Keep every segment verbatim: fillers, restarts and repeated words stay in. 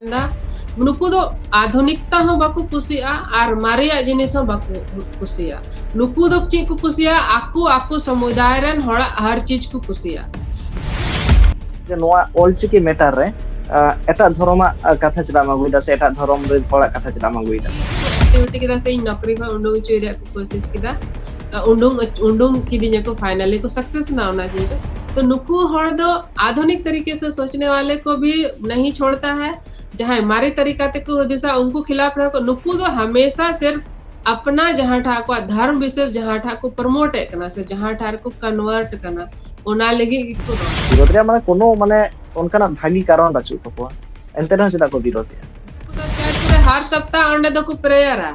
ᱢᱮᱱᱫᱟ, ᱱᱩᱠᱩ ᱫᱚ ᱟᱫᱷᱩᱱᱤᱠᱛᱟ ᱦᱚᱸ ᱵᱟᱠᱚ ᱠᱩᱥᱤᱭᱟᱜᱼᱟ ᱟᱨ ᱢᱟᱨᱮᱭᱟᱜ ᱡᱤᱱᱤᱥ ᱦᱚᱸ ᱵᱟᱠᱚ ᱠᱩᱥᱤᱭᱟᱜᱼᱟ᱾ ᱱᱩᱠᱩ ᱫᱚ ᱪᱮᱫ ᱠᱚ ᱠᱩᱥᱤᱭᱟᱜᱼᱟ? ᱟᱠᱚ, ᱟᱠᱚ ᱥᱚᱢᱩᱫᱟᱭ ᱨᱮᱱ ᱦᱚᱲᱟᱜ ᱦᱟᱨ ᱪᱤᱡᱽ ᱠᱚ ᱠᱩᱥᱤᱭᱟᱜᱼᱟ᱾ ᱡᱮ ᱱᱚᱣᱟ ᱚᱞᱪᱤᱠᱤ ᱢᱮᱴᱟᱨ ᱨᱮ ᱟᱸ, ᱮᱴᱟᱜ ᱫᱷᱚᱨᱚᱢᱟᱜ ᱟᱸ, ᱠᱟᱛᱷᱟ ᱪᱮᱫᱟᱜ ᱮᱢ ᱟᱹᱜᱩᱭᱮᱫᱟ ᱥᱮ ᱮᱴᱟᱜ ᱫᱷᱚᱨᱚᱢ ᱨᱮᱱ ᱦᱚᱲᱟᱜ ᱠᱟᱛᱷᱟ ᱪᱮᱫᱟᱜ ᱮᱢ ᱟᱹᱜᱩᱭᱮᱫᱟ? ᱮᱠᱴᱤᱵᱷᱤᱴᱤ ᱠᱮᱫᱟ ᱥᱮ ᱤᱧ ᱱᱚᱠᱨᱤ ᱠᱷᱚᱱ ᱩᱰᱩᱝ ᱦᱚᱪᱚᱭ ᱨᱮᱭᱟᱜ ᱠᱚ ᱠᱳᱥᱤᱥ ᱠᱮᱫᱟ, ᱩᱰᱩᱝ ᱩᱰᱩᱝ ᱠᱤᱫᱤᱧᱟ ᱠᱚ, ᱯᱷᱟᱭᱱᱟᱞᱤ ᱠᱚ ᱥᱟᱠᱥᱮᱥ ᱮᱱᱟ ᱚᱱᱟ ᱡᱤᱱᱤᱥ᱾ ᱛᱚ ᱱᱩᱠᱩ ᱦᱚᱲ ᱫᱚ ᱟᱫᱷᱩᱱᱤᱠ ᱛᱟᱨᱤᱠᱮ ᱥᱮ ᱥᱳᱪᱱᱮ ᱣᱟᱞᱮ ᱠᱚ ᱵᱷᱤ ᱱᱟᱦᱤ ᱪᱷᱳᱲᱛᱟ ᱦᱟᱭ, ᱡᱟᱦᱟᱸᱭ ᱢᱟᱨᱮ ᱛᱟᱨᱤᱠᱟ ᱛᱮᱠᱚ ᱦᱩᱫᱤᱥᱟ ᱩᱱᱠᱩ ᱠᱷᱤᱞᱟᱯ ᱨᱮᱦᱚᱸ ᱠᱚ, ᱱᱩᱠᱩ ᱫᱚ ᱦᱟᱢᱮᱥᱟ ᱥᱤᱨᱯ ᱟᱯᱱᱟ ᱡᱟᱦᱟᱸ ᱴᱷᱟᱜ ᱟᱠᱚᱣᱟᱜ ᱫᱷᱚᱨᱢ ᱵᱤᱥᱮᱥ ᱡᱟᱦᱟᱸ ᱴᱷᱟᱜ ᱠᱚ ᱯᱨᱚᱢᱳᱴ ᱮᱫ ᱠᱟᱱᱟ ᱥᱮ ᱡᱟᱦᱟᱸ ᱴᱷᱟᱜ ᱨᱮᱠᱚ ᱠᱚᱱᱣᱟᱨᱴ ᱠᱟᱱᱟ, ᱚᱱᱟ ᱞᱟᱹᱜᱤᱫ ᱜᱮᱠᱚ ᱨᱚᱲ᱾ ᱵᱤᱨᱳᱫ ᱨᱮᱭᱟᱜ ᱢᱟᱱᱮ ᱠᱳᱱᱳ ᱢᱟᱱᱮ ᱚᱱᱠᱟᱱᱟᱜ ᱵᱷᱟᱜᱤ ᱠᱟᱨᱚᱱ ᱵᱟᱹᱪᱩᱜ ᱛᱟᱠᱚᱣᱟ, ᱮᱱᱛᱮ ᱨᱮᱦᱚᱸ ᱪᱮᱫᱟᱜ ᱠᱚ ᱵᱤᱨᱳᱫᱮᱜᱼᱟ? ᱩᱱᱠᱩ ᱫᱚ ᱪᱟᱨᱪ ᱨᱮ ᱦᱟᱨ ᱥᱚᱯᱛᱟᱦ ᱚᱸᱰᱮ ᱫᱚᱠᱚ ᱯᱨᱮᱭᱟᱨᱟ,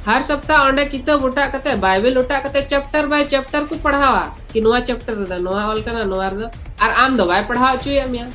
ᱦᱟᱨ ᱥᱚᱯᱛᱟᱦ ᱚᱸᱰᱮ ᱠᱤᱛᱟᱹᱵ ᱚᱴᱟᱜ ᱠᱟᱛᱮ, ᱵᱟᱭᱵᱮᱞ ᱚᱴᱟᱜ ᱠᱟᱛᱮ ᱪᱮᱯᱴᱟᱨ ᱵᱟᱭ ᱪᱮᱯᱴᱟᱨ ᱠᱚ ᱯᱟᱲᱦᱟᱣᱟ ᱠᱤ ᱱᱚᱣᱟ ᱪᱮᱯᱴᱟᱨ ᱨᱮᱫᱚ ᱱᱚᱣᱟ ᱚᱞ ᱠᱟᱱᱟ, ᱱᱚᱣᱟ ᱨᱮᱫᱚ, ᱟᱨ ᱟᱢ ᱫᱚ ᱵᱟᱭ ᱯᱟᱲᱦᱟᱣ ᱦᱚᱪᱚᱭᱮᱫ ᱢᱮᱭᱟ᱾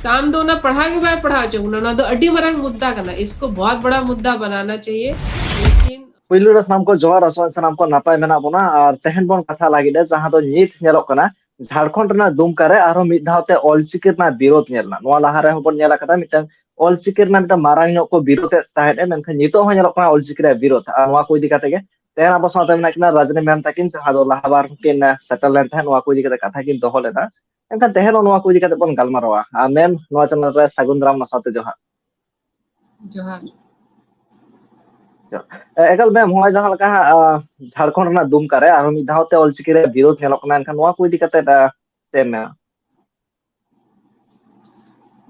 ᱛᱚ ᱟᱢ ᱫᱚ ᱚᱱᱟ ᱯᱟᱲᱦᱟᱣ ᱜᱮ ᱵᱟᱭ ᱯᱟᱲᱦᱟᱣ ᱦᱚᱪᱚ ᱵᱚᱱᱟ, ᱱᱚᱣᱟ ᱫᱚ ᱟᱹᱰᱤ ᱢᱟᱨᱟᱝ ᱢᱩᱫᱽᱫᱟ ᱠᱟᱱᱟ, ᱤᱥᱠᱳ ᱵᱚᱦᱚᱛ ᱵᱟᱲᱟ ᱢᱩᱫᱽᱫᱟ ᱵᱟᱱᱟᱱᱟ ᱪᱟᱦᱤᱭᱮ᱾ ᱞᱮᱠᱤᱱ ᱯᱩᱭᱞᱩ ᱨᱮ ᱥᱟᱱᱟᱢ ᱠᱚ ᱡᱚᱦᱟᱨ, ᱟᱥᱚᱜ ᱟᱹᱧ ᱥᱟᱱᱟᱢ ᱠᱚ ᱱᱟᱯᱟᱭ ᱢᱮᱱᱟᱜ ᱵᱚᱱᱟ᱾ ᱟᱨ ᱛᱮᱦᱮᱧ ᱵᱚᱱ ᱠᱟᱛᱷᱟ ᱞᱟᱹᱜᱤᱫ ᱡᱟᱦᱟᱸ ᱫᱚ ᱱᱤᱛ ᱧᱮᱞᱚᱜ ᱠᱟᱱᱟ ᱡᱷᱟᱲᱠᱷᱚᱸᱰ ᱨᱮᱱᱟᱜ ᱫᱩᱢᱠᱟ ᱨᱮ ᱟᱨᱦᱚᱸ ᱢᱤᱫ ᱫᱷᱟᱣ ᱛᱮ ᱚᱞᱪᱤᱠᱤ ᱨᱮᱱᱟᱜ ᱵᱤᱨᱳᱫ ᱧᱮᱞ ᱮᱱᱟ᱾ ᱱᱚᱣᱟ ᱞᱟᱦᱟ ᱨᱮᱦᱚᱸ ᱵᱚᱱ ᱧᱮᱞ ᱟᱠᱟᱫᱟ, ᱢᱤᱫᱴᱟᱝ ᱚᱞᱪᱤᱠᱤ ᱨᱮᱱᱟᱜ ᱢᱤᱫᱴᱟᱝ ᱢᱟᱨᱟᱝ ᱧᱚᱜ ᱠᱚ ᱵᱤᱨᱳᱫ ᱮᱫ ᱛᱟᱦᱮᱸᱫ, ᱢᱮᱱᱠᱷᱟᱱ ᱱᱤᱛᱚᱜ ᱦᱚᱸ ᱧᱮᱞᱚᱜ ᱠᱟᱱᱟ ᱚᱞᱪᱤᱠᱤ ᱨᱮᱭᱟᱜ ᱵᱤᱨᱳᱫ᱾ ᱟᱨ ᱱᱚᱣᱟ ᱠᱚ ᱤᱫᱤ ᱠᱟᱛᱮ ᱜᱮ ᱛᱮᱦᱮᱧ ᱟᱵᱚ ᱥᱟᱶᱛᱮ ᱢᱮᱱᱟᱜ ᱠᱤᱱᱟ ᱨᱟᱡᱽᱱᱤ ᱢᱮᱢ ᱛᱟᱹᱠᱤᱱ, ᱡᱟᱦᱟᱸ ᱫᱚ ᱞᱟᱦᱟ ᱵᱟᱨ ᱦᱚᱸᱠᱤᱱ ᱥᱮᱴᱮᱨ ᱞᱮᱱ ᱛᱟᱦᱮᱸᱫ, ᱱᱚᱣᱟ ᱠᱚ ᱤᱫᱤ ᱠᱟᱛᱮ ᱠᱟᱛᱷᱟ ᱠᱤᱱ ᱫᱚᱦᱚ ᱞᱮᱫᱟ᱾ ᱮᱱᱠᱷᱟᱱ ᱛᱮᱦᱮᱧ ᱦᱚᱸ ᱱᱚᱣᱟ ᱠᱚ ᱤᱫᱤ ᱠᱟᱛᱮ ᱵᱚᱱ ᱜᱟᱞᱢᱟᱨᱟᱣᱟ᱾ ᱟᱨ ᱢᱮᱢ, ᱱᱚᱣᱟ ᱪᱮᱱᱮᱞ ᱨᱮ ᱥᱟᱹᱜᱩᱱ ᱫᱟᱨᱟᱢ, ᱚᱱᱟ ᱥᱟᱶᱛᱮ ᱡᱚᱦᱟᱨ᱾ ᱡᱚᱦᱟᱨ᱾ ᱮ, ᱮᱠᱟᱞ ᱢᱮᱢ, ᱱᱚᱜᱼᱚᱭ ᱡᱟᱦᱟᱸ ᱞᱮᱠᱟ ᱦᱟᱸᱜ, ᱟ, ᱡᱷᱟᱲᱠᱷᱚᱸᱰ ᱨᱮᱱᱟᱜ ᱫᱩᱢᱠᱟ ᱨᱮ ᱟᱨᱦᱚᱸ ᱢᱤᱫ ᱫᱷᱟᱣ ᱛᱮ ᱚᱞᱪᱤᱠᱤ ᱨᱮ ᱵᱤᱨᱳᱫ ᱧᱮᱞᱚᱜ ᱠᱟᱱᱟ, ᱮᱱᱠᱷᱟᱱ ᱱᱚᱣᱟ ᱠᱚ ᱤᱫᱤ ᱠᱟᱛᱮ, ᱟ, ᱪᱮᱫ ᱮᱢ ᱢᱮᱱᱟ?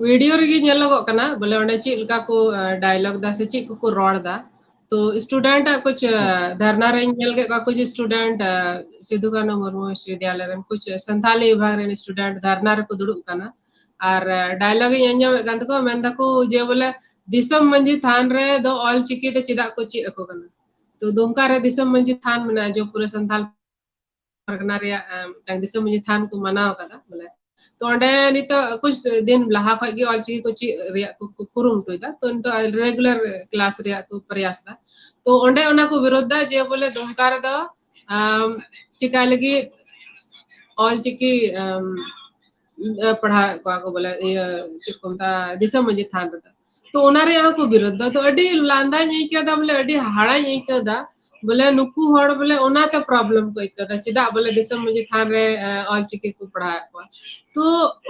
ᱵᱷᱤᱰᱤᱭᱳ ᱨᱮᱜᱮ ᱧᱮᱞᱚᱜᱚᱜ ᱠᱟᱱᱟ ᱵᱚᱞᱮ ᱚᱸᱰᱮ ᱪᱮᱫ ᱞᱮᱠᱟ ᱠᱚ ᱰᱟᱭᱞᱚᱜ ᱫᱟ ᱥᱮ ᱪᱮᱫ ᱠᱚᱠᱚ ᱨᱚᱲ ᱫᱟ᱾ ᱛᱚ ᱥᱴᱩᱰᱮᱱᱴ ᱟᱜ ᱠᱩᱪ ᱫᱷᱟᱨᱱᱟ ᱨᱮᱧ ᱧᱮᱞ ᱠᱮᱫ ᱠᱚᱣᱟ, ᱠᱩᱪ ᱥᱴᱩᱰᱮᱱᱴ ᱥᱤᱫᱷᱩ ᱠᱟᱹᱱᱦᱩ ᱢᱩᱨᱢᱩ ᱵᱤᱥᱣᱚᱵᱤᱫᱽᱭᱟᱞᱚᱭ ᱨᱮᱱ ᱠᱩᱪ ᱥᱟᱱᱛᱷᱟᱞᱤ ᱵᱤᱵᱷᱟᱜᱽ ᱨᱮᱱ ᱥᱴᱩᱰᱮᱱᱴ ᱫᱷᱟᱨᱱᱟ ᱨᱮᱠᱚ ᱫᱩᱲᱩᱵ ᱠᱟᱱᱟ᱾ ᱟᱨ ᱰᱟᱭᱞᱚᱜ ᱤᱧ ᱟᱸᱡᱚᱢᱮᱫ ᱠᱟᱱ ᱛᱟᱠᱚᱣᱟ, ᱢᱮᱱ ᱫᱟᱠᱚ ᱡᱮ ᱵᱚᱞᱮ ᱫᱤᱥᱚᱢ ᱢᱟᱹᱡᱷᱤ ᱛᱷᱟᱱ ᱨᱮ ᱫᱚ ᱚᱞ ᱪᱤᱠᱤ ᱛᱮ ᱪᱮᱫᱟᱜ ᱠᱚ ᱪᱮᱫ ᱟᱠᱚ ᱠᱟᱱᱟ᱾ ᱛᱚ ᱫᱩᱢᱠᱟ ᱨᱮ ᱫᱤᱥᱚᱢ ᱢᱟᱹᱡᱷᱤ ᱛᱷᱟᱱ ᱢᱮᱱᱟᱜᱼᱟ, ᱡᱚ ᱯᱩᱨᱟᱹ ᱥᱟᱱᱛᱟᱞ ᱯᱟᱨᱜᱟᱱᱟ ᱨᱮᱭᱟᱜ, ᱮᱢ, ᱢᱤᱫᱴᱟᱝ ᱫᱤᱥᱚᱢ ᱢᱟᱹᱡᱷᱤ ᱛᱷᱟᱱ ᱠᱚ ᱢᱟᱱᱟᱣ ᱟᱠᱟᱫᱟ ᱵᱚᱞᱮ᱾ ᱛᱚ ᱚᱸᱰᱮ ᱱᱤᱛᱚᱜ ᱠᱩᱪ ᱫᱤᱱ ᱞᱟᱦᱟ ᱠᱷᱚᱡ ᱜᱮ ᱚᱞᱪᱤᱠᱤ ᱠᱚ ᱪᱮᱫ ᱨᱮᱭᱟᱜ ᱠᱚ, ᱠᱚ ᱠᱩᱨᱩᱢᱩᱴᱩᱭᱮᱫᱟ᱾ ᱛᱚ ᱱᱤᱛᱚᱜ ᱨᱮᱜᱩᱞᱟᱨ ᱠᱞᱟᱥ ᱨᱮᱭᱟᱜ ᱠᱚ ᱯᱨᱚᱭᱟᱥ ᱮᱫᱟ᱾ ᱛᱚ ᱚᱸᱰᱮ ᱚᱱᱟ ᱠᱚ ᱵᱤᱨᱳᱫᱷ ᱫᱟ ᱡᱮ ᱵᱚᱞᱮ ᱫᱩᱢᱠᱟ ᱨᱮᱫᱚ, ᱟᱢ, ᱪᱤᱠᱟᱭ ᱞᱟᱹᱜᱤᱫ ᱚᱞᱪᱤᱠᱤ, ᱟᱢ, ᱮ, ᱯᱟᱲᱦᱟᱣᱮᱫ ᱠᱚᱣᱟ ᱠᱚ ᱵᱚᱞᱮ, ᱤᱭᱟᱹ, ᱪᱮᱫ ᱠᱚ ᱢᱮᱛᱟᱜᱼᱟ, ᱫᱤᱥᱚᱢ ᱢᱟᱹᱡᱷᱤ ᱛᱷᱟᱱ ᱨᱮᱫᱚ᱾ ᱛᱚ ᱚᱱᱟ ᱨᱮᱭᱟᱜ ᱦᱚᱸᱠᱚ ᱵᱤᱨᱳᱫᱷ ᱫᱟ᱾ ᱛᱚ ᱟᱹᱰᱤ ᱞᱟᱸᱫᱟᱧ ᱟᱹᱭᱠᱟᱹᱣ ᱫᱟ, ᱵᱚᱞᱮ ᱟᱹᱰᱤ ᱦᱟᱦᱟᱲᱟᱧ ᱟᱹᱭᱠᱟᱹᱣ ᱫᱟ, ᱵᱚᱞᱮ ᱱᱩᱠᱩ ᱦᱚᱲ ᱵᱚᱞᱮ ᱚᱱᱟᱛᱮ problem ᱠᱚ ᱟᱹᱭᱠᱟᱹᱣ ᱫᱟ, ᱪᱮᱫᱟᱜ ᱵᱚᱞᱮ ᱫᱤᱥᱚᱢ ᱢᱟᱹᱡᱷᱤ ᱛᱷᱟᱱ ᱨᱮ, ᱮ, ᱚᱞᱪᱤᱠᱤ ᱠᱚ ᱯᱟᱲᱦᱟᱣᱮᱫ ᱠᱚᱣᱟ᱾ ᱛᱚ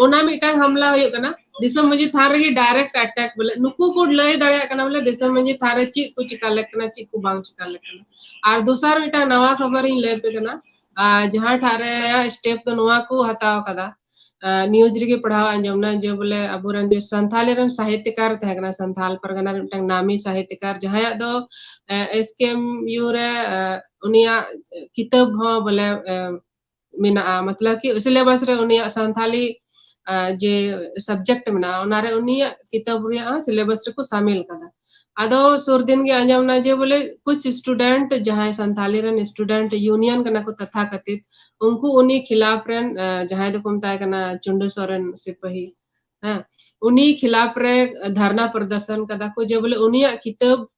ᱚᱱᱟ ᱢᱤᱫᱴᱟᱝ ᱦᱟᱢᱞᱟ ᱦᱩᱭᱩᱜ ᱠᱟᱱᱟ, ᱫᱤᱥᱚᱢ ᱢᱟᱹᱡᱷᱤ ᱛᱷᱟᱱ ᱨᱮᱜᱮ direct attack, ᱵᱚᱞᱮ ᱱᱩᱠᱩ ᱠᱚ ᱞᱟᱹᱭ ᱫᱟᱲᱮᱭᱟᱜ ᱠᱟᱱᱟ ᱵᱚᱞᱮ ᱫᱤᱥᱚᱢ ᱢᱟᱹᱡᱷᱤ ᱛᱷᱟᱱ ᱨᱮ ᱪᱮᱫ ᱠᱚ ᱪᱤᱠᱟ ᱞᱮᱠ ᱠᱟᱱᱟ, ᱪᱮᱫ ᱠᱚ ᱵᱟᱝ ᱪᱤᱠᱟ ᱞᱮᱠ ᱠᱟᱱᱟ᱾ ᱟᱨ ᱫᱚᱥᱟᱨ ᱢᱤᱫᱴᱟᱝ ᱱᱟᱣᱟ ᱠᱷᱚᱵᱚᱨᱤᱧ ᱞᱟᱹᱭ ᱟᱯᱮ ᱠᱟᱱᱟ, ᱟᱨ ᱡᱟᱦᱟᱸ ᱴᱷᱟᱜ ᱨᱮ step ᱫᱚ ᱱᱚᱣᱟ ᱠᱚ ᱦᱟᱛᱟᱣ ᱠᱟᱫᱟ, ᱟᱸ, news ᱨᱮᱜᱮ ᱯᱟᱲᱦᱟᱣ ᱟᱸᱡᱚᱢ ᱱᱟ ᱡᱮ ᱵᱚᱞᱮ ᱟᱵᱚᱨᱮᱱ ᱡᱮ ᱥᱟᱱᱛᱷᱟᱞᱤ ᱨᱮᱱ ᱥᱟᱦᱤᱛᱭᱚᱠᱟᱨ ᱛᱟᱦᱮᱸ ᱠᱟᱱᱟ, ᱥᱟᱱᱛᱷᱟᱞ ᱯᱟᱨᱜᱟᱱᱟ ᱨᱮ ᱢᱤᱫᱴᱟᱝ ᱱᱟᱢᱤ ᱥᱟᱦᱤᱛᱭᱚᱠᱟᱨ, ᱡᱟᱦᱟᱸᱭᱟᱜ ᱫᱚ, ᱮ, S K M U ᱨᱮ, ᱮ, ᱩᱱᱤᱭᱟᱜ ᱠᱤᱛᱟᱹᱵ ᱦᱚᱸ ᱵᱚᱞᱮ, ᱮ, ᱢᱮᱱᱟᱜᱼᱟ, ᱢᱚᱛᱞᱚᱵ ᱠᱤ syllabus ᱨᱮ ᱩᱱᱤᱭᱟᱜ ᱥᱟᱱᱛᱷᱟᱞᱤ, ᱮ, ᱡᱮ subject ᱢᱮᱱᱟᱜᱼᱟ, ᱚᱱᱟᱨᱮ ᱩᱱᱤᱭᱟᱜ ᱠᱤᱛᱟᱹᱵ ᱨᱮᱭᱟᱜ ᱦᱚᱸ syllabus ᱨᱮᱠᱚ ᱥᱟᱢᱤᱞ ᱠᱟᱫᱟ᱾ ᱟᱫᱚ ᱥᱩᱨ ᱫᱤᱱ ᱜᱮ ᱟᱸᱡᱚᱢ ᱱᱟ ᱡᱮ ᱵᱚᱞᱮ ᱠᱩᱪ student, ᱡᱟᱦᱟᱸᱭ ᱥᱟᱱᱛᱷᱟᱞᱤ ᱨᱮᱱ student union ᱠᱟᱱᱟ ᱠᱚ ᱛᱟᱛᱷᱟᱠᱟᱛᱷᱤᱛ, ᱩᱱᱠᱩ ᱩᱱᱤ ᱠᱷᱤᱞᱟᱯ ᱨᱮᱱ, ᱮ, ᱡᱟᱦᱟᱸᱭ ᱫᱚᱠᱚ ᱢᱮᱛᱟᱭ ᱠᱟᱱᱟ ᱪᱩᱱᱰᱟᱹ ᱥᱚᱨᱮᱱ ᱥᱤᱯᱟᱹᱦᱤ, ᱦᱮᱸ, ᱩᱱᱤ ᱠᱷᱤᱞᱟᱯ ᱨᱮ ᱫᱷᱟᱨᱱᱟ ᱯᱨᱚᱫᱚᱨᱥᱚᱱ ᱠᱟᱫᱟ ᱠᱚ ᱡᱮ ᱵᱚᱞᱮ ᱩᱱᱤᱭᱟᱜ ᱠᱤᱛᱟᱹᱵ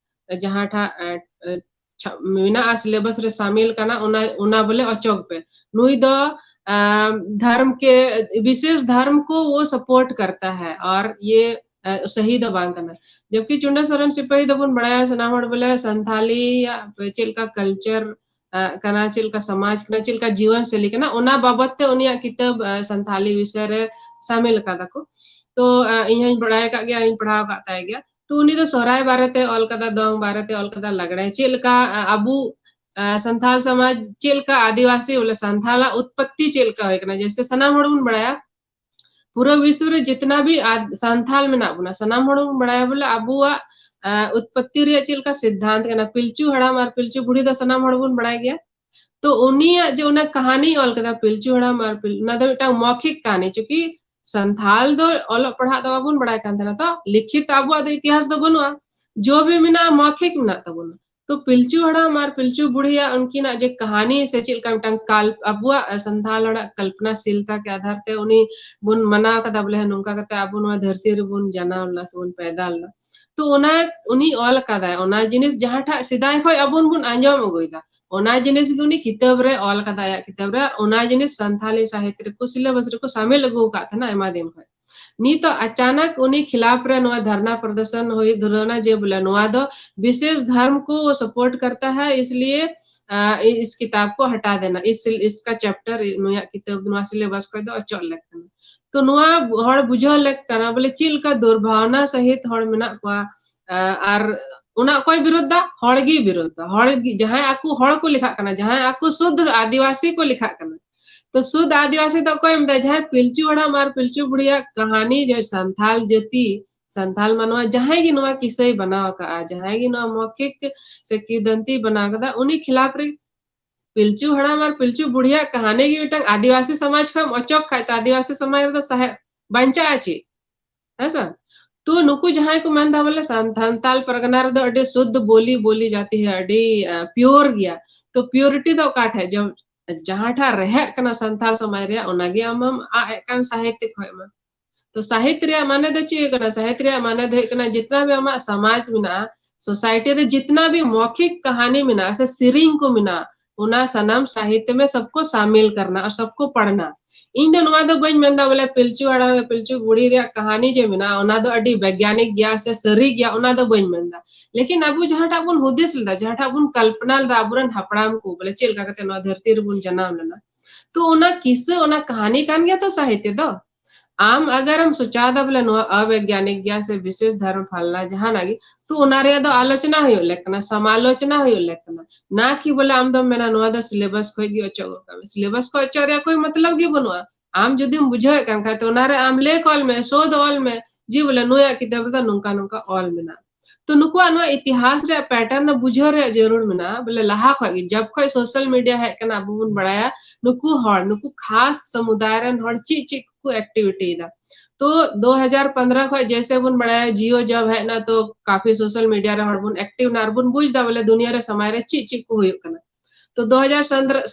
ᱡᱟᱦᱟᱸᱴᱟᱜ, ᱮ, ᱮ, ᱪᱷᱟ-, ᱢᱮᱱᱟᱜᱼᱟ, syllabus ᱨᱮ ᱥᱟᱢᱤᱞ ᱠᱟᱱᱟ, ᱚᱱᱟ, ᱚᱱᱟ ᱵᱚᱞᱮ ᱚᱪᱚᱜ ᱯᱮ᱾ ᱱᱩᱭ ᱫᱚ, ᱟᱢ, ᱫᱷᱚᱨᱢ ᱠᱮ, ᱵᱤᱥᱮᱥ ᱫᱷᱚᱨᱢ ᱠᱚ ᱣᱳ support ᱠᱟᱨᱛᱟ ᱦᱟᱭ ᱟᱨ ᱭᱮ, ᱮ, ᱥᱟᱦᱤ ᱫᱚ ᱵᱟᱝ ᱠᱟᱱᱟ᱾ ᱡᱚᱵᱠᱤ ᱪᱩᱱᱰᱟᱹ ᱥᱚᱨᱮᱱ ᱥᱤᱯᱟᱹᱦᱤ ᱫᱚᱵᱚᱱ ᱵᱟᱲᱟᱭᱟ ᱥᱟᱱᱟᱢ ᱦᱚᱲ ᱵᱚᱞᱮ ᱥᱟᱱᱛᱷᱟᱞᱤᱭᱟᱜ ᱪᱮᱫ ᱞᱮᱠᱟ culture, ᱟ, ᱠᱟᱱᱟ, ᱪᱮᱫ ᱞᱮᱠᱟ ᱥᱚᱢᱟᱡᱽ ᱠᱟᱱᱟ, ᱪᱮᱫ ᱞᱮᱠᱟ ᱡᱤᱭᱚᱱ ᱥᱟᱹᱞᱤ ᱠᱟᱱᱟ, ᱚᱱᱟ ᱵᱟᱵᱚᱛ ᱛᱮ ᱩᱱᱤᱭᱟᱜ ᱠᱤᱛᱟᱹᱵ, ᱟ, ᱥᱟᱱᱛᱷᱟᱞᱤ ᱵᱤᱥᱚᱭ ᱨᱮ ᱥᱟᱢᱤᱞ ᱟᱠᱟᱫᱟ ᱠᱚ᱾ ᱛᱚ, ᱟ, ᱤᱧ ᱦᱚᱧ ᱵᱟᱲᱟᱭ ᱟᱠᱟᱫ ᱜᱮᱭᱟ, ᱤᱧ ᱯᱟᱲᱦᱟᱣ ᱟᱠᱟᱫ ᱛᱟᱭ ᱜᱮᱭᱟ᱾ ᱛᱚ ᱩᱱᱤ ᱫᱚ ᱥᱚᱦᱨᱟᱭ ᱵᱟᱨᱮᱛᱮ ᱚᱞ ᱠᱟᱫᱟ, ᱫᱚᱝ ᱵᱟᱨᱮᱛᱮ ᱚᱞ ᱠᱟᱫᱟ, ᱞᱟᱜᱽᱲᱮ ᱪᱮᱫ ᱞᱮᱠᱟ, ᱟ, ᱟᱵᱚ, ᱟ, ᱥᱟᱱᱛᱷᱟᱞ ᱥᱚᱢᱟᱡᱽ ᱪᱮᱫ ᱞᱮᱠᱟ, ᱟᱹᱫᱤᱵᱟᱹᱥᱤ ᱵᱚᱞᱮ ᱥᱟᱱᱛᱷᱟᱞᱟᱜ ᱩᱛᱯᱚᱛᱛᱤ ᱪᱮᱫ ᱞᱮᱠᱟ ᱦᱩᱭ ᱠᱟᱱᱟ, ᱡᱮᱭᱥᱮ ᱥᱟᱱᱟᱢ ᱦᱚᱲ ᱵᱚᱱ ᱵᱟᱲᱟᱭᱟ ᱯᱩᱨᱟᱹ ᱵᱤᱥᱣ ᱨᱮ ᱡᱤᱛᱱᱟ ᱵᱷᱤ ᱟᱫ-, ᱥᱟᱱᱛᱷᱟᱞ ᱢᱮᱱᱟᱜ ᱵᱚᱱᱟ, ᱥᱟᱱᱟᱢ ᱦᱚᱲ ᱵᱚᱱ ᱵᱟᱲᱟᱭᱟ ᱵᱚᱞᱮ ᱟᱵᱚᱣᱟᱜ, ᱟ, ᱩᱛᱯᱚᱛᱛᱤ ᱨᱮᱭᱟᱜ ᱪᱮᱫ ᱞᱮᱠᱟ ᱥᱤᱫᱽᱫᱷᱟᱱᱛ ᱠᱟᱱᱟ, ᱯᱤᱞᱪᱩ ᱦᱟᱲᱟᱢ ᱟᱨ ᱯᱤᱞᱪᱩ ᱵᱩᱲᱦᱤ ᱫᱚ ᱥᱟᱱᱟᱢ ᱦᱚᱲ ᱵᱚᱱ ᱵᱟᱲᱟᱭ ᱜᱮᱭᱟ᱾ ᱛᱚ ᱩᱱᱤᱭᱟᱜ ᱡᱮ ᱚᱱᱟ ᱠᱟᱹᱦᱱᱤ ᱚᱞ ᱠᱟᱫᱟ ᱯᱤᱞᱪᱩ ᱦᱟᱲᱟᱢ ᱟᱨ ᱯᱤᱞ-, ᱚᱱᱟ ᱫᱚ ᱢᱤᱫᱴᱟᱝ ᱢᱚᱣᱠᱷᱤᱠ ᱠᱟᱹᱦᱱᱤ, ᱪᱩᱸᱠᱤ ᱥᱟᱱᱛᱷᱟᱞ ᱫᱚ ᱚᱞᱚᱜ ᱯᱟᱲᱦᱟᱜ ᱫᱚ ᱵᱟᱵᱚᱱ ᱵᱟᱲᱟᱭ ᱠᱟᱱ ᱛᱟᱦᱮᱱᱟ, ᱛᱚ ᱞᱤᱠᱷᱤᱛ ᱟᱵᱚᱣᱟᱜ ᱫᱚ ᱤᱛᱤᱦᱟᱥ ᱫᱚ ᱵᱟᱹᱱᱩᱜᱼᱟ, ᱡᱚ ᱵᱷᱤ ᱢᱮᱱᱟᱜᱼᱟ, ᱢᱚᱣᱠᱷᱤᱠ ᱢᱮᱱᱟᱜ ᱛᱟᱵᱚᱱᱟ᱾ ᱛᱚ ᱯᱤᱞᱪᱩ ᱦᱟᱲᱟᱢ ᱟᱨ ᱯᱤᱞᱪᱩ ᱵᱩᱲᱦᱤᱭᱟᱜ ᱩᱱᱠᱤᱱᱟᱜ ᱡᱮ ᱠᱟᱹᱦᱱᱤ ᱥᱮ ᱪᱮᱫ ᱞᱮᱠᱟ ᱢᱤᱫᱴᱟᱝ ᱠᱟᱞᱯ-, ᱟᱵᱚᱣᱟᱜ ᱥᱟᱱᱛᱷᱟᱞ ᱦᱚᱲᱟᱜ ᱠᱚᱞᱯᱚᱱᱟᱥᱤᱞᱛᱟ ᱠᱮ ᱟᱫᱷᱟᱨ ᱛᱮ ᱩᱱᱤ ᱵᱚᱱ ᱢᱟᱱᱟᱣ ᱠᱟᱫᱟ, ᱵᱚᱞᱮ ᱱᱚᱝᱠᱟ ᱠᱟᱛᱮ ᱟᱵᱚ ᱱᱚᱣᱟ ᱫᱷᱟᱹᱨᱛᱤ ᱨᱮᱵᱚᱱ ᱡᱟᱱᱟᱢ ᱞᱮᱱᱟ ᱥᱮᱵᱚᱱ ᱯᱮᱫᱟ ᱞᱮᱱᱟ᱾ ᱛᱚ ᱚᱱᱟ ᱩᱱᱤ ᱚᱞ ᱠᱟᱫᱟᱭ, ᱚᱱᱟ ᱡᱤᱱᱤᱥ ᱡᱟᱦᱟᱸᱴᱟᱜ ᱥᱮᱫᱟᱭ ᱠᱷᱚᱱ ᱟᱵᱚ ᱵᱚᱱ ᱟᱸᱡᱚᱢ ᱟᱹᱜᱩᱭᱮᱫᱟ, ᱚᱱᱟ ᱡᱤᱱᱤᱥ ᱜᱮ ᱩᱱᱤ ᱠᱤᱛᱟᱹᱵ ᱨᱮ ᱚᱞ ᱠᱟᱫᱟ, ᱟᱭᱟᱜ ᱠᱤᱛᱟᱹᱵ ᱨᱮ᱾ ᱟᱨ ᱚᱱᱟ ᱡᱤᱱᱤᱥ ᱥᱟᱱᱛᱷᱟᱞᱤ ᱥᱟᱦᱤᱛ ᱨᱮᱠᱚ syllabus ᱨᱮᱠᱚ ᱥᱟᱢᱤᱞ ᱟᱹᱜᱩ ᱟᱠᱟᱫ ᱛᱟᱦᱮᱱᱟ ᱟᱭᱢᱟ ᱫᱤᱱ ᱠᱷᱚᱱ᱾ ᱱᱤᱛᱚᱜ ᱟᱪᱟᱱᱟᱠ ᱩᱱᱤ ᱠᱷᱤᱞᱟᱯ ᱨᱮ ᱱᱚᱣᱟ ᱫᱷᱟᱨᱱᱟ ᱯᱨᱚᱫᱚᱨᱥᱚᱱ ᱦᱩᱭ ᱫᱷᱩᱨᱟᱹᱣ ᱮᱱᱟ ᱡᱮ ᱵᱚᱞᱮ ᱱᱚᱣᱟ ᱫᱚ ᱵᱤᱥᱮᱥ ᱫᱷᱚᱨᱢ ᱠᱚ support ᱠᱟᱨᱛᱟ ᱦᱟᱭ, ᱤᱥᱞᱤᱭᱮ, ᱟ, ᱤ-, ᱤᱥ ᱠᱤᱛᱟᱵ ᱠᱚ ᱦᱟᱴᱟ ᱫᱮᱱᱟ, ᱤᱥ, ᱤᱥᱠᱟ chapter ᱱᱩᱭᱟᱜ ᱠᱤᱛᱟᱹᱵ ᱱᱚᱣᱟ syllabus ᱠᱷᱚᱱ ᱫᱚ ᱚᱪᱚᱜ ᱞᱮᱠ ᱠᱟᱱᱟ᱾ ᱛᱚ ᱱᱚᱣᱟ ᱦᱚᱲ ᱵᱩᱡᱷᱟᱹᱣ ᱞᱮᱠ ᱠᱟᱱᱟ ᱵᱚᱞᱮ ᱪᱮᱫ ᱞᱮᱠᱟ ᱫᱩᱨᱵᱷᱟᱵᱽᱱᱟ ᱥᱟᱦᱤᱛ ᱦᱚᱲ ᱢᱮᱱᱟᱜ ᱠᱚᱣᱟ, ᱟ, ᱟᱨ ᱚᱱᱟ ᱚᱠᱚᱭ ᱵᱤᱨᱳᱫᱷ ᱫᱟ? ᱦᱚᱲ ᱜᱮ ᱵᱤᱨᱳᱫᱷ ᱫᱟ᱾ ᱦᱚᱲ ᱜᱮ, ᱡᱟᱦᱟᱸᱭ ᱟᱠᱚ ᱦᱚᱲ ᱠᱚ ᱞᱮᱠᱷᱟᱜ ᱠᱟᱱᱟ, ᱡᱟᱦᱟᱸᱭ ᱟᱠᱚ ᱥᱩᱫᱽᱫᱷ ᱟᱹᱫᱤᱵᱟᱹᱥᱤ ᱠᱚ ᱞᱮᱠᱷᱟᱜ ᱠᱟᱱᱟ᱾ ᱛᱚ ᱥᱩᱫᱽᱫᱷ ᱟᱹᱫᱤᱵᱟᱹᱥᱤ ᱫᱚ ᱚᱠᱚᱭ ᱢᱮᱛᱟᱭ? ᱡᱟᱦᱟᱸᱭ ᱯᱤᱞᱪᱩ ᱦᱟᱲᱟᱢ ᱟᱨ ᱯᱤᱞᱪᱩ ᱵᱩᱲᱦᱤᱭᱟᱜ ᱠᱟᱹᱦᱟᱱᱤ, ᱡᱮ ᱥᱟᱱᱛᱷᱟᱞ ᱡᱟᱹᱛᱤ, ᱥᱟᱱᱛᱷᱟᱞ ᱢᱟᱱᱣᱟ, ᱡᱟᱦᱟᱸᱭ ᱜᱮ ᱱᱚᱣᱟ ᱠᱤᱥᱟᱹᱭ ᱵᱮᱱᱟᱣ ᱟᱠᱟᱫᱼᱟ, ᱡᱟᱦᱟᱸᱭ ᱜᱮ ᱱᱚᱣᱟ ᱢᱚᱠᱷᱤᱠ ᱥᱮ ᱠᱤᱫᱟᱹᱱᱛᱤ ᱵᱮᱱᱟᱣ ᱠᱟᱫᱟ, ᱩᱱᱤ ᱠᱷᱤᱞᱟᱯ ᱨᱮ ᱯᱤᱞᱪᱩ ᱦᱟᱲᱟᱢ ᱟᱨ ᱯᱤᱞᱪᱩ ᱵᱩᱲᱦᱤᱭᱟᱜ ᱠᱟᱹᱦᱟᱱᱤ ᱜᱮ ᱢᱤᱫᱴᱟᱝ ᱟᱹᱫᱤᱵᱟᱹᱥᱤ ᱥᱚᱢᱟᱡᱽ ᱠᱷᱚᱱ ᱮᱢ ᱚᱪᱚᱜ ᱠᱷᱟᱡ ᱛᱚ ᱟᱹᱫᱤᱵᱟᱹᱥᱤ ᱥᱚᱢᱟᱡᱽ ᱨᱮᱫᱚ ᱥᱟᱦᱮᱵ ᱵᱟᱧᱪᱟᱜᱼᱟ ᱪᱮᱫ? ᱦᱮᱸ ᱥᱮ? ᱛᱚ ᱱᱩᱠᱩ ᱡᱟᱦᱟᱸᱭ ᱠᱚ ᱢᱮᱱᱫᱟ ᱵᱚᱞᱮ ᱥᱟᱱ-, ᱥᱟᱱᱛᱟᱞ ᱯᱟᱨᱜᱟᱱᱟ ᱨᱮᱫᱚ ᱟᱹᱰᱤ ᱥᱩᱫᱽᱫᱷ ᱵᱳᱞᱤ ᱵᱳᱞᱤ ᱡᱟᱹᱛᱤ ᱦᱮ, ᱟᱹᱰᱤ, ᱟ, pure ᱜᱮᱭᱟ᱾ ᱛᱚ purity ᱫᱚ ᱚᱠᱟ ᱴᱷᱮᱡ? ᱡᱮ ᱡᱟᱦᱟᱸ ᱴᱷᱮᱡ ᱨᱮᱦᱮᱫ ᱠᱟᱱᱟ ᱥᱟᱱᱛᱟᱞ ᱥᱚᱢᱟᱡᱽ ᱨᱮᱭᱟᱜ, ᱚᱱᱟᱜᱮ ᱟᱢᱮᱢ ᱟᱜ ᱮᱫ ᱠᱟᱱ ᱥᱟᱦᱤᱛᱭᱚ ᱠᱷᱚᱡ ᱢᱟ᱾ ᱛᱚ ᱥᱟᱦᱤᱛᱭᱚ ᱨᱮᱭᱟᱜ ᱢᱟᱱᱮ ᱫᱚ ᱪᱮᱫ ᱦᱩᱭᱩᱜ ᱠᱟᱱᱟ? ᱥᱟᱦᱤᱛᱭᱚ ᱨᱮᱭᱟᱜ ᱢᱟᱱᱮ ᱫᱚ ᱦᱩᱭᱩᱜ ᱠᱟᱱᱟ ᱡᱤᱛᱱᱟ ᱵᱷᱤ ᱟᱢᱟᱜ ᱥᱚᱢᱟᱡᱽ ᱢᱮᱱᱟᱜᱼᱟ, society ᱨᱮ ᱡᱤᱛᱱᱟ ᱵᱷᱤ ᱢᱚᱠᱷᱤᱠ ᱠᱟᱹᱦᱟᱱᱤ ᱢᱮᱱᱟᱜᱼᱟ ᱥᱮ ᱥᱮᱨᱮᱧ ᱠᱚ ᱢᱮᱱᱟᱜᱼᱟ, ᱚᱱᱟ ᱥᱟᱱᱟᱢ ᱥᱟᱦᱤᱛᱭᱚ ᱢᱮ ᱥᱚᱵᱠᱚ ᱥᱟᱢᱤᱞ ᱠᱟᱨᱱᱟ ᱟᱨ ᱥᱚᱵᱠᱚ ᱯᱟᱲᱷᱱᱟ᱾ ᱤᱧ ᱫᱚ ᱱᱚᱣᱟ ᱫᱚ ᱵᱟᱹᱧ ᱢᱮᱱᱫᱟ ᱵᱚᱞᱮ ᱯᱤᱞᱪᱩ ᱦᱟᱲᱟᱢ ᱯᱤᱞᱪᱩ ᱵᱩᱲᱦᱤ ᱨᱮᱭᱟᱜ ᱠᱟᱹᱦᱟᱱᱤ ᱡᱮ ᱢᱮᱱᱟᱜᱼᱟ ᱚᱱᱟ ᱫᱚ ᱟᱹᱰᱤ ᱵᱮᱜᱽᱭᱟᱱᱤᱠ ᱜᱮᱭᱟ ᱥᱮ ᱥᱟᱹᱨᱤ ᱜᱮᱭᱟ, ᱚᱱᱟ ᱫᱚ ᱵᱟᱹᱧ ᱢᱮᱱᱫᱟ᱾ ᱞᱮᱠᱤᱱ ᱟᱵᱚ ᱡᱟᱦᱟᱸᱴᱟᱜ ᱵᱚᱱ ᱦᱩᱫᱤᱥ ᱞᱮᱫᱟ, ᱡᱟᱦᱟᱸᱴᱟᱜ ᱵᱚᱱ ᱠᱚᱞᱯᱚᱱᱟ ᱞᱮᱫᱟ ᱟᱵᱚᱨᱮᱱ ᱦᱟᱯᱲᱟᱢ ᱠᱚ ᱵᱚᱞᱮ ᱪᱮᱫ ᱞᱮᱠᱟ ᱠᱟᱛᱮ ᱱᱚᱣᱟ ᱫᱷᱟᱹᱨᱛᱤ ᱨᱮᱵᱚᱱ ᱡᱟᱱᱟᱢ ᱞᱮᱱᱟ, ᱛᱚ ᱚᱱᱟ ᱠᱤᱥᱟᱹ, ᱚᱱᱟ ᱠᱟᱹᱦᱟᱱᱤ ᱠᱟᱱ ᱜᱮᱭᱟ ᱛᱚ ᱥᱟᱦᱤᱛᱭᱚ ᱫᱚ᱾ ᱟᱢ ᱟᱜᱟᱨ ᱮᱢ ᱥᱚᱪᱟᱣ ᱫᱟ ᱵᱚᱞᱮ ᱱᱚᱣᱟ ᱚᱵᱮᱜᱽᱭᱟᱱᱤᱠ ᱜᱮᱭᱟ ᱥᱮ ᱵᱤᱥᱮᱥ ᱫᱷᱚᱨᱢ ᱯᱷᱟᱞᱱᱟ ᱡᱟᱦᱟᱱᱟᱜ ᱜᱮ, ᱛᱚ ᱚᱱᱟ ᱨᱮᱭᱟᱜ ᱫᱚ ᱟᱞᱳᱪᱚᱱᱟ ᱦᱩᱭᱩᱜ ᱞᱮᱠ ᱠᱟᱱᱟ, ᱥᱟᱢᱟᱞᱳᱪᱚᱱᱟ ᱦᱩᱭᱩᱜ ᱞᱮᱠ ᱠᱟᱱᱟ᱾ ᱱᱟ ᱠᱤ ᱵᱚᱞᱮ ᱟᱢ ᱫᱚᱢ ᱢᱮᱱᱟ ᱱᱚᱣᱟ ᱫᱚ syllabus ᱠᱷᱚᱡ ᱜᱮ ᱚᱪᱚᱜ ᱜᱚᱫ ᱠᱟᱜ ᱢᱮ, syllabus ᱠᱷᱚᱡ ᱚᱪᱚᱜ ᱨᱮᱭᱟᱜ ᱠᱳᱭ ᱢᱚᱛᱞᱚᱵ ᱜᱮ ᱵᱟᱹᱱᱩᱜᱼᱟ᱾ ᱟᱢ ᱡᱩᱫᱤᱢ ᱵᱩᱡᱷᱟᱹᱣᱮᱫ ᱠᱟᱱ ᱠᱷᱟᱡ ᱛᱚ ᱚᱱᱟᱨᱮ ᱟᱢ ᱞᱮᱠ ᱚᱞ ᱢᱮ, ᱥᱳᱫᱷ ᱚᱞ ᱢᱮ, ᱡᱮ ᱵᱚᱞᱮ ᱱᱩᱭᱟᱜ ᱠᱤᱛᱟᱹᱵ ᱨᱮᱫᱚ ᱱᱚᱝᱠᱟ ᱱᱚᱝᱠᱟ ᱚᱞ ᱢᱮᱱᱟᱜᱼᱟ᱾ ᱛᱚ ᱱᱩᱠᱩᱣᱟᱜ ᱱᱚᱣᱟ ᱤᱛᱤᱦᱟᱥ ᱨᱮᱭᱟᱜ pattern ᱫᱚ ᱵᱩᱡᱷᱟᱹᱣ ᱨᱮᱭᱟᱜ ᱡᱟᱹᱨᱩᱲ ᱢᱮᱱᱟᱜᱼᱟ, ᱵᱚᱞᱮ ᱞᱟᱦᱟ ᱠᱷᱚᱡ ᱜᱮ, ᱡᱟᱵ ᱠᱷᱚᱡ social media ᱦᱮᱡ ᱠᱟᱱᱟ, ᱟᱵᱚ ᱵᱚᱱ ᱵᱟᱲᱟᱭᱟ ᱱᱩᱠᱩ ᱦᱚᱲ, ᱱᱩᱠᱩ ᱠᱷᱟᱥ ᱥᱚᱢᱩᱫᱟᱭ ᱨᱮᱱ ᱦᱚᱲ ᱪᱮᱫ ᱪᱮᱫ ᱠᱚ activity ᱮᱫᱟ᱾ ᱛᱚ ᱫᱩ ᱦᱟᱡᱟᱨ ᱯᱚᱱᱫᱽᱨᱚ ᱠᱷᱚᱡ ᱡᱮᱭᱥᱮ ᱵᱚᱱ ᱵᱟᱲᱟᱭᱟ Jio ᱡᱟᱵ ᱦᱮᱡ ᱮᱱᱟ, ᱛᱚ ᱠᱟᱯᱷᱤ social media ᱨᱮ ᱦᱚᱲ ᱵᱚᱱ active ᱮᱱᱟ ᱟᱨ ᱵᱚᱱ ᱵᱩᱡᱽ ᱮᱫᱟ ᱵᱚᱞᱮ ᱫᱩᱱᱤᱭᱟᱹ ᱨᱮ ᱥᱚᱢᱟᱭ ᱨᱮ ᱪᱮᱫ ᱪᱮᱫ ᱠᱚ ᱦᱩᱭᱩᱜ ᱠᱟᱱᱟ᱾ ᱛᱚ ᱫᱩ ᱦᱟᱡᱟᱨ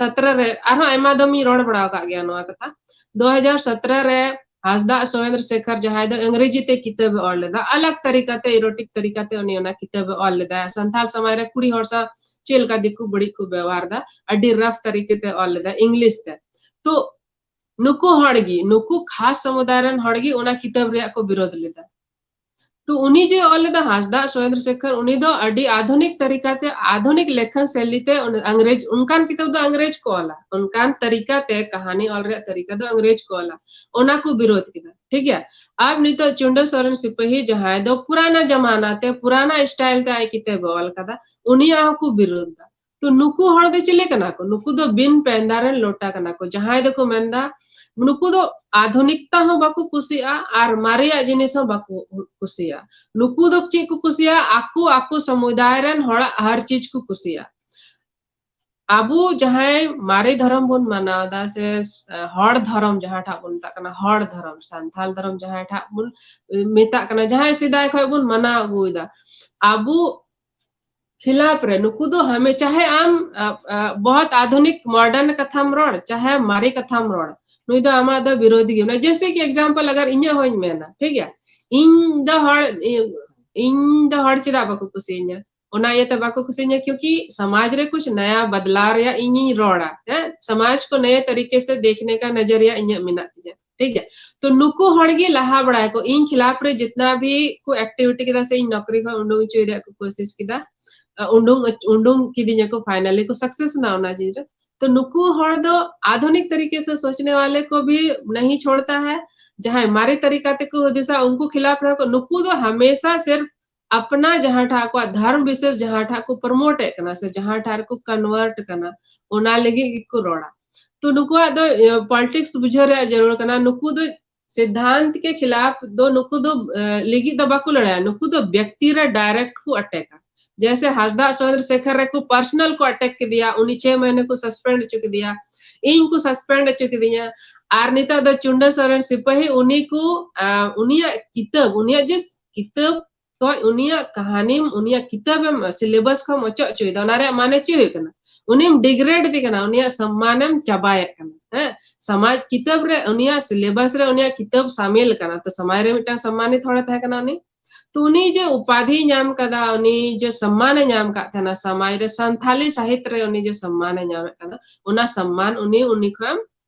ᱥᱚᱛᱨᱚ ᱨᱮ ᱟᱨᱦᱚᱸ ᱟᱭᱢᱟ ᱫᱚᱢ ᱤᱧ ᱨᱚᱲ ᱵᱟᱲᱟ ᱟᱠᱟᱫ ᱜᱮᱭᱟ ᱱᱚᱣᱟ ᱠᱟᱛᱷᱟ᱾ ᱫᱩ ᱦᱟᱡᱟᱨ ᱥᱚᱛᱨᱚ ᱨᱮ ᱦᱟᱸᱥᱫᱟ ᱥᱩᱨᱮᱱᱫᱨᱚ ᱥᱮᱠᱷᱚᱨ, ᱡᱟᱦᱟᱸᱭ ᱫᱚ ᱤᱝᱨᱮᱡᱤ ᱛᱮ ᱠᱤᱛᱟᱹᱵ ᱮ ᱚᱞ ᱞᱮᱫᱟ, ᱟᱞᱟᱜᱽ ᱛᱟᱹᱨᱤᱠᱟ ᱛᱮ, erotic ᱛᱟᱹᱨᱤᱠᱟ ᱛᱮ ᱩᱱᱤ ᱚᱱᱟ ᱠᱤᱛᱟᱹᱵ ᱮ ᱚᱞ ᱞᱮᱫᱟ᱾ ᱥᱟᱱᱛᱟᱲ ᱥᱚᱢᱟᱡᱽ ᱨᱮ ᱠᱩᱲᱤ ᱦᱚᱲ ᱥᱟᱶ ᱪᱮᱫ ᱞᱮᱠᱟ ᱫᱤᱠᱩ ᱵᱟᱹᱲᱤᱡ ᱠᱚ ᱵᱮᱣᱦᱟᱨ ᱮᱫᱟ, ᱟᱹᱰᱤ rough ᱛᱟᱹᱨᱤᱠᱟ ᱛᱮ ᱚᱞ ᱞᱮᱫᱟ English ᱛᱮ᱾ ᱛᱚ ᱱᱩᱠᱩ ᱦᱚᱲ ᱜᱮ, ᱱᱩᱠᱩ ᱠᱷᱟᱥ ᱥᱚᱢᱩᱫᱟᱭ ᱨᱮᱱ ᱦᱚᱲ ᱜᱮ ᱚᱱᱟ ᱠᱤᱛᱟᱹᱵ ᱨᱮᱭᱟᱜ ᱠᱚ ᱵᱤᱨᱳᱫᱷ ᱞᱮᱫᱟ᱾ ᱛᱚ ᱩᱱᱤ ᱡᱮ ᱚᱞ ᱞᱮᱫᱟ ᱦᱟᱸᱥᱫᱟ ᱪᱚᱱᱫᱨᱚ ᱥᱮᱠᱷᱚᱨ, ᱩᱱᱤ ᱫᱚ ᱟᱹᱰᱤ ᱟᱫᱷᱩᱱᱤᱠ ᱛᱟᱹᱨᱤᱠᱟ ᱛᱮ, ᱟᱫᱷᱩᱱᱤᱠ ᱞᱮᱠᱷᱚᱱ ᱥᱮᱞᱤ ᱛᱮ ᱚᱱᱟ ᱟᱝᱨᱮᱡᱽ, ᱚᱱᱠᱟᱱ ᱠᱤᱛᱟᱹᱵ ᱫᱚ ᱟᱝᱨᱮᱡᱽ ᱠᱚ ᱚᱞᱟ, ᱚᱱᱠᱟᱱ ᱛᱟᱹᱨᱤᱠᱟ ᱛᱮ ᱠᱟᱹᱦᱱᱤ ᱚᱞ ᱨᱮᱭᱟᱜ ᱛᱟᱹᱨᱤᱠᱟ ᱫᱚ ᱟᱝᱨᱮᱡᱽ ᱠᱚ ᱚᱞᱟ, ᱚᱱᱟ ᱠᱚ ᱵᱤᱨᱳᱫᱷ ᱠᱮᱫᱟ, ᱴᱷᱤᱠ ᱜᱮᱭᱟ᱾ ᱟᱨ ᱱᱤᱛᱚᱜ ᱪᱩᱱᱰᱟᱹ ᱥᱚᱨᱮᱱ ᱥᱤᱯᱟᱹᱦᱤ, ᱡᱟᱦᱟᱸᱭ ᱫᱚ ᱯᱩᱨᱟᱱᱟ ᱡᱟᱢᱟᱱᱟ ᱛᱮ, ᱯᱩᱨᱟᱱᱟ style ᱛᱮ ᱟᱡ ᱠᱤᱛᱟᱹᱵ ᱮ ᱚᱞ ᱠᱟᱫᱟ, ᱩᱱᱤᱭᱟᱜ ᱦᱚᱸᱠᱚ ᱵᱤᱨᱳᱫᱷ ᱫᱟ᱾ ᱛᱚ ᱱᱩᱠᱩ ᱦᱚᱲ ᱫᱚ ᱪᱤᱞᱤ ᱠᱟᱱᱟ ᱠᱚ? ᱱᱩᱠᱩ ᱫᱚ ᱵᱤᱱ ᱯᱮᱸᱫᱟ ᱨᱮᱱ ᱞᱚᱴᱟ ᱠᱟᱱᱟ ᱠᱚ᱾ ᱡᱟᱦᱟᱸᱭ ᱫᱚᱠᱚ ᱢᱮᱱᱫᱟ, ᱱᱩᱠᱩ ᱫᱚ ᱟᱫᱷᱩᱱᱤᱠᱛᱟ ᱦᱚᱸ ᱵᱟᱠᱚ ᱠᱩᱥᱤᱭᱟᱜᱼᱟ ᱟᱨ ᱢᱟᱨᱮᱭᱟᱜ ᱡᱤᱱᱤᱥ ᱦᱚᱸ ᱵᱟᱠᱚ ᱠᱩᱥᱤᱭᱟᱜᱼᱟ᱾ ᱱᱩᱠᱩ ᱫᱚ ᱪᱮᱫ ᱠᱚ ᱠᱩᱥᱤᱭᱟᱜᱼᱟ? ᱟᱠᱚ, ᱟᱠᱚ ᱥᱚᱢᱩᱫᱟᱭ ᱨᱮᱱ ᱦᱚᱲᱟᱜ ᱦᱟᱨ ᱪᱤᱡᱽ ᱠᱚ ᱠᱩᱥᱤᱭᱟᱜᱼᱟ᱾ ᱟᱵᱚ ᱡᱟᱦᱟᱸᱭ ᱢᱟᱨᱮ ᱫᱷᱚᱨᱚᱢ ᱵᱚᱱ ᱢᱟᱱᱟᱣ ᱮᱫᱟ ᱥᱮ ᱦᱚᱲ ᱫᱷᱚᱨᱚᱢ ᱡᱟᱦᱟᱸᱴᱟᱜ ᱵᱚᱱ ᱢᱮᱛᱟᱜ ᱠᱟᱱᱟ, ᱦᱚᱲ ᱫᱷᱚᱨᱚᱢ, ᱥᱟᱱᱛᱟᱞ ᱫᱷᱚᱨᱚᱢ ᱡᱟᱦᱟᱸᱴᱟᱜ ᱵᱚᱱ ᱢᱮᱛᱟᱜ ᱠᱟᱱᱟ, ᱡᱟᱦᱟᱸᱭ ᱥᱮᱫᱟᱭ ᱠᱷᱚᱱ ᱵᱚᱱ ᱢᱟᱱᱟᱣ ᱟᱹᱜᱩᱭᱮᱫᱟ, ᱟᱵᱚ ᱠᱷᱤᱞᱟᱯ ᱨᱮ ᱱᱩᱠᱩ ᱫᱚ ᱦᱟᱢᱮ-, ᱪᱟᱦᱮ ᱟᱢ, ᱟ, ᱟ, ᱵᱚᱦᱚᱛ ᱟᱫᱷᱩᱱᱤᱠ modern ᱠᱟᱛᱷᱟᱢ ᱨᱚᱲ, ᱪᱟᱦᱮ ᱢᱟᱨᱮ ᱠᱟᱛᱷᱟᱢ ᱨᱚᱲ, ᱱᱩᱭ ᱫᱚ ᱟᱢᱟᱜ ᱫᱚ ᱵᱤᱨᱳᱫᱷᱤ ᱜᱮ ᱢᱮᱱᱟᱭ᱾ ᱡᱮᱭᱥᱮ ᱠᱤ example ᱟᱜᱟᱨ ᱤᱧᱟᱹᱜ ᱦᱚᱸᱧ ᱢᱮᱱᱟ, ᱴᱷᱤᱠ ᱜᱮᱭᱟ, ᱤᱧ ᱫᱚ ᱦᱚᱲ, ᱤᱧ ᱫᱚ ᱦᱚᱲ ᱪᱮᱫᱟᱜ ᱵᱟᱠᱚ ᱠᱩᱥᱤᱭᱟᱹᱧᱟ? ᱚᱱᱟ ᱤᱭᱟᱹᱛᱮ ᱵᱟᱠᱚ ᱠᱩᱥᱤᱭᱟᱹᱧᱟ, ᱠᱤᱭᱩᱸᱠᱤ ᱥᱚᱢᱟᱡᱽ ᱨᱮ ᱠᱩᱪᱷ ᱱᱟᱭᱟ ᱵᱟᱫᱞᱟᱣ ᱨᱮᱭᱟᱜ ᱤᱧᱤᱧ ᱨᱚᱲᱟ, ᱦᱮᱸ, ᱥᱚᱢᱟᱡᱽ ᱠᱚ ᱱᱟᱭᱟ ᱛᱟᱨᱤᱠᱮ ᱥᱮ ᱫᱮᱠᱷᱱᱮ ᱠᱟ ᱱᱚᱡᱚᱨᱤᱭᱟ ᱤᱧᱟᱹᱜ ᱢᱮᱱᱟᱜ ᱛᱤᱧᱟ, ᱴᱷᱤᱠ ᱜᱮᱭᱟ᱾ ᱛᱚ ᱱᱩᱠᱩ ᱦᱚᱲ ᱜᱮ ᱞᱟᱦᱟ ᱵᱟᱲᱟᱭᱟᱠᱚ, ᱤᱧ ᱠᱷᱤᱞᱟᱯ ᱨᱮ ᱡᱤᱛᱱᱟ ᱵᱷᱤ ᱠᱚ activity ᱠᱮᱫᱟ ᱥᱮ ᱤᱧ ᱱᱚᱠᱨᱤ ᱠᱷᱚᱱ ᱩᱰᱩᱝ ᱦᱚᱪᱚᱭ ᱨᱮᱭᱟᱜ ᱠᱚ ᱠᱳᱥᱤᱥ ᱠᱮᱫᱟ, ᱟ, ᱩᱰᱩᱝ, ᱩᱰᱩᱝ ᱠᱤᱫᱤᱧᱟ ᱠᱚ, finally ᱠᱚ success ᱮᱱᱟ ᱚᱱᱟ ᱪᱤᱡᱽ ᱨᱮ᱾ ᱛᱚ ᱱᱩᱠᱩ ᱦᱚᱲ ᱫᱚ ᱟᱫᱷᱩᱱᱤᱠ ᱛᱟᱨᱤᱠᱮ ᱥᱮ ᱥᱳᱪᱱᱮ ᱣᱟᱞᱮ ᱠᱚ ᱵᱷᱤ ᱱᱟᱦᱤ ᱪᱷᱳᱲᱛᱟ ᱦᱟᱭ, ᱡᱟᱦᱟᱸᱭ ᱢᱟᱨᱮ ᱛᱟᱨᱤᱠᱟ ᱛᱮᱠᱚ ᱦᱩᱫᱤᱥᱟ ᱩᱱᱠᱩ ᱠᱷᱤᱞᱟᱯ ᱨᱮᱦᱚᱸ ᱠᱚ, ᱱᱩᱠᱩ ᱫᱚ ᱦᱟᱢᱮᱥᱟ ᱥᱤᱨᱯ ᱟᱯᱱᱟ ᱡᱟᱦᱟᱸ ᱴᱷᱟᱜ ᱟᱠᱚᱣᱟᱜ ᱫᱷᱚᱨᱢ ᱵᱤᱥᱮᱥ ᱡᱟᱦᱟᱸ ᱴᱷᱟᱜ ᱠᱚ promote ᱮᱫ ᱠᱟᱱᱟ ᱥᱮ ᱡᱟᱦᱟᱸ ᱴᱷᱟᱜ ᱨᱮᱠᱚ convert ᱠᱟᱱᱟ, ᱚᱱᱟ ᱞᱟᱹᱜᱤᱫ ᱜᱮᱠᱚ ᱨᱚᱲᱟ᱾ ᱛᱚ ᱱᱩᱠᱩᱣᱟᱜ ᱫᱚ, ᱮ, politics ᱵᱩᱡᱷᱟᱹᱣ ᱨᱮᱭᱟᱜ ᱡᱟᱹᱨᱩᱲ ᱠᱟᱱᱟ᱾ ᱱᱩᱠᱩ ᱫᱚ ᱥᱤᱫᱷᱟᱱᱛ ᱠᱮ ᱠᱷᱤᱞᱟᱯ ᱫᱚ, ᱱᱩᱠᱩ ᱫᱚ, ᱮ, ᱞᱟᱹᱜᱤᱫ ᱫᱚ ᱵᱟᱠᱚ ᱞᱟᱹᱲᱦᱟᱹᱭᱟ, ᱱᱩᱠᱩ ᱫᱚ ᱵᱮᱠᱛᱤ ᱨᱮ direct ᱠᱚ attackᱟ᱾ ᱡᱮᱭᱥᱮ ᱦᱟᱸᱥᱫᱟ ᱪᱚᱱᱫᱨᱚ ᱥᱮᱠᱷᱚᱨ ᱨᱮᱠᱚ personal ᱠᱚ attack ᱠᱮᱫᱮᱭᱟ, ᱩᱱᱤ ᱪᱷᱮ ᱢᱟᱦᱤᱱᱮ ᱠᱚ suspend ᱦᱚᱪᱚ ᱠᱮᱫᱮᱭᱟ, ᱤᱧ ᱠᱚ suspend ᱦᱚᱪᱚ ᱠᱤᱫᱤᱧᱟ, ᱟᱨ ᱱᱤᱛᱚᱜ ᱫᱚ ᱪᱩᱱᱰᱟᱹ ᱥᱚᱨᱮᱱ ᱥᱤᱯᱟᱹᱦᱤ, ᱩᱱᱤ ᱠᱚ, ᱟ, ᱩᱱᱤᱭᱟᱜ ᱠᱤᱛᱟᱹᱵ, ᱩᱱᱤᱭᱟᱜ ᱡᱮ ᱠᱤᱛᱟᱹᱵ ᱠᱷᱚᱡ ᱩᱱᱤᱭᱟᱜ ᱠᱟᱹᱦᱱᱤᱢ, ᱩᱱᱤᱭᱟᱜ ᱠᱤᱛᱟᱹᱵᱮᱢ syllabus ᱠᱷᱚᱱ ᱚᱪᱚᱜ ᱦᱚᱪᱚᱭᱮᱫᱟ, ᱚᱱᱟ ᱨᱮᱭᱟᱜ ᱢᱟᱱᱮ ᱪᱮᱫ ᱦᱩᱭᱩᱜ ᱠᱟᱱᱟ? ᱩᱱᱤᱢ degrade ᱮᱫᱮ ᱠᱟᱱᱟ, ᱩᱱᱤᱭᱟᱜ ᱥᱚᱢᱢᱟᱱᱮᱢ ᱪᱟᱵᱟᱭᱮᱫ ᱠᱟᱱᱟ᱾ ᱦᱮᱸ, ᱥᱚᱢᱟᱡᱽ ᱠᱤᱛᱟᱹᱵ ᱨᱮ, ᱩᱱᱤᱭᱟᱜ syllabus ᱨᱮ ᱩᱱᱤᱭᱟᱜ ᱠᱤᱛᱟᱹᱵ ᱥᱟᱢᱤᱞ ᱠᱟᱱᱟ, ᱛᱚ ᱥᱚᱢᱟᱡᱽ ᱨᱮ ᱢᱤᱫᱴᱟᱝ ᱥᱚᱢᱢᱟᱱᱤᱛ ᱦᱚᱲᱮ ᱛᱟᱦᱮᱸ ᱠᱟᱱᱟ ᱩᱱᱤ᱾ ᱛᱚ ᱩᱱᱤ ᱡᱮ ᱩᱯᱟᱫᱷᱤ ᱧᱟᱢ ᱠᱟᱫᱟ, ᱩᱱᱤ ᱡᱮ ᱥᱚᱢᱢᱟᱱ ᱮ ᱧᱟᱢ ᱠᱟᱫ ᱛᱟᱦᱮᱱᱟ ᱥᱚᱢᱟᱡᱽ ᱨᱮ, ᱥᱟᱱᱛᱷᱟᱞᱤ ᱥᱟᱦᱤᱛ ᱨᱮ ᱩᱱᱤ ᱡᱮ ᱥᱚᱢᱢᱟᱱ ᱮ ᱧᱟᱢᱮᱫ ᱠᱟᱱᱟ, ᱚᱱᱟ ᱥᱚᱢᱢᱟᱱ ᱩᱱᱤ, ᱩᱱᱤ ᱠᱷᱚᱱ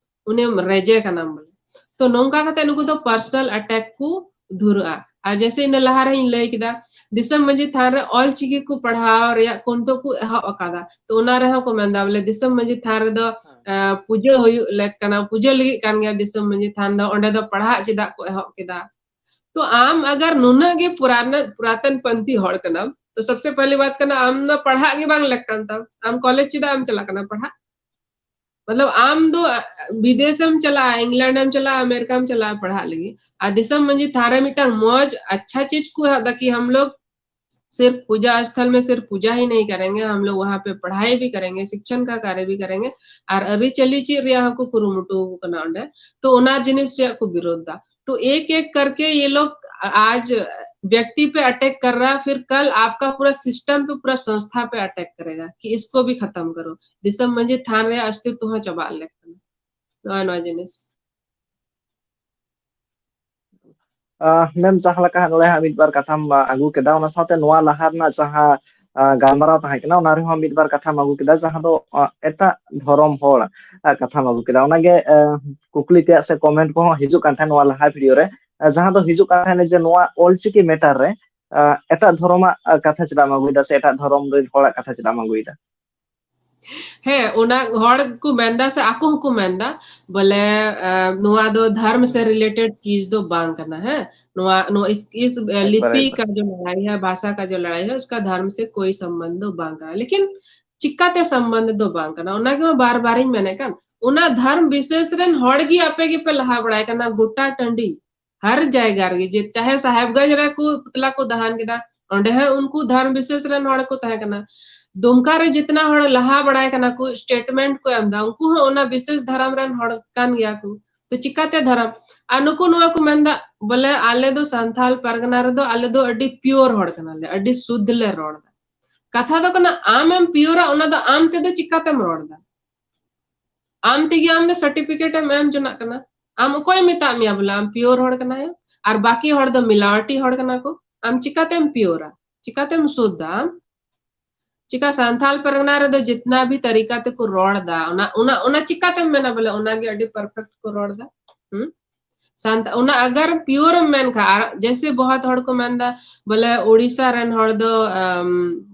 ᱩᱱᱤ ᱨᱮᱡᱮ ᱠᱟᱱᱟᱢ ᱵᱚᱞᱮ᱾ ᱛᱚ ᱱᱚᱝᱠᱟ ᱠᱟᱛᱮ ᱱᱩᱠᱩ ᱫᱚ personal attack ᱠᱚ ᱫᱷᱩᱨᱟᱹᱜᱼᱟ᱾ ᱟᱨ ᱡᱮᱥᱮ ᱤᱱᱟᱹ ᱞᱟᱦᱟ ᱨᱮᱧ ᱞᱟᱹᱭ ᱠᱮᱫᱟ, ᱫᱤᱥᱚᱢ ᱢᱟᱹᱡᱷᱤ ᱛᱷᱟᱱ ᱨᱮ ᱚᱞ ᱪᱤᱠᱤ ᱠᱚ ᱯᱟᱲᱦᱟᱣ ᱨᱮᱭᱟᱜ ᱠᱚ ᱱᱤᱛᱚᱜ ᱠᱚ ᱮᱦᱚᱵ ᱟᱠᱟᱫᱟ᱾ ᱛᱚ ᱚᱱᱟ ᱨᱮᱦᱚᱸ ᱠᱚ ᱢᱮᱱᱫᱟ ᱵᱚᱞᱮ ᱫᱤᱥᱚᱢ ᱢᱟᱹᱡᱷᱤ ᱛᱷᱟᱱ ᱨᱮᱫᱚ, ᱦᱮᱸ᱾ ᱟᱸ, ᱯᱩᱡᱟᱹ ᱦᱩᱭᱩᱜ ᱞᱮᱠ ᱠᱟᱱᱟ, ᱯᱩᱡᱟᱹ ᱞᱟᱹᱜᱤᱫ ᱠᱟᱱ ᱜᱮᱭᱟ ᱫᱤᱥᱚᱢ ᱢᱟᱹᱡᱷᱤ ᱛᱷᱟᱱ ᱫᱚ, ᱚᱸᱰᱮ ᱫᱚ ᱯᱟᱲᱦᱟᱜ ᱪᱮᱫᱟᱜ ᱠᱚ ᱮᱦᱚᱵ ᱠᱮᱫᱟ? ᱛᱚ ᱟᱢ ᱟᱜᱟᱨ ᱱᱩᱱᱟᱹᱜ ᱜᱮ ᱯᱩᱨᱟᱱᱟ-, ᱯᱩᱨᱟᱛᱚᱱ ᱯᱚᱱᱛᱷᱤ ᱦᱚᱲ ᱠᱟᱱᱟᱢ, ᱛᱚ ᱥᱚᱵᱥᱮ ᱯᱮᱦᱞᱤ ᱵᱟᱛ ᱠᱟᱱᱟ, ᱟᱢ ᱫᱚ ᱯᱟᱲᱦᱟᱜ ᱜᱮ ᱵᱟᱝ ᱞᱮᱠ ᱠᱟᱱ ᱛᱟᱢ, ᱟᱢ ᱠᱚᱞᱮᱡᱽ ᱪᱮᱫᱟᱜ ᱮᱢ ᱪᱟᱞᱟᱜ ᱠᱟᱱᱟ ᱯᱟᱲᱦᱟᱜ? ᱢᱚᱛᱞᱚᱵ ᱟᱢ ᱫᱚ, ᱟ, ᱵᱤᱫᱮᱥᱮᱢ ᱪᱟᱞᱟᱜᱼᱟ, ᱤᱝᱞᱮᱱᱰ ᱮᱢ ᱪᱟᱞᱟᱜᱼᱟ, ᱟᱢᱮᱨᱤᱠᱟᱢ ᱪᱟᱞᱟᱜᱼᱟ ᱯᱟᱲᱦᱟᱜ ᱞᱟᱹᱜᱤᱫ, ᱟᱨ ᱫᱤᱥᱚᱢ ᱢᱟᱹᱡᱷᱤ ᱛᱷᱟᱱ ᱨᱮ ᱢᱤᱫᱴᱟᱝ ᱢᱚᱡᱽ ᱟᱪᱪᱷᱟ ᱪᱤᱡᱽ ᱠᱚ ᱮᱦᱚᱵ ᱫᱟ ᱠᱤ ᱦᱟᱢ ᱞᱳᱜ सिर्फ पूजा स्थल में सिर्फ पूजा ही नहीं करेंगे, हम लोग वहाँ पे पढ़ाई भी करेंगे, शिक्षण का कार्य भी करेंगे, ᱟᱨ ᱟᱹᱨᱤᱪᱟᱹᱞᱤ ᱪᱮᱫ ᱨᱮᱭᱟᱜ ᱦᱚᱸᱠᱚ ᱠᱩᱨᱩᱢᱩᱴᱩ ᱠᱟᱱᱟ ᱚᱸᱰᱮ᱾ ᱛᱚ ᱚᱱᱟ ᱡᱤᱱᱤᱥ ᱨᱮᱭᱟᱜ ᱠᱚ ᱵᱤᱨᱳᱫᱷ ᱫᱟ᱾ तो एक एक करके ये लोग आज व्यक्ति पे अटैक कर रहा है, फिर कल आपका पूरा सिस्टम पे, पूरा संस्था पे अटैक करेगा कि इसको भी खत्म करो। ᱫᱤᱥᱚᱢ ᱢᱟᱹᱡᱷᱤ ᱛᱷᱟᱱ ᱨᱮᱭᱟᱜ ᱚᱥᱛᱤᱛᱣ ᱦᱚᱸ ᱪᱟᱵᱟᱜ ᱞᱮᱠ ᱠᱟᱱᱟ᱾ ᱱᱚᱜᱼᱚᱭ ᱱᱚᱣᱟ ᱡᱤᱱᱤᱥ᱾ ᱟᱦ, ᱢᱮᱢ, ᱡᱟᱦᱟᱸ ᱞᱮᱠᱟ ᱦᱟᱸᱜ ᱱᱚᱰᱮ ᱦᱟᱸᱜ ᱢᱤᱫ ᱵᱟᱨ ᱠᱟᱛᱷᱟᱢ, ᱟ, ᱟᱹᱜᱩ ᱠᱮᱫᱟ, ᱚᱱᱟ ᱥᱟᱶᱛᱮ ᱱᱚᱣᱟ ᱞᱟᱦᱟ ᱨᱮᱱᱟᱜ ᱡᱟᱦᱟᱸ, ᱟ, ᱜᱟᱞᱢᱟᱨᱟᱣ ᱛᱟᱦᱮᱸ ᱠᱟᱱᱟ, ᱚᱱᱟ ᱨᱮᱦᱚᱸ ᱢᱤᱫ ᱵᱟᱨ ᱠᱟᱛᱷᱟᱢ ᱟᱹᱜᱩ ᱠᱮᱫᱟ, ᱡᱟᱦᱟᱸ ᱫᱚ, ᱟ, ᱮᱴᱟᱜ ᱫᱷᱚᱨᱚᱢ ᱦᱚᱲ, ᱟ, ᱠᱟᱛᱷᱟᱢ ᱟᱹᱜᱩ ᱠᱮᱫᱟ᱾ ᱚᱱᱟᱜᱮ, ᱟ, ᱠᱩᱠᱞᱤ ᱛᱮᱭᱟᱜ ᱥᱮ comment ᱠᱚᱦᱚᱸ ᱦᱤᱡᱩᱜ ᱠᱟᱱ ᱛᱟᱦᱮᱸᱫ ᱱᱚᱣᱟ ᱞᱟᱦᱟ video ᱨᱮ, ᱟ, ᱡᱟᱦᱟᱸ ᱫᱚ ᱦᱤᱡᱩᱜ ᱠᱟᱱ ᱛᱟᱦᱮᱸᱫ ᱡᱮ ᱱᱚᱣᱟ ᱚᱞᱪᱤᱠᱤ matter ᱨᱮ, ᱟ, ᱮᱴᱟᱜ ᱫᱷᱚᱨᱚᱢᱟᱜ, ᱟ, ᱠᱟᱛᱷᱟ ᱪᱮᱫᱟᱜ ᱮᱢ ᱟᱹᱜᱩᱭᱮᱫᱟ ᱥᱮ ᱮᱴᱟᱜ ᱫᱷᱚᱨᱚᱢ ᱨᱮᱱ ᱦᱚᱲᱟᱜ ᱠᱟᱛᱷᱟ ᱪᱮᱫᱟᱜ ᱮᱢ ᱟᱹᱜᱩᱭᱮᱫᱟ? ᱦᱮᱸ, ᱚᱱᱟ ᱦᱚᱲ ᱠᱚ ᱢᱮᱱᱫᱟ ᱥᱮ ᱟᱠᱚ ᱦᱚᱸᱠᱚ ᱢᱮᱱᱫᱟ, ᱵᱚᱞᱮ, ᱟ, ᱱᱚᱣᱟ ᱫᱚ ᱫᱷᱚᱨᱢ ᱥᱮ related ᱪᱤᱡᱽ ᱫᱚ ᱵᱟᱝ ᱠᱟᱱᱟ᱾ ᱦᱮᱸ, ᱱᱚᱣᱟ, ᱱᱚᱣᱟ ᱤᱥ, ᱤᱥ, ᱟ, ᱮᱠᱵᱟᱨᱮ, ᱞᱤᱯᱤ ᱮᱠᱵᱟᱨᱮ᱾ ᱠᱟ ᱡᱚ ᱞᱟᱲᱟᱭ ᱦᱮ, ᱵᱷᱟᱥᱟ ᱠᱟ ᱡᱚ ᱞᱟᱲᱟᱭ ᱦᱮ, ᱩᱥᱠᱟ ᱫᱷᱚᱨᱢ ᱥᱮ ᱠᱳᱭ ᱥᱚᱢᱵᱚᱱᱫᱷ ᱫᱚ ᱵᱟᱝ ᱠᱟᱱᱟ᱾ ᱞᱮᱠᱤᱱ ᱪᱤᱠᱟᱛᱮ ᱥᱚᱢᱵᱚᱱᱫᱷ ᱫᱚ ᱵᱟᱝ ᱠᱟᱱᱟ? ᱚᱱᱟ ᱜᱮ ᱢᱟ ᱵᱟᱨ ᱵᱟᱨᱤᱧ ᱢᱮᱱᱮᱫ ᱠᱟᱱ, ᱚᱱᱟ ᱫᱷᱚᱨᱢ ᱵᱤᱥᱮᱥ ᱨᱮᱱ ᱦᱚᱲ ᱜᱮ ᱟᱯᱮ ᱜᱮᱯᱮ ᱞᱟᱦᱟ ᱵᱟᱲᱟᱭ ᱠᱟᱱᱟ ᱜᱚᱴᱟ ᱴᱟᱺᱰᱤ᱾ ᱦᱟᱨ ᱡᱟᱭᱜᱟ ᱨᱮᱜᱮ, ᱡᱮ ᱪᱟᱦᱮ ᱥᱟᱦᱮᱵᱽᱜᱚᱸᱡᱽ ᱨᱮ ᱠᱚ ᱯᱩᱛᱞᱟ ᱠᱚ ᱫᱟᱦᱟᱱ ᱠᱮᱫᱟ, ᱚᱸᱰᱮ ᱦᱚᱸ ᱩᱱᱠᱩ ᱫᱷᱚᱨᱢ ᱵᱤᱥᱮᱥ ᱨᱮᱱ ᱦᱚᱲ ᱠᱚ ᱛᱟᱦᱮᱸ ᱠᱟᱱᱟ᱾ ᱫᱩᱢᱠᱟ ᱨᱮ ᱡᱤᱛᱱᱟ ᱦᱚᱲ ᱞᱟᱦᱟ ᱵᱟᱲᱟᱭ ᱠᱟᱱᱟ ᱠᱚ, statement ᱠᱚ ᱮᱢ ᱮᱫᱟ, ᱩᱱᱠᱩ ᱦᱚᱸ ᱚᱱᱟ ᱵᱤᱥᱮᱥ ᱫᱷᱚᱨᱚᱢ ᱨᱮᱱ ᱦᱚᱲ ᱠᱟᱱ ᱜᱮᱭᱟ ᱠᱚ᱾ ᱛᱚ ᱪᱤᱠᱟᱛᱮ ᱫᱷᱚᱨᱚᱢ? ᱟᱨ ᱱᱩᱠᱩ ᱱᱚᱣᱟ ᱠᱚ ᱢᱮᱱᱫᱟ, ᱵᱚᱞᱮ ᱟᱞᱮ ᱫᱚ ᱥᱟᱱᱛᱟᱞ ᱯᱟᱨᱜᱟᱱᱟ ᱨᱮᱫᱚ ᱟᱞᱮ ᱫᱚ ᱟᱹᱰᱤ pure ᱦᱚᱲ ᱠᱟᱱᱟᱞᱮ, ᱟᱹᱰᱤ ᱥᱩᱫᱽᱫᱷ ᱞᱮ ᱨᱚᱲ ᱮᱫᱟ᱾ ᱠᱟᱛᱷᱟ ᱫᱚ ᱠᱟᱱᱟ, ᱟᱢᱮᱢ pure ᱟ, ᱚᱱᱟ ᱫᱚ ᱟᱢ ᱛᱮᱫᱚ ᱪᱤᱠᱟᱛᱮᱢ ᱨᱚᱲ ᱮᱫᱟ? ᱟᱢ ᱛᱮᱜᱮ ᱟᱢ ᱫᱚ certificate ᱮᱢ ᱮᱢ ᱡᱚᱱᱟᱜ ᱠᱟᱱᱟ᱾ ᱟᱢ ᱚᱠᱚᱭ ᱢᱮᱛᱟᱜ ᱢᱮᱭᱟ ᱵᱚᱞᱮ ᱟᱢ pure ᱦᱚᱲ ᱠᱟᱱᱟᱭ? ᱟᱨ ᱵᱟᱠᱤ ᱦᱚᱲ ᱫᱚ ᱢᱤᱞᱟᱣᱴᱤ ᱦᱚᱲ ᱠᱟᱱᱟ ᱠᱚ᱾ ᱟᱢ ᱪᱤᱠᱟᱛᱮᱢ ᱯᱤᱭᱳᱨᱟ? ᱪᱤᱠᱟᱛᱮᱢ ᱥᱩᱫᱷᱟ? ᱟᱢ ᱪᱤᱠᱟ ᱥᱟᱱᱛᱟᱞ ᱯᱟᱨᱜᱟᱱᱟ ᱨᱮᱫᱚ ᱡᱤᱛᱱᱟ ᱵᱷᱤ ᱛᱟᱨᱤᱠᱟ ᱛᱮᱠᱚ ᱨᱚᱲ ᱫᱟ, ᱚᱱᱟ ᱚᱱᱟ ᱚᱱᱟ ᱪᱤᱠᱟᱛᱮᱢ ᱢᱮᱱᱟ ᱵᱚᱞᱮ ᱚᱱᱟᱜᱮ ᱟᱹᱰᱤ ᱯᱟᱨᱯᱷᱮᱠᱴ ᱠᱚ ᱨᱚᱲ ᱫᱟ? ᱦᱩᱸ? ᱥᱟᱱᱛ ᱚᱱᱟ ᱟᱜᱟᱨ ᱯᱤᱭᱳᱨ ᱮᱢ ᱢᱮᱱ ᱠᱷᱟᱱ, ᱟᱨ ᱡᱮᱥᱮ ᱵᱚᱦᱩᱛ ᱦᱚᱲ ᱠᱚ ᱢᱮᱱ ᱫᱟ ᱵᱚᱞᱮ ᱳᱰᱤᱥᱟ ᱨᱮᱱ ᱦᱚᱲ ᱫᱚ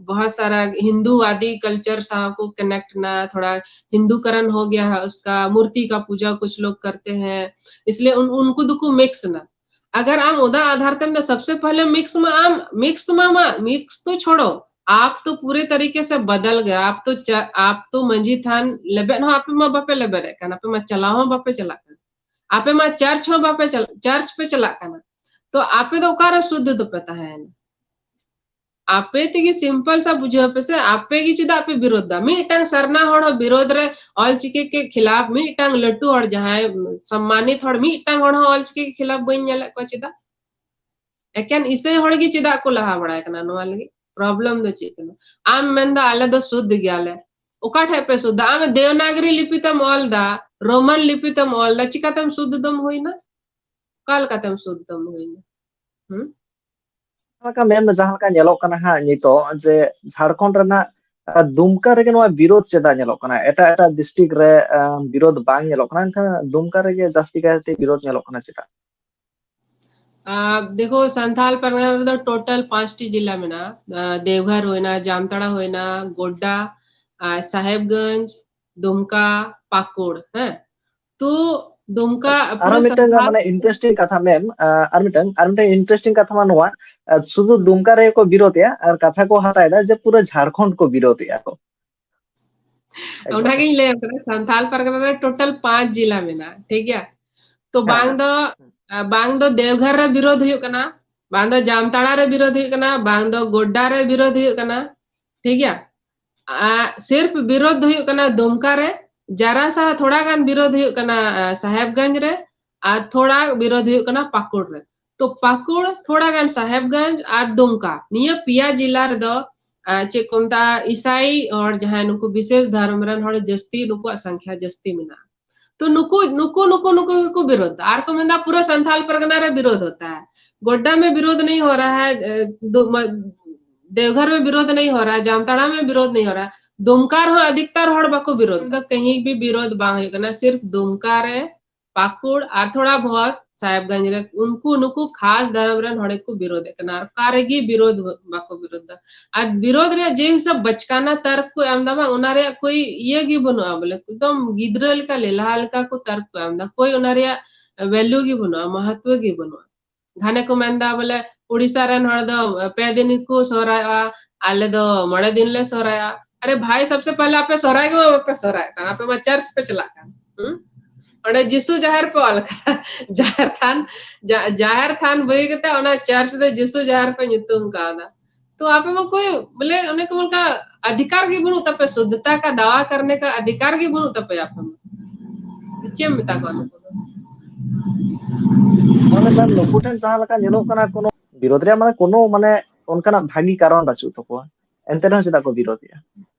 ᱵᱚᱦᱩᱛ ᱥᱟᱨᱟ ᱦᱤᱱᱫᱩᱣᱟᱫᱤ ᱠᱟᱞᱪᱟᱨ ᱥᱟᱶ ᱠᱚ ᱠᱟᱱᱮᱠᱴ ᱱᱟ, ᱛᱷᱚᱲᱟ ᱦᱤᱱᱫᱩᱠᱚᱨᱚᱱ ᱦᱳ ᱜᱭᱟ ᱦᱟᱭ ᱩᱥᱠᱟ, ᱢᱩᱨᱛᱤ ᱠᱟ ᱯᱩᱡᱟ ᱠᱩᱪᱷ ᱞᱳᱜ ᱠᱟᱨᱛᱮ ᱦᱮᱸ, ᱤᱥᱞᱤᱭᱮ ᱩᱱᱠᱩ ᱫᱚᱠᱚ ᱢᱤᱠᱥ ᱱᱟ᱾ ᱟᱜᱟᱨ ᱟᱢ ᱚᱱᱟ ᱟᱫᱷᱟᱨ ᱛᱮᱢ ᱫᱟ, ᱥᱚᱵᱥᱮ ᱯᱮᱦᱞᱮ ᱢᱤᱠᱥ ᱢᱟ ᱟᱢ ᱢᱤᱠᱥ ᱢᱟ ᱢᱟ ᱢᱤᱠᱥ ᱛᱚ ᱪᱷᱳᱲᱚ, ᱟᱯ ᱛᱚ ᱯᱩᱨᱮ ᱛᱟᱨᱤᱠᱮ ᱥᱮ ᱵᱚᱫᱚᱞ ᱜᱮ, ᱟᱯ ᱛᱚ ᱟᱯ ᱛᱚ ᱢᱟᱹᱡᱷᱤ ᱛᱷᱟᱱ ᱞᱮᱵᱮᱫ ᱦᱚᱸ ᱟᱯᱮ ᱢᱟ ᱵᱟᱯᱮ ᱞᱮᱵᱮᱫ ᱮᱫ ᱠᱟᱱᱟ, ᱟᱯᱮ ᱢᱟ ᱪᱟᱞᱟᱣ ᱦᱚᱸ ᱵᱟᱯᱮ ᱪᱟᱞᱟᱜ ᱠᱟᱱᱟ, ᱟᱯᱮ ᱢᱟ ᱪᱟᱨᱪ ᱦᱚᱸ ᱵᱟᱯᱮ ᱪᱟᱞᱟᱜ, ᱪᱟᱨᱪ ᱯᱮ ᱪᱟᱞᱟᱜ ᱠᱟᱱᱟ, ᱛᱚ ᱟᱯᱮ ᱫᱚ ᱚᱠᱟᱨᱮ ᱥᱩᱫᱽᱫᱷ ᱫᱚᱯᱮ ᱛᱟᱦᱮᱸᱭᱮᱱᱟ? ᱟᱯᱮ ᱛᱮᱜᱮ ᱥᱤᱢᱯᱚᱞ ᱥᱟ ᱵᱩᱡᱷᱟᱹᱣ ᱯᱮ ᱥᱮ, ᱟᱯᱮ ᱜᱮ ᱪᱮᱫᱟᱜ ᱯᱮ ᱵᱤᱨᱳᱫᱷ ᱫᱟ? ᱢᱤᱫᱴᱟᱝ ᱥᱟᱨᱱᱟ ᱦᱚᱲ ᱦᱚᱸ ᱵᱤᱨᱳᱫᱷ ᱨᱮ, ᱚᱞᱪᱤᱠᱤ ᱠᱮ ᱠᱷᱤᱞᱟᱯ ᱢᱤᱫᱴᱟᱝ ᱞᱟᱹᱴᱩ ᱦᱚᱲ, ᱡᱟᱦᱟᱸᱭ ᱥᱚᱢᱢᱟᱱᱤᱛ ᱦᱚᱲ, ᱢᱤᱫᱴᱟᱝ ᱦᱚᱲ ᱦᱚᱸ ᱚᱞᱪᱤᱠᱤ ᱠᱮ ᱠᱷᱤᱞᱟᱯ ᱵᱟᱹᱧ ᱧᱮᱞᱮᱫ ᱠᱚᱣᱟ᱾ ᱪᱮᱫᱟᱜ? ᱮᱠᱮᱱ ᱤᱥᱟᱹᱭ ᱦᱚᱲ ᱜᱮ ᱪᱮᱫᱟᱜ ᱠᱚ ᱞᱟᱦᱟ ᱵᱟᱲᱟᱭ ᱠᱟᱱᱟ? ᱱᱚᱣᱟ ᱞᱟᱹᱜᱤᱫ ᱯᱨᱚᱵᱞᱮᱢ ᱫᱚ ᱪᱮᱫ ᱠᱟᱱᱟ? ᱟᱢ ᱢᱮᱱᱫᱟ ᱟᱞᱮ ᱫᱚ ᱥᱩᱫᱽᱫᱷ ᱜᱮᱭᱟᱞᱮ, ᱚᱠᱟ ᱴᱷᱮᱡ ᱯᱮ ᱥᱩᱫᱽᱫᱷᱟ? ᱟᱢ ᱫᱮᱣᱱᱟᱜᱽᱨᱤ ᱞᱤᱯᱤ ᱛᱮᱢ ᱚᱞ ᱫᱟ, ᱨᱳᱢᱟᱱ ᱞᱤᱯᱤ ᱛᱮᱢ ᱚᱞ ᱫᱟ, ᱪᱤᱠᱟᱛᱮᱢ ᱥᱩᱫᱽᱫᱷ ᱫᱚᱢ ᱦᱩᱭᱱᱟ? ᱚᱠᱟ ᱞᱮᱠᱟᱛᱮᱢ ᱥᱩᱫᱽᱫᱷ ᱫᱚᱢ ᱦᱩᱭᱱᱟ? ᱦᱩᱸ? ᱡᱟᱦᱟᱸ ᱞᱮᱠᱟ ᱢᱮᱢ, ᱡᱟᱦᱟᱸ ᱞᱮᱠᱟ ᱧᱮᱞᱚᱜ ᱠᱟᱱᱟ ᱦᱟᱸᱜ ᱱᱤᱛᱚᱜ ᱡᱮ ᱡᱷᱟᱲᱠᱷᱚᱸᱰ ᱨᱮᱱᱟᱜ, ᱟᱸ, ᱫᱩᱢᱠᱟ ᱨᱮᱜᱮ ᱱᱚᱣᱟ ᱵᱤᱨᱳᱫᱷ ᱪᱮᱫᱟᱜ ᱧᱮᱞᱚᱜ ᱠᱟᱱᱟ? ᱮᱴᱟᱜ ᱮᱴᱟᱜ ᱰᱤᱥᱴᱨᱤᱠᱴ ᱨᱮ, ᱟᱸ, ᱵᱤᱨᱳᱫᱷ ᱵᱟᱝ ᱧᱮᱞᱚᱜ ᱠᱟᱱᱟ, ᱮᱱᱠᱷᱟᱱ ᱫᱩᱢᱠᱟ ᱨᱮᱜᱮ ᱡᱟᱹᱥᱛᱤ ᱠᱟᱭᱛᱮ ᱵᱤᱨᱳᱫᱷ ᱧᱮᱞᱚᱜ ᱠᱟᱱᱟ ᱪᱮᱫᱟᱜ? ᱟᱸ, ᱫᱮᱠᱷᱳ, ᱥᱟᱱᱛᱟᱞ ᱯᱟᱨᱜᱟᱱᱟ ᱨᱮᱫᱚ ᱴᱳᱴᱟᱞ ᱯᱟᱸᱪᱴᱤ ᱡᱤᱞᱟ ᱢᱮᱱᱟᱜᱼᱟ᱾ ᱟᱸ, ᱫᱮᱣᱜᱷᱚᱨ ᱦᱩᱭᱱᱟ, ᱡᱟᱢᱛᱟᱲᱟ ᱦᱩᱭᱱᱟ, ᱜᱳᱰᱰᱟ, ᱟᱨ ᱥᱟᱦᱮᱵᱜᱚᱸᱡᱽ, ᱫᱩᱢᱠᱟ, ᱯᱟᱠᱩᱲ, ᱦᱮᱸ᱾ ᱛᱚ ᱫᱩᱢᱠᱟ ᱟᱨᱦᱚᱸ ᱯᱩᱨᱟᱹ ᱢᱤᱫᱴᱟᱝ ᱥᱟᱱᱛᱟᱞ ᱢᱟᱱᱮ ᱤᱱᱴᱟᱨᱮᱥᱴᱤᱝ ᱠᱟᱛᱷᱟ ᱢᱮᱢ, ᱟᱸ, ᱟᱨ ᱢᱤᱫᱴᱟᱝ, ᱟᱨ ᱢᱤᱫᱴᱟᱝ ᱤᱱᱴᱟᱨᱮᱥᱴᱤᱝ ᱠᱟᱛᱷᱟ ᱢᱟ ᱱᱚᱣᱟ, ᱟᱸ, ᱥᱩᱫᱷᱩ ᱫᱩᱢᱠᱟ ᱨᱮᱜᱮ ᱠᱚ ᱵᱤᱨᱳᱫᱷᱮᱜᱼᱟ ᱟᱨ ᱠᱟᱛᱷᱟ ᱠᱚ ᱦᱟᱛᱟᱣ ᱮᱫᱟ ᱡᱮ ᱯᱩᱨᱟᱹ ᱡᱷᱟᱲᱠᱷᱚᱸᱰ ᱠᱚ ᱵᱤᱨᱳᱫᱷᱮᱜᱼᱟ ᱠᱚ᱾ ᱮᱠᱫᱚᱢ᱾ ᱚᱱᱟᱜᱤᱧ ᱞᱟᱹᱭᱟᱢ ᱠᱟᱱᱟ, ᱥᱟᱱᱛᱟᱞ ᱯᱟᱨᱜᱟᱱᱟ ᱨᱮ ᱴᱳᱴᱟᱞ ᱯᱟᱸᱪ ᱡᱤᱞᱟ ᱢᱮᱱᱟᱜᱼᱟ, ᱴᱷᱤᱠ ᱜᱮᱭᱟ? ᱛᱚ ᱦᱮᱸ, ᱵᱟᱝ ᱦᱮᱸ᱾ ᱫᱚ, ᱟᱸ, ᱵᱟᱝ ᱫᱚ ᱫᱮᱣᱜᱷᱚᱨ ᱨᱮ ᱵᱤᱨᱳᱫᱷ ᱦᱩᱭᱩᱜ ᱠᱟᱱᱟ, ᱵᱟᱝ ᱫᱚ ᱡᱟᱢᱛᱟᱲᱟ ᱨᱮ ᱵᱤᱨᱳᱫᱷ ᱦᱩᱭᱩᱜ ᱠᱟᱱᱟ, ᱵᱟᱝ ᱫᱚ ᱜᱳᱰᱰᱟ ᱨᱮ ᱵᱤᱨᱳᱫᱷ ᱦᱩᱭᱩᱜ ᱠᱟᱱᱟ, ᱴᱷᱤᱠ ᱜᱮᱭᱟ? ᱟᱸ, ᱥᱤᱨᱯ ᱵᱤᱨᱳᱫᱷ ᱫᱚ ᱦᱩᱭᱩᱜ ᱠᱟᱱᱟ ᱫᱩᱢᱠᱟ ᱨᱮ, ᱡᱟᱨᱟ ᱥᱟ ᱛᱷᱚᱲᱟ ᱜᱟᱱ ᱵᱤᱨᱳᱫᱷ ᱦᱩᱭᱩᱜ ᱠᱟᱱᱟ, ᱟᱸ, ᱥᱟᱦᱮᱵᱽᱜᱚᱸᱡᱽ ᱨᱮ, ᱟᱨ ᱛᱷᱚᱲᱟ ᱵᱤᱨᱳᱫᱷ ᱦᱩᱭᱩᱜ ᱠᱟᱱᱟ ᱯᱟᱠᱩᱲ ᱨᱮ᱾ ᱛᱚ ᱯᱟᱠᱩᱲ, ᱛᱷᱚᱲᱟ ᱜᱟᱱ ᱥᱟᱦᱮᱵᱽᱜᱚᱸᱡᱽ ᱟᱨ ᱫᱩᱢᱠᱟ, ᱱᱤᱭᱟᱹ ᱯᱮᱭᱟ ᱡᱤᱞᱟ ᱨᱮᱫᱚ, ᱟᱸ, ᱪᱮᱫ ᱠᱚ ᱢᱮᱛᱟᱜᱼᱟ, ᱤᱥᱟᱭᱤ ᱦᱚᱲ ᱡᱟᱦᱟᱸᱭ ᱱᱩᱠᱩ ᱵᱤᱥᱮᱥ ᱫᱷᱚᱨᱚᱢ ᱨᱮᱱ ᱦᱚᱲ ᱡᱟᱹᱥᱛᱤ, ᱱᱩᱠᱩᱣᱟᱜ ᱥᱚᱝᱠᱷᱭᱟ ᱡᱟᱹᱥᱛᱤ ᱢᱮᱱᱟᱜᱼᱟ᱾ ᱛᱚ ᱱᱩᱠᱩ, ᱱᱩᱠᱩ, ᱱᱩᱠᱩ, ᱱᱩᱠᱩ ᱜᱮᱠᱚ ᱵᱤᱨᱳᱫᱷ ᱫᱟ᱾ ᱟᱨ ᱠᱚ ᱢᱮᱱᱫᱟ ᱯᱩᱨᱟᱹ ᱥᱟᱱᱛᱟᱞ ᱯᱟᱨᱜᱟᱱᱟ ᱨᱮ ᱵᱤᱨᱳᱫᱷ ᱦᱳᱛᱟ ᱦᱟᱭ᱾ गोड्डा में विरोध नहीं हो रहा है, अ, दो-, म-, देवघर में विरोध नहीं हो रहा है, जामताड़ा में विरोध नहीं हो रहा है, दुमका ᱨᱮᱦᱚᱸ अधिकतर ᱦᱚᱲ ᱵᱟᱠᱚ ᱵᱤᱨᱳᱫᱷ ᱫᱟ, ᱠᱟᱹᱦᱤ ᱵᱤ ᱵᱤᱨᱳᱫᱷ ᱵᱟᱝ ᱦᱩᱭᱩᱜ ᱠᱟᱱᱟ, ᱥᱤᱨᱯᱷ ᱫᱩᱢᱠᱟ ᱨᱮ, ᱯᱟᱹᱠᱩᱲ ᱟᱨ ᱛᱷᱚᱲᱟ ᱵᱚᱦᱚᱛ ᱥᱟᱦᱮᱵᱽᱜᱚᱸᱡᱽ ᱨᱮ ᱩᱱᱠᱩ ᱱᱩᱠᱩ ᱠᱷᱟᱥ ᱫᱷᱚᱨᱚᱢ ᱨᱮᱱ ᱦᱚᱲ ᱜᱮᱠᱚ ᱵᱤᱨᱳᱫᱷ ᱮᱫ ᱠᱟᱱᱟ, ᱟᱨ ᱚᱠᱟ ᱨᱮᱜᱮ ᱵᱤᱨᱳᱫᱷ ᱵᱟᱠᱚ ᱵᱤᱨᱳᱫᱷ ᱫᱟ᱾ ᱟᱨ ᱵᱤᱨᱳᱫᱷ ᱨᱮᱭᱟᱜ ᱡᱮ ᱦᱤᱥᱟᱹᱵ ᱵᱟᱪᱠᱟᱱᱟ ᱛᱟᱨᱠ ᱠᱚ ᱮᱢ ᱫᱟ ᱵᱟᱝ, ᱚᱱᱟ ᱨᱮᱭᱟᱜ ᱠᱳᱭ ᱤᱭᱟᱹ ᱜᱮ ᱵᱟᱹᱱᱩᱜᱼᱟ, ᱵᱚᱞᱮ ᱮᱠᱫᱚᱢ ᱜᱤᱫᱽᱨᱟᱹ ᱞᱮᱠᱟ ᱞᱮᱞᱦᱟ ᱞᱮᱠᱟ ᱠᱚ ᱛᱟᱨᱠ ᱠᱚ ᱮᱢ ᱫᱟ, ᱠᱳᱭ ᱚᱱᱟ ᱨᱮᱭᱟᱜ ᱵᱷᱮᱞᱩ ᱜᱮ ᱵᱟᱹᱱᱩᱜᱼᱟ, ᱢᱚᱦᱚᱛᱣᱚ ᱜᱮ ᱵᱟᱹᱱᱩᱜᱼᱟ᱾ ᱜᱷᱟᱱᱮ ᱠᱚ ᱢᱮᱱᱫᱟ ᱵᱚᱞᱮ ᱩᱲᱤᱥᱥᱟ ᱨᱮᱱ ᱦᱚᱲ ᱫᱚ ᱯᱮ ᱫᱤᱱ ᱜᱮᱠᱚ ᱥᱚᱦᱨᱟᱭᱚᱜᱼᱟ, ᱟᱞᱮ ᱫᱚ ᱢᱚᱬᱮ ᱫᱤᱱ ᱞᱮ ᱥᱚᱦᱨᱟᱭᱚᱜᱼᱟ᱾ ᱟᱨᱮ ᱵᱷᱟᱭ, ᱥᱚᱵᱥᱮ ᱯᱟᱦᱞᱮ ᱟᱯᱮ ᱥᱚᱦᱨᱟᱭ ᱜᱮ ᱵᱟᱯᱮ ᱥᱚᱦᱨᱟᱭᱚᱜ ᱠᱟᱱᱟ, ᱟᱯᱮ ᱢᱟ ᱪᱟᱨᱪ ᱯᱮ ᱪᱟᱞᱟᱜ ᱠᱟᱱ᱾ ᱦᱩᱸ? ᱚᱸᱰᱮ ᱡᱤᱥᱩ ᱡᱟᱦᱮᱨ ᱯᱮ ᱚᱞ ᱠᱟᱫᱟ, ᱡᱟᱦᱮᱨ ᱛᱷᱟᱱ, ᱡᱟ-, ᱡᱟᱦᱮᱨ ᱛᱷᱟᱱ ᱵᱟᱹᱜᱤ ᱠᱟᱛᱮ ᱚᱱᱟ ᱪᱟᱨᱪ ᱫᱚ ᱡᱤᱥᱩ ᱡᱟᱦᱮᱨ ᱯᱮ ᱧᱩᱛᱩᱢ ᱠᱟᱣᱫᱟ᱾ ᱛᱚ ᱟᱯᱮ ᱢᱟ ᱠᱚᱭ ᱵᱚᱞᱮ ᱚᱱᱮ ᱠᱚ ᱵᱚᱞᱮ ᱚᱱᱠᱟ ᱚᱫᱷᱤᱠᱟᱨ ᱜᱮ ᱵᱟᱹᱱᱩᱜ ᱛᱟᱯᱮ, ᱥᱩᱫᱽᱫᱷᱚᱛᱟ ᱠᱟ ᱫᱟᱣᱟ ᱠᱟᱨᱱᱮ ᱠᱟ ᱚᱫᱷᱤᱠᱟᱨ ᱜᱮ ᱵᱟᱹᱱᱩᱜ ᱛᱟᱯᱮᱭᱟ ᱟᱯᱮ ᱢᱟ᱾ ᱪᱮᱫ ᱮᱢ ᱢᱮᱛᱟ ᱠᱚᱣᱟ ᱱᱩᱠᱩ ᱫᱚ? ᱢᱟᱱᱮ ᱢᱮᱢ, ᱱᱩᱠᱩ ᱴᱷᱮᱱ ᱡᱟᱦᱟᱸ ᱞᱮᱠᱟ ᱧᱮᱞᱚᱜ ᱠᱟᱱᱟ, ᱠᱳᱱᱳ ᱵᱤᱨᱳᱫᱷ ᱨᱮᱭᱟᱜ ᱢᱟᱱᱮ ᱠᱳᱱᱳ ᱢᱟᱱᱮ ᱚᱱᱠᱟᱱᱟᱜ ᱵᱷᱟᱹᱜᱤ ᱠᱟᱨᱚᱱ ᱵᱟᱹᱪᱩᱜ ᱛᱟᱠᱚᱣᱟ, ᱮᱱᱛᱮ ᱨᱮᱦᱚᱸ ᱪᱮᱫᱟᱜ ᱠᱚ ᱵᱤᱨᱳᱫᱷᱮᱜᱼᱟ?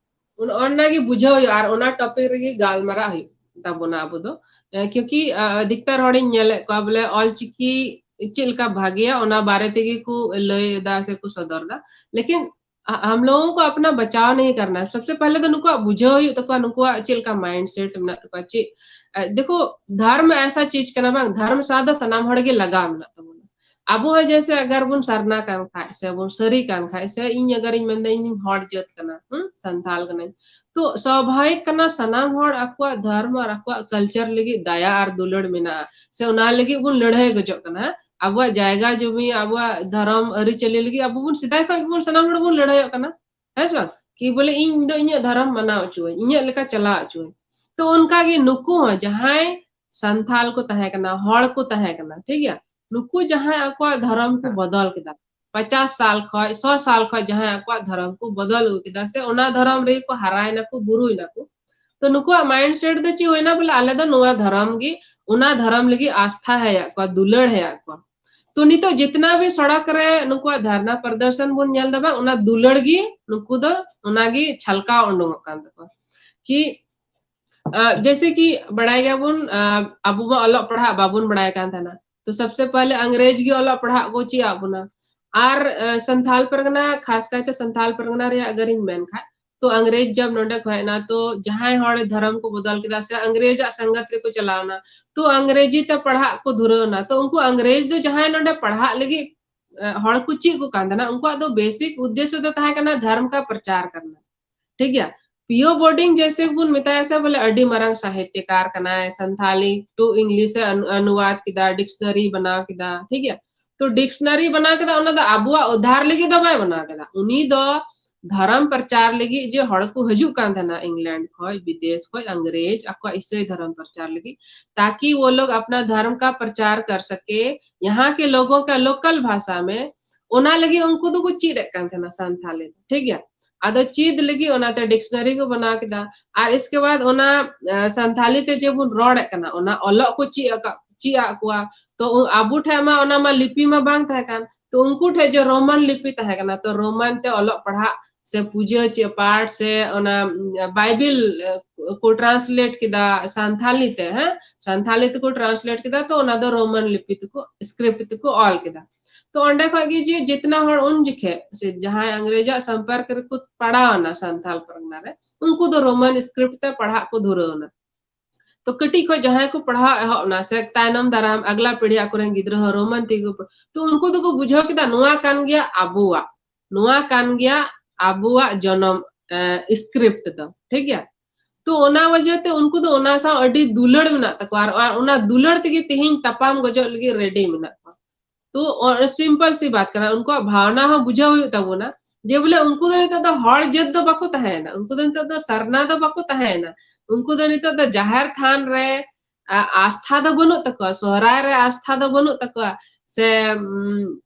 ᱚᱱ-, ᱚᱱᱟ ᱜᱮ ᱵᱩᱡᱷᱟᱹᱣ ᱦᱩᱭᱩᱜᱼᱟ, ᱟᱨ ᱚᱱᱟ ᱴᱚᱯᱤᱠ ᱨᱮᱜᱮ ᱜᱟᱞᱢᱟᱨᱟᱣ ᱦᱩᱭᱩᱜ ᱛᱟᱵᱚᱱᱟ ᱟᱵᱚ ᱫᱚ᱾ ᱮ, ᱠᱤᱭᱩᱸᱠᱤ, ᱟ, ᱟᱫᱷᱤᱠᱛᱟᱨ ᱦᱚᱲᱤᱧ ᱧᱮᱞᱮᱫ ᱠᱚᱣᱟ ᱵᱚᱞᱮ ᱚᱞᱪᱤᱠᱤ ᱪᱮᱫ ᱞᱮᱠᱟ ᱵᱷᱟᱜᱮᱭᱟ ᱚᱱᱟ ᱵᱟᱨᱮ ᱛᱮᱜᱮ ᱠᱚ ᱞᱟᱹᱭ ᱮᱫᱟ ᱥᱮ ᱠᱚ ᱥᱚᱫᱚᱨ ᱮᱫᱟ, ᱞᱮᱠᱤᱱ ᱟ-, ᱦᱟᱢ ᱞᱳᱜᱳ ᱠᱚ ᱟᱯᱱᱟ ᱵᱟᱪᱟᱣ ᱱᱟᱦᱤ ᱠᱟᱨᱱᱟ ᱦᱟᱭ᱾ ᱥᱚᱵᱥᱮ ᱯᱟᱦᱞᱮ ᱫᱚ ᱱᱩᱠᱩᱣᱟᱜ ᱵᱩᱡᱷᱟᱹᱣ ᱦᱩᱭᱩᱜ ᱛᱟᱠᱚᱣᱟ, ᱱᱩᱠᱩᱣᱟᱜ ᱪᱮᱫ ᱞᱮᱠᱟ ᱢᱟᱭᱤᱱᱰ ᱥᱮᱴ ᱢᱮᱱᱟᱜ ᱛᱟᱠᱚᱣᱟ, ᱪᱮᱫ, ᱟ, ᱫᱮᱠᱷᱳ, ᱫᱷᱚᱨᱢ ᱮᱥᱟ ᱪᱤᱡᱽ ᱠᱟᱱᱟ ᱵᱟᱝ, ᱫᱷᱚᱨᱢ ᱥᱟᱶ ᱫᱚ ᱥᱟᱱᱟᱢ ᱦᱚᱲ ᱜᱮ ᱞᱟᱜᱟᱣ ᱢᱮᱱᱟᱜ ᱛᱟᱵᱚᱱᱟ᱾ ᱟᱵᱚ ᱦᱚᱸ ᱡᱮᱭᱥᱮ ᱟᱜᱟᱨ ᱵᱚᱱ ᱥᱟᱨᱱᱟ ᱠᱟᱱ ᱠᱷᱟᱡ ᱥᱮ ᱵᱚᱱ ᱥᱟᱹᱨᱤ ᱠᱟᱱ ᱠᱷᱟᱡ ᱥᱮ ᱤᱧ ᱟᱜᱟᱨᱤᱧ ᱢᱮᱱᱫᱟ ᱤᱧ ᱦᱚᱲ ᱡᱟᱹᱛ ᱠᱟᱱᱟ, ᱦᱩᱸ, ᱥᱟᱱᱛᱟᱞ ᱠᱟᱹᱱᱟᱹᱧ, ᱛᱚ ᱥᱟᱵᱷᱟᱵᱤᱠ ᱠᱟᱱᱟ ᱥᱟᱱᱟᱢ ᱦᱚᱲ ᱟᱠᱚᱣᱟᱜ ᱫᱷᱚᱨᱢ ᱟᱨ ᱟᱠᱚᱣᱟᱜ ᱠᱟᱞᱪᱟᱨ ᱞᱟᱹᱜᱤᱫ ᱫᱟᱭᱟ ᱟᱨ ᱫᱩᱞᱟᱹᱲ ᱢᱮᱱᱟᱜᱼᱟ, ᱥᱮ ᱚᱱᱟ ᱞᱟᱹᱜᱤᱫ ᱵᱚᱱ ᱞᱟᱹᱲᱦᱟᱹᱭ ᱜᱚᱡᱚᱜ ᱠᱟᱱᱟ᱾ ᱟᱵᱚᱣᱟᱜ ᱡᱟᱭᱜᱟ ᱡᱚᱢᱤ, ᱟᱵᱚᱣᱟᱜ ᱫᱷᱚᱨᱚᱢ ᱟᱹᱨᱤᱪᱟᱹᱞᱤ ᱞᱟᱹᱜᱤᱫ ᱟᱵᱚ ᱵᱚᱱ ᱥᱮᱫᱟᱭ ᱠᱷᱚᱱ ᱜᱮᱵᱚᱱ ᱥᱟᱱᱟᱢ ᱦᱚᱲ ᱵᱚᱱ ᱞᱟᱹᱲᱦᱟᱹᱭᱚᱜ ᱠᱟᱱᱟ, ᱦᱮᱸ ᱥᱮ ᱵᱟᱝ? ᱠᱤ ᱵᱚᱞᱮ ᱤᱧ ᱫᱚ ᱤᱧᱟᱹᱜ ᱫᱷᱚᱨᱚᱢ ᱢᱟᱱᱟᱣ ᱦᱚᱪᱚᱣᱟᱹᱧ, ᱤᱧᱟᱹᱜ ᱞᱮᱠᱟ ᱪᱟᱞᱟᱣ ᱦᱚᱪᱚᱣᱟᱹᱧ᱾ ᱛᱚ ᱚᱱᱠᱟ ᱜᱮ ᱱᱩᱠᱩ ᱦᱚᱸ ᱡᱟᱦᱟᱸᱭ ᱥᱟᱱᱛᱷᱟᱞ ᱠᱚ ᱛᱟᱦᱮᱸ ᱠᱟᱱᱟ, ᱦᱚᱲ ᱠᱚ ᱛᱟᱦᱮᱸ ᱠᱟᱱᱟ, ᱴᱷᱤᱠ ᱜᱮᱭᱟ, ᱱᱩᱠᱩ ᱡᱟᱦᱟᱸᱭ ᱟᱠᱚᱣᱟᱜ ᱫᱷᱚᱨᱚᱢ ᱠᱚ ᱦᱮᱸ᱾ ᱵᱚᱫᱚᱞ ᱠᱮᱫᱟ, ᱯᱚᱪᱟᱥ ᱥᱟᱞ ᱠᱷᱚᱡ, ᱥᱚ ᱥᱟᱞ ᱠᱷᱚᱡ ᱡᱟᱦᱟᱸᱭ ᱟᱠᱚᱣᱟᱜ ᱫᱷᱚᱨᱚᱢ ᱠᱚ ᱵᱚᱫᱚᱞ ᱟᱹᱜᱩ ᱠᱮᱫᱟ, ᱥᱮ ᱚᱱᱟ ᱫᱷᱚᱨᱚᱢ ᱨᱮᱜᱮ ᱠᱚ ᱦᱟᱨᱟᱭᱮᱱᱟ ᱠᱚ, ᱵᱩᱨᱩᱭᱮᱱᱟ ᱠᱚ, ᱛᱚ ᱱᱩᱠᱩᱣᱟᱜ ᱢᱟᱭᱤᱱᱰ ᱥᱮᱴ ᱫᱚ ᱪᱮᱫ ᱦᱩᱭᱱᱟ? ᱵᱚᱞᱮ ᱟᱞᱮ ᱫᱚ ᱱᱚᱣᱟ ᱫᱷᱚᱨᱚᱢ ᱜᱮ, ᱚᱱᱟ ᱫᱷᱚᱨᱚᱢ ᱞᱟᱹᱜᱤᱫ ᱟᱥᱛᱷᱟ ᱦᱮᱭᱟᱜ ᱠᱚᱣᱟ, ᱫᱩᱞᱟᱹᱲ ᱦᱮᱭᱟᱜ ᱠᱚᱣᱟ᱾ ᱛᱚ ᱱᱤᱛᱚᱜ ᱡᱤᱛᱱᱟ ᱵᱷᱤ ᱥᱚᱲᱚᱠ ᱨᱮ ᱱᱩᱠᱩᱣᱟᱜ ᱫᱷᱟᱨᱱᱟ ᱯᱨᱚᱫᱚᱨᱥᱚᱱ ᱵᱚᱱ ᱧᱮᱞ ᱫᱟ ᱵᱟᱝ, ᱚᱱᱟ ᱫᱩᱞᱟᱹᱲ ᱜᱮ ᱱᱩᱠᱩ ᱫᱚ ᱚᱱᱟ ᱜᱮ ᱪᱷᱟᱞᱠᱟᱣ ᱩᱰᱩᱝᱚᱜ ᱠᱟᱱ ᱛᱟᱠᱚᱣᱟ᱾ ᱠᱤ, ᱟ, ᱡᱮᱭᱥᱮ ᱠᱤ ᱵᱟᱲᱟᱭ ᱜᱮᱭᱟᱵᱚᱱ, ᱟ, ᱟᱵᱚ ᱢᱟ ᱚᱞᱚᱜ ᱯᱟᱲᱦᱟᱜ ᱵᱟᱵᱚᱱ ᱵᱟᱲᱟᱭ ᱠᱟᱱ ᱛᱟᱦᱮᱱᱟ, ᱛᱚ ᱥᱚᱵᱥᱮ ᱯᱟᱦᱞᱮ ᱟᱝᱨᱮᱡᱽ ᱜᱮ ᱚᱞᱚᱜ ᱯᱟᱲᱦᱟᱜ ᱠᱚ ᱪᱮᱫ ᱟᱫ ᱵᱚᱱᱟ᱾ ᱟᱨ ᱥᱟᱱᱛᱷᱟᱞ ᱯᱟᱨᱜᱟᱱᱟ, ᱠᱷᱟᱥ ᱠᱟᱭᱛᱮ ᱥᱟᱱᱛᱷᱟᱞ ᱯᱟᱨᱜᱟᱱᱟ ᱨᱮᱭᱟᱜ ᱟᱜᱟᱨᱤᱧ ᱢᱮᱱ ᱠᱷᱟᱡ, ᱛᱚ ᱟᱝᱨᱮᱡᱽ ᱡᱟᱵ ᱱᱚᱰᱮ ᱠᱚ ᱦᱮᱡ ᱮᱱᱟ, ᱛᱚ ᱡᱟᱦᱟᱸᱭ ᱦᱚᱲ ᱫᱷᱚᱨᱚᱢ ᱠᱚ ᱵᱚᱫᱚᱞ ᱠᱮᱫᱟ ᱥᱮ ᱟᱝᱨᱮᱡᱽ ᱟᱜ ᱥᱟᱝᱜᱟᱛ ᱨᱮᱠᱚ ᱪᱟᱞᱟᱣ ᱮᱱᱟ, ᱛᱚ ᱟᱝᱨᱮᱡᱤ ᱛᱮ ᱯᱟᱲᱦᱟᱜ ᱠᱚ ᱫᱷᱩᱨᱟᱹᱣ ᱮᱱᱟ᱾ ᱛᱚ ᱩᱱᱠᱩ ᱟᱝᱨᱮᱡᱽ ᱫᱚ ᱡᱟᱦᱟᱸᱭ ᱱᱚᱰᱮ ᱯᱟᱲᱦᱟᱜ ᱞᱟᱹᱜᱤᱫ ᱦᱚᱲ ᱠᱚ ᱪᱮᱫ ᱠᱚ ᱠᱟᱱ ᱛᱟᱦᱮᱱᱟ, ᱩᱱᱠᱩᱣᱟᱜ ᱫᱚ ᱵᱮᱥᱤᱠ ᱩᱫᱽᱫᱮᱥᱥᱚ ᱫᱚ ᱛᱟᱦᱮᱸ ᱠᱟᱱᱟ ᱫᱷᱚᱨᱢ ᱠᱟ ᱯᱨᱚᱪᱟᱨ ᱠᱟᱨᱱᱟ᱾ ᱴᱷᱤᱠ ᱜᱮᱭᱟ, ᱯᱤᱭᱳ ᱵᱳᱨᱰᱤᱝ ᱡᱮᱭᱥᱮ ᱵᱚᱱ ᱢᱮᱛᱟᱭᱟ ᱥᱮ ᱵᱚᱞᱮ ᱟᱹᱰᱤ ᱢᱟᱨᱟᱝ ᱥᱟᱦᱤᱛᱭᱚᱠᱟᱨ ᱠᱟᱱᱟᱭ, ᱥᱟᱱᱛᱷᱟᱞᱤ ᱴᱩ ᱤᱝᱞᱤᱥ ᱮ ᱚᱱᱩᱣᱟᱫ ᱠᱮᱫᱟ, ᱰᱤᱠᱥᱱᱟᱨᱤ ᱵᱮᱱᱟᱣ ᱠᱮᱫᱟ, ᱴᱷᱤᱠ ᱜᱮᱭᱟ᱾ ᱛᱚ ᱰᱤᱠᱥᱱᱟᱨᱤ ᱵᱮᱱᱟᱣ ᱠᱮᱫᱟ, ᱚᱱᱟ ᱫᱚ ᱟᱵᱚᱣᱟᱜ ᱩᱫᱷᱟᱨ ᱞᱟᱹᱜᱤᱫ ᱫᱚ ᱵᱟᱭ ᱵᱮᱱᱟᱣ ᱠᱮᱫᱟ᱾ ᱩᱱᱤ ᱫᱚ ᱫᱷᱚᱨᱚᱢ ᱯᱨᱚᱪᱟᱨ ᱞᱟᱹᱜᱤᱫ ᱡᱮ ᱦᱚᱲ ᱠᱚ ᱦᱤᱡᱩᱜ ᱠᱟᱱ ᱛᱟᱦᱮᱱᱟ ᱤᱝᱞᱮᱱᱰ ᱠᱷᱚᱡ, ᱵᱤᱫᱮᱥ ᱠᱷᱚᱡ, ᱟᱝᱨᱮᱡᱽ ᱟᱠᱚᱣᱟᱜ ᱤᱥᱟᱹᱭ ᱫᱷᱚᱨᱚᱢ ᱯᱨᱚᱪᱟᱨ ᱞᱟᱹᱜᱤᱫ, ᱛᱟᱠᱤ ᱣᱳ ᱞᱳᱜ ᱟᱯᱱᱟ ᱫᱷᱚᱨᱚᱢ ᱠᱟ ᱯᱨᱚᱪᱟᱨ ᱠᱟᱨ ᱥᱟᱠᱮ ᱭᱟᱦᱟᱸ ᱠᱮ ᱞᱳᱜᱳ ᱠᱟ ᱞᱳᱠᱟᱞ ᱵᱷᱟᱥᱟ ᱢᱮ, ᱚᱱᱟ ᱞᱟᱹᱜᱤᱫ ᱩᱱᱠᱩ ᱫᱚᱠᱚ ᱪᱮᱫ ᱮᱫ ᱠᱟᱱ ᱛᱟᱦᱮᱱᱟ ᱥᱟᱱᱛᱷᱟᱞᱤ, ᱴᱷᱤᱠ ᱜᱮᱭᱟ᱾ ᱟᱫᱚ ᱪᱮᱫ ᱞᱟᱹᱜᱤᱫ ᱚᱱᱟᱛᱮ ᱰᱤᱠᱥᱱᱟᱨᱤ ᱠᱚ ᱵᱮᱱᱟᱣ ᱠᱮᱫᱟ᱾ ᱟᱨ ᱤᱥᱠᱮ ᱵᱟᱫ ᱚᱱᱟ ᱥᱟᱱᱛᱷᱟᱞᱤ ᱛᱮ ᱡᱮ ᱵᱚᱱ ᱨᱚᱲ ᱮᱫ ᱠᱟᱱᱟ, ᱚᱱᱟ ᱚᱞᱚᱜ ᱠᱚ ᱪᱮᱫ ᱟᱠᱟᱫ, ᱪᱮᱫ ᱟᱫ ᱠᱚᱣᱟ᱾ ᱛᱚ ᱟᱵᱚ ᱴᱷᱮᱱ ᱢᱟ ᱚᱱᱟ ᱢᱟ ᱞᱤᱯᱤ ᱢᱟ ᱵᱟᱝ ᱛᱟᱦᱮᱸ ᱠᱟᱱ, ᱛᱚ ᱩᱱᱠᱩ ᱴᱷᱮᱱ ᱡᱮ ᱨᱳᱢᱟᱱ ᱞᱤᱯᱤ ᱛᱟᱦᱮᱸ ᱠᱟᱱᱟ, ᱛᱚ ᱨᱳᱢᱟᱱ ᱛᱮ ᱚᱞᱚᱜ ᱯᱟᱲᱦᱟᱜ ᱥᱮ ᱯᱩᱡᱟᱹ ᱪᱮ ᱯᱟᱴ ᱥᱮ ᱚᱱᱟ ᱵᱟᱭᱵᱮᱞ ᱠᱚ ᱴᱨᱟᱱᱥᱞᱮᱴ ᱠᱮᱫᱟ ᱥᱟᱱᱛᱷᱟᱞᱤ ᱛᱮ, ᱦᱮᱸ, ᱥᱟᱱᱛᱷᱟᱞᱤ ᱛᱮᱠᱚ ᱴᱨᱟᱱᱥᱞᱮᱴ ᱠᱮᱫᱟ, ᱛᱚ ᱚᱱᱟ ᱫᱚ ᱨᱳᱢᱟᱱ ᱞᱤᱯᱤ ᱛᱮᱠᱚ, ᱥᱠᱨᱤᱯᱴ ᱛᱮᱠᱚ ᱚᱞ ᱠᱮᱫᱟ᱾ ᱛᱚ ᱚᱸᱰᱮ ᱠᱷᱚᱡ ᱜᱮ ᱡᱮ ᱡᱤᱛᱱᱟ ᱦᱚᱲ ᱩᱱ ᱡᱚᱠᱷᱮᱡ ᱥᱮ ᱡᱟᱦᱟᱸᱭ ᱟᱝᱨᱮᱡᱟᱜ ᱥᱚᱢᱯᱚᱨᱠ ᱨᱮᱠᱚ ᱯᱟᱲᱟᱣ ᱮᱱᱟ ᱥᱟᱱᱛᱷᱟᱞ ᱯᱟᱨᱜᱟᱱᱟ ᱨᱮ, ᱩᱱᱠᱩ ᱫᱚ ᱨᱳᱢᱟᱱ ᱥᱠᱨᱤᱯᱴ ᱛᱮ ᱯᱟᱲᱦᱟᱜ ᱠᱚ ᱫᱷᱩᱨᱟᱹᱣ ᱮᱱᱟ᱾ ᱛᱚ ᱠᱟᱹᱴᱤᱡ ᱠᱷᱚᱡ ᱡᱟᱦᱟᱸᱭ ᱠᱚ ᱯᱟᱲᱦᱟᱣ ᱮᱦᱚᱵ ᱮᱱᱟ ᱥᱮ ᱛᱟᱭᱱᱚᱢ ᱫᱟᱨᱟᱢ ᱟᱜᱽᱞᱟ ᱯᱤᱲᱦᱤ ᱟᱠᱚᱨᱮᱱ ᱜᱤᱫᱽᱨᱟᱹ ᱦᱚᱸ ᱨᱳᱢᱟᱱ ᱛᱮᱜᱮ ᱠᱚ ᱯᱟᱲ-, ᱛᱚ ᱩᱱᱠᱩ ᱫᱚᱠᱚ ᱵᱩᱡᱷᱟᱹᱣ ᱠᱮᱫᱟ ᱱᱚᱣᱟ ᱠᱟᱱ ᱜᱮᱭᱟ ᱟᱵᱚᱣᱟᱜ, ᱱᱚᱣᱟ ᱠᱟᱱ ᱜᱮᱭᱟ ᱟᱵᱚᱣᱟᱜ ᱡᱚᱱᱚᱢ ᱥᱠᱨᱤᱯᱴ ᱫᱚ, ᱴᱷᱤᱠ ᱜᱮᱭᱟ᱾ ᱛᱚ ᱚᱱᱟ ᱣᱟᱡᱟᱦ ᱛᱮ ᱩᱱᱠᱩ ᱫᱚ ᱚᱱᱟ ᱥᱟᱶ ᱟᱹᱰᱤ ᱫᱩᱞᱟᱹᱲ ᱢᱮᱱᱟᱜ ᱛᱟᱠᱚᱣᱟ, ᱟᱨ ᱚᱱᱟ ᱫᱩᱞᱟᱹᱲ ᱛᱮᱜᱮ ᱛᱮᱦᱮᱧ ᱛᱟᱯᱟᱢ ᱜᱚᱡᱚᱜ ᱞᱟᱹᱜᱤᱫ ᱨᱮᱰᱤ ᱢᱮᱱᱟᱜ ᱠᱚᱣᱟ᱾ ᱛᱚ ᱥᱤᱢᱯᱚᱞ ᱥᱤ ᱵᱟᱛ ᱠᱟᱱᱟ, ᱩᱱᱠᱩᱣᱟᱜ ᱵᱷᱟᱣᱱᱟ ᱦᱚᱸ ᱵᱩᱡᱷᱟᱹᱣ ᱦᱩᱭᱩᱜ ᱛᱟᱵᱚᱱᱟ᱾ ᱡᱮ ᱵᱚᱞᱮ ᱩᱱᱠᱩ ᱫᱚ ᱱᱤᱛᱚᱜ ᱫᱚ ᱦᱚᱲ ᱡᱟᱹᱛ ᱫᱚ ᱵᱟᱠᱚ ᱛᱟᱦᱮᱸᱭᱮᱱᱟ, ᱩᱱᱠᱩ ᱫᱚ ᱱᱤᱛᱚᱜ ᱫᱚ ᱥᱟᱨᱱᱟ ᱫᱚ ᱵᱟᱠᱚ ᱛᱟᱦᱮᱸᱭᱮᱱᱟ, ᱩᱱᱠᱩ ᱫᱚ ᱱᱤᱛᱚᱜ ᱫᱚ ᱡᱟᱦᱮᱨ ᱛᱷᱟᱱ ᱨᱮ ᱟ-, ᱟᱥᱛᱷᱟ ᱫᱚ ᱵᱟᱹᱱᱩᱜ ᱛᱟᱠᱚᱣᱟ, ᱥᱚᱦᱨᱟᱭ ᱨᱮ ᱟᱥᱛᱷᱟ ᱫᱚ ᱵᱟᱹᱱᱩᱜ ᱛᱟᱠᱚᱣᱟ, ᱥᱮ ᱩᱢ,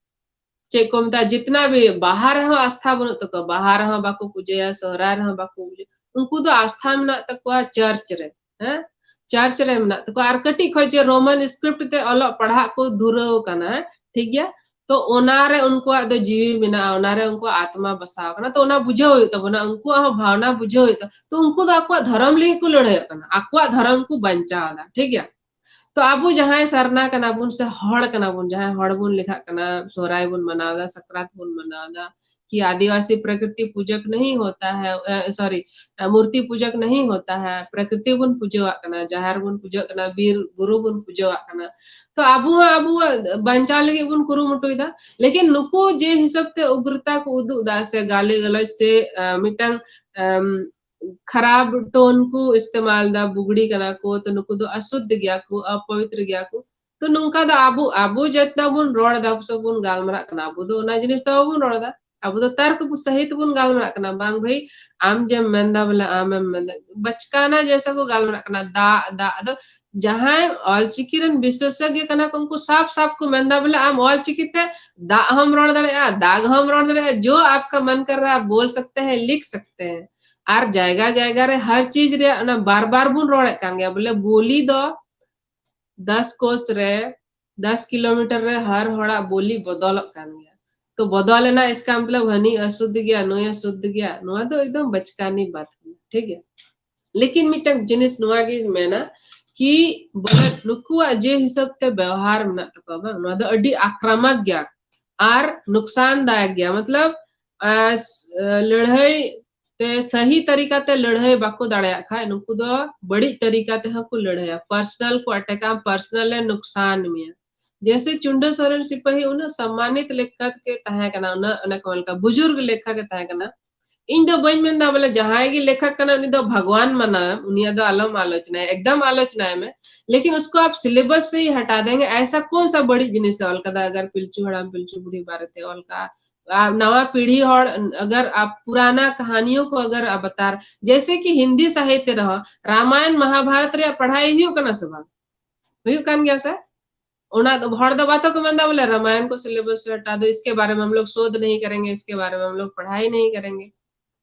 ᱪᱮᱫ ᱠᱚ ᱢᱮᱛᱟᱜᱼᱟ, ᱡᱤᱛᱱᱟ ᱵᱷᱤ ᱵᱟᱦᱟ ᱨᱮᱦᱚᱸ ᱟᱥᱛᱷᱟ ᱵᱟᱹᱱᱩᱜ ᱛᱟᱠᱚᱣᱟ, ᱵᱟᱦᱟ ᱨᱮᱦᱚᱸ ᱵᱟᱠᱚ ᱯᱩᱡᱟᱹᱭᱟ, ᱥᱚᱦᱨᱟᱭ ᱨᱮᱦᱚᱸ ᱵᱟᱠᱚ ᱯᱩᱡᱟᱹᱭᱟ᱾ ᱩᱱᱠᱩ ᱫᱚ ᱟᱥᱛᱷᱟ ᱢᱮᱱᱟᱜ ᱛᱟᱠᱚᱣᱟ ᱪᱟᱨᱪ ᱨᱮ, ᱦᱮᱸ, ᱪᱟᱨᱪ ᱨᱮ ᱢᱮᱱᱟᱜ ᱛᱟᱠᱚᱣᱟ᱾ ᱟᱨ ᱠᱟᱹᱴᱤᱡ ᱠᱷᱚᱡ ᱡᱮ ᱨᱳᱢᱟᱱ ᱥᱠᱨᱤᱯᱴ ᱛᱮ ᱚᱞᱚᱜ ᱯᱟᱲᱦᱟᱜ ᱠᱚ ᱫᱷᱩᱨᱟᱹᱣ ᱠᱟᱱᱟ, ᱴᱷᱤᱠ ᱜᱮᱭᱟ, ᱛᱚ ᱚᱱᱟᱨᱮ ᱩᱱᱠᱩᱣᱟᱜ ᱫᱚ ᱡᱤᱣᱤ ᱢᱮᱱᱟᱜᱼᱟ, ᱚᱱᱟᱨᱮ ᱩᱱᱠᱩᱣᱟᱜ ᱟᱛᱢᱟ ᱵᱟᱥᱟᱣ ᱠᱟᱱᱟ᱾ ᱛᱚ ᱚᱱᱟ ᱵᱩᱡᱷᱟᱹᱣ ᱦᱩᱭᱩᱜ ᱛᱟᱵᱚᱱᱟ, ᱩᱱᱠᱩᱣᱟᱜ ᱦᱚᱸ ᱵᱷᱟᱣᱱᱟ ᱵᱩᱡᱷᱟᱹᱣ ᱦᱩᱭᱩᱜ ᱛᱟᱵᱚᱱᱟ᱾ ᱛᱚ ᱩᱱᱠᱩ ᱫᱚ ᱟᱠᱚᱣᱟᱜ ᱫᱷᱚᱨᱚᱢ ᱞᱟᱹᱜᱤᱫ ᱠᱚ ᱞᱟᱹᱲᱦᱟᱹᱭᱚᱜ ᱠᱟᱱᱟ, ᱟᱠᱚᱣᱟᱜ ᱫᱷᱚᱨᱚᱢ ᱠᱚ ᱵᱟᱧᱪᱟᱣ ᱮᱫᱟ, ᱴᱷᱤᱠ ᱜᱮᱭᱟ᱾ ᱛᱚ ᱟᱵᱚ ᱡᱟᱦᱟᱸᱭ ᱥᱟᱨᱱᱟ ᱠᱟᱱᱟ ᱵᱚᱱ ᱥᱮ ᱦᱚᱲ ᱠᱟᱱᱟ ᱵᱚᱱ, ᱡᱟᱦᱟᱸᱭ ᱦᱚᱲ ᱵᱚᱱ ᱞᱮᱠᱷᱟᱜ ᱠᱟᱱᱟ, ᱥᱚᱦᱨᱟᱭ ᱵᱚᱱ ᱢᱟᱱᱟᱣ ᱮᱫᱟ, ᱥᱟᱠᱨᱟᱛ ᱵᱚᱱ ᱢᱟᱱᱟᱣ ᱮᱫᱟ, ᱠᱤ ᱟᱹᱫᱤᱵᱟᱹᱥᱤ ᱯᱨᱚᱠᱨᱤᱛᱤ ᱯᱩᱡᱚᱠ ᱱᱟᱦᱤ ᱦᱳᱛᱟ ᱦᱟᱭ, ᱥᱚᱨᱤ, ᱢᱩᱨᱛᱤ ᱯᱩᱡᱚᱠ ᱱᱟᱦᱤ ᱦᱳᱛᱟ ᱦᱟᱭ, ᱯᱨᱚᱠᱨᱤᱛᱤ ᱵᱚᱱ ᱯᱩᱡᱟᱹᱣᱟᱜ ᱠᱟᱱᱟ, ᱡᱟᱦᱮᱨ ᱵᱚᱱ ᱯᱩᱡᱟᱹᱣᱟᱜ ᱠᱟᱱᱟ, ᱵᱤᱨ ᱵᱩᱨᱩ ᱵᱚᱱ ᱯᱩᱡᱟᱹᱣᱟᱜ ᱠᱟᱱᱟ᱾ ᱛᱚ ᱟᱵᱚ ᱦᱚᱸ ᱟᱵᱚᱣᱟᱜ ᱵᱟᱧᱪᱟᱣ ᱞᱟᱹᱜᱤᱫ ᱵᱚᱱ ᱠᱩᱨᱩᱢᱩᱴᱩᱭᱮᱫᱟ, ᱞᱮᱠᱤᱱ ᱱᱩᱠᱩ ᱡᱮ ᱦᱤᱥᱟᱹᱵ ᱛᱮ ᱩᱜᱽᱨᱚᱛᱟ ᱠᱚ ᱩᱫᱩᱜ ᱮᱫᱟ ᱥᱮ ᱜᱟᱞᱤ ᱜᱟᱞᱚᱪ ᱥᱮ, ᱟᱸ, ᱢᱤᱫᱴᱟᱝ, ᱟᱸ, ᱠᱷᱟᱨᱟᱯ ᱴᱳᱱ ᱠᱚ ᱤᱥᱛᱮᱢᱟᱞ ᱫᱟ, ᱵᱩᱜᱲᱤ ᱠᱟᱱᱟ ᱠᱚ, ᱛᱚ ᱱᱩᱠᱩ ᱫᱚ ᱟᱥᱩᱫᱽᱫᱷ ᱜᱮᱭᱟ ᱠᱚ, ᱚᱯᱚᱵᱤᱛᱨ ᱜᱮᱭᱟ ᱠᱚ᱾ ᱛᱚ ᱱᱚᱝᱠᱟ ᱫᱚ ᱟᱵᱚ, ᱟᱵᱚ ᱡᱟᱹᱛ ᱫᱚ ᱵᱚᱱ ᱨᱚᱲ ᱮᱫᱟ ᱥᱮ ᱵᱚᱱ ᱜᱟᱞᱢᱟᱨᱟᱜ ᱠᱟᱱᱟ, ᱟᱵᱚ ᱫᱚ ᱚᱱᱟ ᱡᱤᱱᱤᱥ ᱫᱚ ᱵᱟᱵᱚᱱ ᱨᱚᱲ ᱮᱫᱟ᱾ ᱟᱵᱚ ᱫᱚ ᱛᱟᱨᱠ ᱥᱟᱹᱦᱤᱛ ᱵᱚᱱ ᱜᱟᱞᱢᱟᱨᱟᱜ ᱠᱟᱱᱟ, ᱵᱟᱝ ᱵᱷᱟᱹᱭ, ᱟᱢ ᱡᱮᱢ ᱢᱮᱱᱫᱟ ᱵᱚᱞᱮ ᱟᱢᱮᱢ ᱢᱮᱱᱫᱟ, ᱵᱟᱪᱠᱟᱱᱟ ᱡᱮᱥᱟ ᱠᱚ ᱜᱟᱞᱢᱟᱨᱟᱜ ᱠᱟᱱᱟ, ᱫᱟᱜ, ᱫᱟᱜ ᱫᱚ ᱡᱟᱦᱟᱸᱭ ᱚᱞᱪᱤᱠᱤ ᱨᱮᱱ ᱵᱤᱥᱮᱥᱚᱜᱽᱭᱚ ᱠᱟᱱᱟ ᱠᱚ, ᱩᱱᱠᱩ ᱥᱟᱯ ᱥᱟᱯ ᱠᱚ ᱢᱮᱱᱫᱟ ᱵᱚᱞᱮ ᱟᱢ ᱚᱞᱪᱤᱠᱤ ᱛᱮ ᱫᱟᱜ ᱦᱚᱸᱢ ᱨᱚᱲ ᱫᱟᱲᱮᱭᱟᱜᱼᱟ, ᱫᱟᱜ ᱦᱚᱸᱢ ᱨᱚᱲ ᱫᱟᱲᱮᱭᱟᱜᱼᱟ, ᱡᱳ ᱟᱯᱠᱟ ᱢᱚᱱ ᱠᱟᱨ ᱨᱟᱦᱟ ᱦᱟᱭ ᱵᱳᱞ ᱥᱟᱠᱛᱮ ᱦᱟᱭ, ᱞᱤᱠᱷ ᱥᱟᱠᱛᱮ ᱦᱟᱭ᱾ ᱟᱨ ᱡᱟᱭᱜᱟ ᱡᱟᱭᱜᱟ ᱨᱮ ᱦᱟᱨ ᱪᱤᱡᱽ ᱨᱮᱭᱟᱜ ᱚᱱᱟ ᱵᱟᱨ ᱵᱟᱨ ᱵᱚᱱ ᱨᱚᱲᱮᱫ ᱠᱟᱱ ᱜᱮᱭᱟ, ᱵᱚᱞᱮ ᱵᱳᱞᱤ ᱫᱚ ᱫᱚᱥ ᱠᱳᱥ ᱨᱮ, ᱫᱚᱥ ᱠᱤᱞᱳᱢᱤᱴᱟᱨ ᱨᱮ ᱦᱟᱨ ᱦᱚᱲᱟᱜ ᱵᱳᱞᱤ ᱵᱚᱫᱚᱞᱚᱜ ᱠᱟᱱ ᱜᱮᱭᱟ᱾ ᱛᱚ ᱵᱚᱫᱚᱞ ᱮᱱᱟ, ᱤᱥᱠᱟ ᱢᱚᱛᱞᱚᱵ ᱦᱟᱹᱱᱤ ᱟᱥᱩᱫᱽᱫᱷ ᱜᱮᱭᱟ, ᱱᱩᱭ ᱟᱥᱩᱫᱽᱫᱷ ᱜᱮᱭᱟ, ᱱᱚᱣᱟ ᱫᱚ ᱮᱠᱫᱚᱢ ᱵᱟᱪᱠᱟᱱᱤ ᱵᱟᱛ ᱠᱟᱱᱟ, ᱴᱷᱤᱠ ᱜᱮᱭᱟ᱾ ᱞᱮᱠᱤᱱ ᱢᱤᱫᱴᱟᱝ ᱡᱤᱱᱤᱥ ᱱᱚᱣᱟ ᱜᱮ ᱢᱮᱱᱟ ᱠᱤ ᱵᱚᱞᱮ ᱱᱩᱠᱩᱣᱟᱜ ᱡᱮ ᱦᱤᱥᱟᱹᱵ ᱛᱮ ᱵᱮᱣᱦᱟᱨ ᱢᱮᱱᱟᱜ ᱛᱟᱠᱚᱣᱟ ᱵᱟᱝ, ᱱᱚᱣᱟ ᱫᱚ ᱟᱹᱰᱤ ᱟᱠᱨᱟᱢᱚᱠ ᱜᱮᱭᱟ ᱟᱨ ᱱᱩᱠᱥᱟᱱ ᱫᱟᱭᱚᱠ ᱜᱮᱭᱟ᱾ ᱢᱚᱛᱞᱚᱵ, ᱟᱸ, ᱥ-, ᱟᱸ, ᱞᱟᱹᱲᱦᱟᱹᱭ ᱛᱮ ᱥᱟᱦᱤ ᱛᱟᱨᱤᱠᱟ ᱛᱮ ᱞᱟᱹᱲᱦᱟᱹᱭ ᱵᱟᱠᱚ ᱫᱟᱲᱮᱭᱟᱜ ᱠᱷᱟᱡ, ᱱᱩᱠᱩ ᱫᱚ ᱵᱟᱹᱲᱤᱡ ᱛᱟᱨᱤᱠᱟ ᱛᱮᱦᱚᱸ ᱠᱚ ᱞᱟᱹᱲᱦᱟᱹᱭᱟ, ᱯᱟᱨᱥᱚᱱᱟᱞ ᱠᱚ ᱟᱴᱮᱠᱟ, ᱯᱟᱨᱥᱚᱱᱟᱞ ᱮ ᱱᱩᱠᱥᱟᱱ ᱢᱮᱭᱟ᱾ ᱡᱮᱭᱥᱮ ᱪᱩᱱᱰᱟᱹ ᱥᱚᱨᱮᱱ ᱥᱤᱯᱟᱹᱦᱤ ᱩᱱᱟᱹᱜ ᱥᱚᱢᱢᱟᱱᱤᱛ ᱞᱮᱠᱷᱚᱠ ᱜᱮ ᱛᱟᱦᱮᱸ ᱠᱟᱱᱟ, ᱩᱱᱟᱹᱜ ᱚᱱᱮ ᱠᱚ ᱢᱮᱱ ᱞᱮᱠᱟ ᱵᱩᱡᱩᱨᱜ ᱞᱮᱠᱷᱚᱠ ᱜᱮ ᱛᱟᱦᱮᱸ ᱠᱟᱱᱟ᱾ ᱤᱧ ᱫᱚ ᱵᱟᱹᱧ ᱢᱮᱱᱫᱟ ᱵᱚᱞᱮ ᱡᱟᱦᱟᱸᱭ ᱜᱮ ᱞᱮᱠᱷᱚᱠ ᱠᱟᱱᱟ ᱩᱱᱤ ᱫᱚ ᱵᱷᱟᱜᱽᱣᱟᱱ ᱢᱟᱱᱟᱣ ᱮᱢ, ᱩᱱᱤᱭᱟᱜ ᱫᱚ ᱟᱞᱚᱢ ᱟᱞᱳᱪᱚᱱᱟᱭᱟ, ᱮᱠᱫᱚᱢ ᱟᱞᱳᱪᱚᱱᱟᱭ ᱢᱮ, ᱞᱮᱠᱤᱱ ᱩᱥᱠᱳ ᱟᱯ ᱥᱤᱞᱮᱵᱟᱥ ᱥᱮ ᱦᱤ ᱦᱟᱴᱟ ᱫᱮᱝᱜᱮ᱾ ᱟᱭᱥᱟ ᱠᱚᱱ ᱥᱟ ᱵᱟᱹᱲᱤᱡ ᱡᱤᱱᱤᱥ ᱮ ᱚᱞ ᱠᱟᱫᱟ ᱟᱜᱟᱨ ᱯᱤᱞᱪᱩ ᱦᱟᱲᱟᱢ ᱯᱤᱞᱪᱩ ᱵᱩᱲᱦᱤ ᱵᱟᱨᱮ ᱛᱮ ᱚᱞ ᱠᱟᱜᱼᱟ? ᱟᱨ ᱱᱟᱣᱟ ᱯᱤᱲᱦᱤ ᱦᱚᱲ ᱟᱜᱟᱨ ᱟᱯ ᱯᱩᱨᱟᱱᱟ ᱠᱟᱦᱟᱱᱤᱭᱳ ᱠᱚ ᱟᱜᱟᱨ ᱟᱯ ᱵᱟᱛᱟ ᱨᱮ, ᱡᱮᱭᱥᱮ ᱠᱤ ᱦᱤᱱᱫᱤ ᱥᱟᱦᱤᱛᱭᱚ ᱨᱮᱦᱚᱸ ᱨᱟᱢᱟᱭᱚᱱ ᱢᱟᱦᱟᱵᱷᱟᱨᱚᱛ ᱨᱮᱭᱟᱜ ᱯᱟᱲᱦᱟᱭ ᱦᱩᱭᱩᱜ ᱠᱟᱱᱟ ᱥᱮ ᱵᱟᱝ? ᱦᱩᱭᱩᱜ ᱠᱟᱱ ᱜᱮᱭᱟ ᱥᱮ? ᱚᱱᱟ ᱫᱚ ᱦᱚᱲ ᱫᱚ ᱵᱟᱛᱚ ᱠᱚ ᱢᱮᱱᱫᱟ ᱵᱚᱞᱮ ᱨᱟᱢᱟᱭᱚᱱ ᱠᱚ ᱥᱤᱞᱮᱵᱟᱥ ᱥᱮ ᱦᱟᱴᱟ ᱫᱚ, ᱤᱥᱠᱮ ᱵᱟᱨᱮ ᱢᱮ ᱦᱟᱢ ᱞᱳᱜ ᱥᱳᱫᱷ ᱱᱟᱦᱤ ᱠᱟᱨᱮᱝᱜᱮ, ᱤᱥᱠᱮ ᱵᱟᱨᱮ ᱢᱮ ᱦᱟᱢ ᱞᱳᱜ ᱯᱟᱲᱦᱟᱭ ᱱᱟᱦᱤ ᱠᱟᱨᱮᱝᱜᱮ᱾